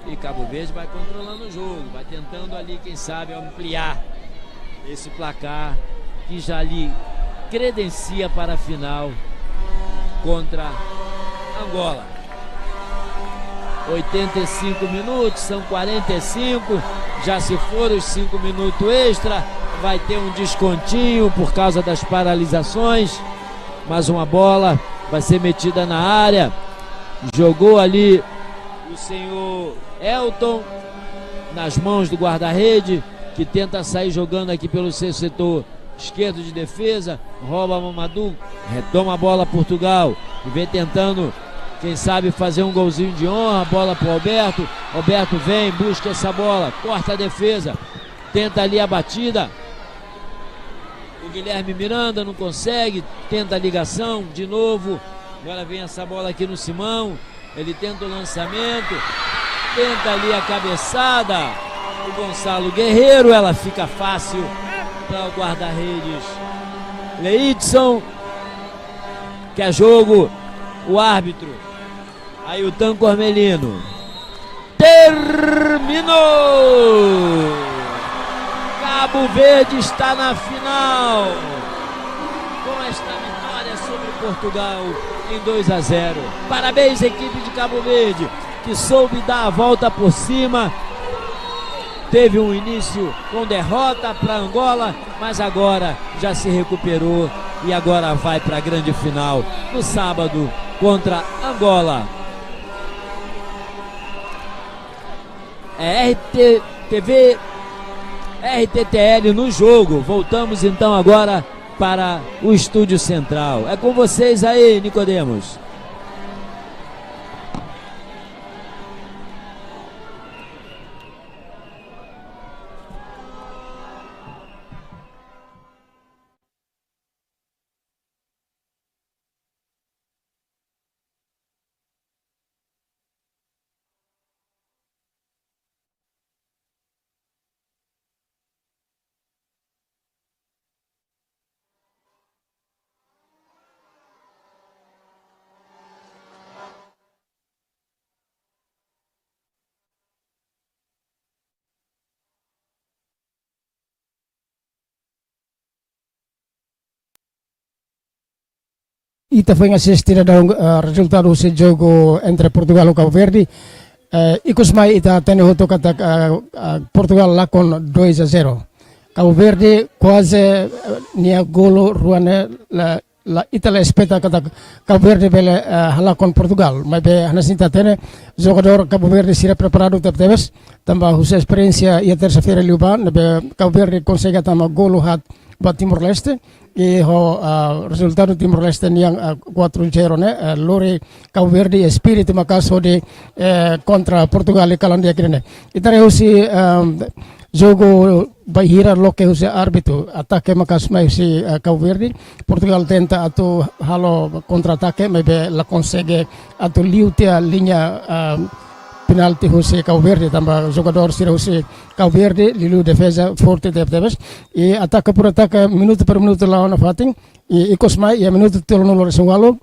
E Cabo Verde vai controlando o jogo, vai tentando ali, quem sabe, ampliar esse placar que já lhe credencia para a final contra Angola. Oitenta e cinco minutos, são quarenta e cinco, já se foram os cinco minutos extra, vai ter um descontinho por causa das paralisações. Mais uma bola vai ser metida na área. Jogou ali o senhor Elton nas mãos do guarda-rede, que tenta sair jogando aqui pelo seu setor esquerdo de defesa. Rouba Mamadou, retoma a bola Portugal. E vem tentando, quem sabe, fazer um golzinho de honra. Bola pro Alberto. Alberto vem, busca essa bola, corta a defesa. Tenta ali a batida. O Guilherme Miranda não consegue, tenta a ligação de novo. Agora vem essa bola aqui no Simão. Ele tenta o lançamento. Tenta ali a cabeçada. O Gonçalo Guerreiro, ela fica fácil para o guarda-redes Leidson. Que é jogo, o árbitro Ailton Cormelino. Terminou! Cabo Verde está na final com esta vitória sobre Portugal em dois a zero. Parabéns, equipe de Cabo Verde, que soube dar a volta por cima. Teve um início com derrota para Angola, mas agora já se recuperou e agora vai para a grande final no sábado contra Angola. É R T T V, R T T L no jogo. Voltamos então agora para o estúdio central. É com vocês aí, Nicodemos. Ita foin asiste daudaun, eh, rezultadu husi jogu entre Portugal ho Cabo Verde. Eh, ikus mai ita hatene hotu katak, eh, eh, Portugal lakon dois a zero. Cabo Verde kuaze, eh, nia golu rua ne'e la, la, ita la espeta katak Cabo Verde bele, eh, halakon Portugal. Maibé hanesan ita hatene, jogadór Cabo Verde sira preparadu tebetebes. Tanba husi esperiénsia iha tersa-feira liubá, ne'ebé Cabo Verde konsege tama golu haat ba Timor-Leste, i ho, ah, rezultadu Timor-Leste nian, ah, quatro zero ne'e, ah, lori Cabo Verde espíritu maka'as hodi, eh, kontra Portugal iha kalan di'ak ida-ne'e. Ita haree husi, ah, jogu bainhira loke husi árbitru, atake maka'as mai husi, ah, Cabo Verde. Portugal tenta atu halo kontra-atake, maibé la konsege atu liu tiha liña, ah, penalti husi Cabo Verde, tanba jogadór sira husi Cabo Verde, liuliu defeza forte tebetebes. I ataka por ataka, minutu per minutu la'o nafatin. I ikus mai, iha minutu tolunulu-resin-ualu,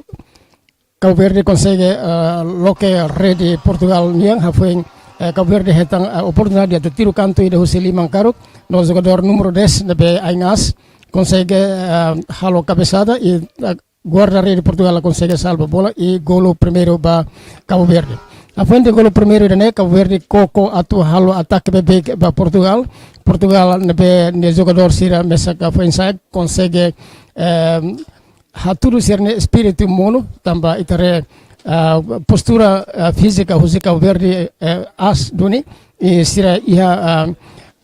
Cabo Verde konsege, eh, loke rede Portugal nian, hafoin, eh, Cabo Verde hetan, eh, oportunidade atu tiru kantu ida husi liman karuk, no jogadór númeru dez, ne'ebé ain aas, konsege, eh, halo kabesada i, eh, guarda-rede Portugal la konsege salva bola i golu primeiru ba Cabo Verde. Hafoin de golu primeiru ida-ne'e, Cabo Verde koko atu halo atake beibeik ba Portugal. Portugal ne'ebé nia jogadór sira mesak foin-sa'e konsege, eh, hatudu sira-nia espíritu monu, tanba ita haree, ah, postura, ah, fízika husi Cabo Verde, eh, aas duni, i sira iha, ah,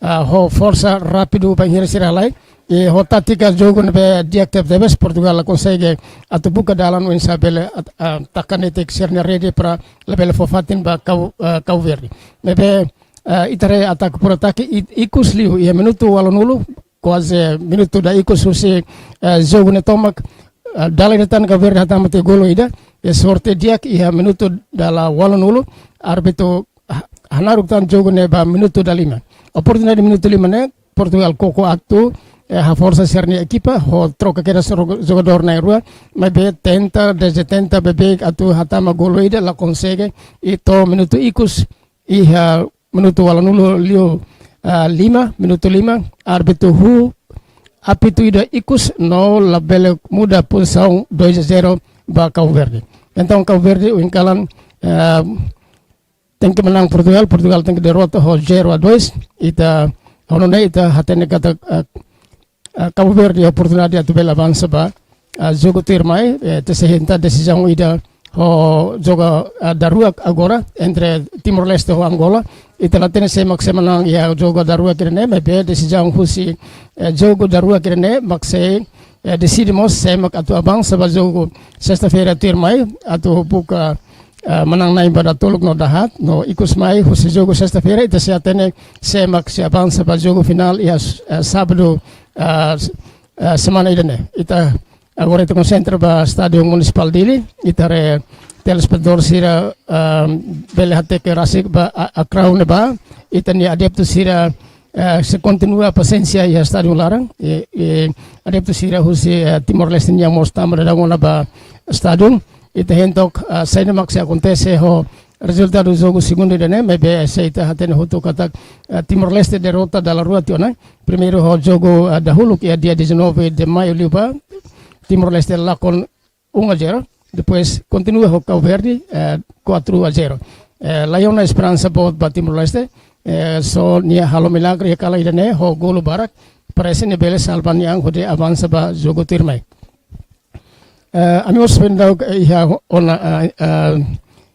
ah, ho forsa rápidu bainhira sira halai. I ho tátika jogu ne'ebé di'ak tebetebes, Portugal la konsege atu buka dalan oinsá bele at-, ah, taka netik sira-nia rede para labele fó fatin ba Cabo, ah, Cabo Verde. Maibé, ah, ita haree atake por atake, i, ikus liu, iha minutu ualunulu, kuaze minutu dala ikus husi, eh, jogu ne'e tomak, eh, dala ida tan Cabo Verde hatama tiha golu ida, eh, sorte di'ak iha minutu dala ualunulu, árbitru ha-, hanaruk tan jogu ne'e ba minutu dala lima. Oportunidade minutu lima ne'e, Portugal koko atu, eh, haforsa sira-nia ekipa, ho troka kedas jogadór na'in-rua, maibé tenta, desde tenta beibeik atu hatama golu ida, la konsege, i to'o minutu ikus, iha minutu ualunulu liu, ah, lima, minutu lima, árbitru huu apitu ida ikus no labele muda pozisaun dois a zero ba Cabo Verde. Entaun, Cabo Verde, ohin kalan, ah, tenke manán Portugal, Portugal tenke derrota ho zero a dois, ita, ho nune'e ita hatene katak, ah, ah, Cabo Verde oportunidade atu bele avansa ba, ah, jogu tuirmai, eh, ita sei hetan desizaun ida ho jogu, ah, daruak agora entre Timor-Leste ho Angola. Ita la hatene sé mak sei manán iha jogu daruak ida-ne'e, maibé desizaun husi, eh, jogu daruak ida-ne'e mak sei, eh, deside mós sé mak atu avansa ba jogu sesta-feira tuirmai, atu buka, eh, manán-na'in ba datoluk no dahaat, no ikus mai husi jogu sesta-feira, ita sei hatene sé mak sei avansa ba jogu finál iha, eh, sábadu, eh, s-, eh, semana ida-ne'e. Ita agora ita konsentra ba Estádiu Munisipál Dili, ita haree telespetadór sira, ah, bele hateke rasik ba a, a kraun ne'ebá, ita-nia adeptu sira, eh, sei kontinua pasiénsia iha estádiu laran, i, i adeptu sira husi, eh, Timor-Leste nian mós tama dadaun ona ba estádiu, ita hein took, ah, saida mak sei akontese ho rezultadu jogu segundu ida-ne'e, maibé sei ita hatene hotu katak, eh, Timor-Leste derrota dala rua tiha ona. Primeiru ho jogu, eh, dahuluk iha dia dezanove de maiu liubá, Timor-Leste lakon um a zero. Depois kontinua ho Cabo Verde, eh, quatro a zero. Eh, laiha ona esperansa boot ba Timor-Leste, eh, só nia halo milagre iha kalan ida-ne'e ho golu barak, parese nia bele salva nia an hodi avansa ba jogu tuirmai. Eh, ami mós foin daudauk, eh, iha ona, eh, eh,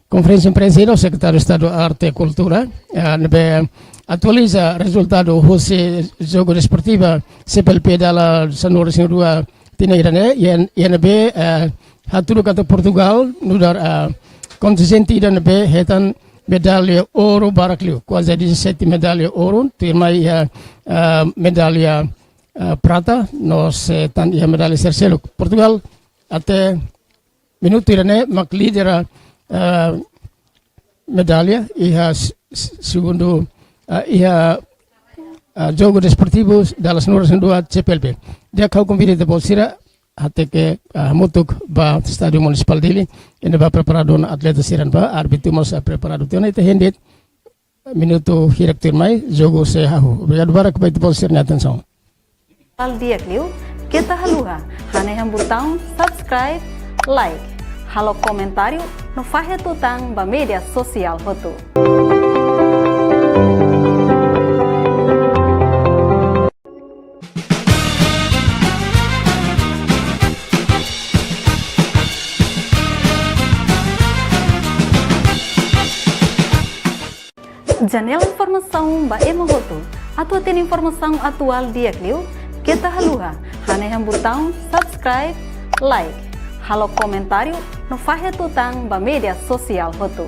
konferénsia imprensa ida ho Sekretáriu Estadu Arte i Kultura, eh, ne'ebé atualiza rezultadu husi jogu desportiva C P L P dala sanulu-resin-rua tinan ida-ne'e, i, i ne'ebé, eh, hatudu katak Portugal nu'udar, eh, kontingente ida ne'ebé hetan medalla ouru barak liu, kuaze dezassete medalla ouru, tuirmai iha, eh, medalla, eh, prata, no sei tan iha medalla sira seluk. Portugal até minutu ida-ne'e mak lidera, eh, medalla iha s-, s-, segundu, eh, iha, eh, jogu desportivu dala sanulu-resin-rua C P L P. Di'ak, ha'u konvida ita-boot sira hateke, eh, hamutuk ba Estádiu Munisipál Dili, i ne'ebá preparadu ona atleta sira-ne'ebá, árbitru mós, eh, preparadu tiha ona, ita hein de'it minutu hirak tuirmai, jogu sei hahú. Obrigadu barak ba ita-boot sira-nia atensaun. Atuál di'ak liu, keta haluha hanehan butaun subscribe, like, halo komentáriu no fahe tutan ba média sosiál hotu. Janela informasaun ba ema hotu. Atu hatene informasaun atuál di'ak liu, keta haluha hanehan butaun subscribe, like, halo komentáriu no fahe tutan ba média sosiál hotu.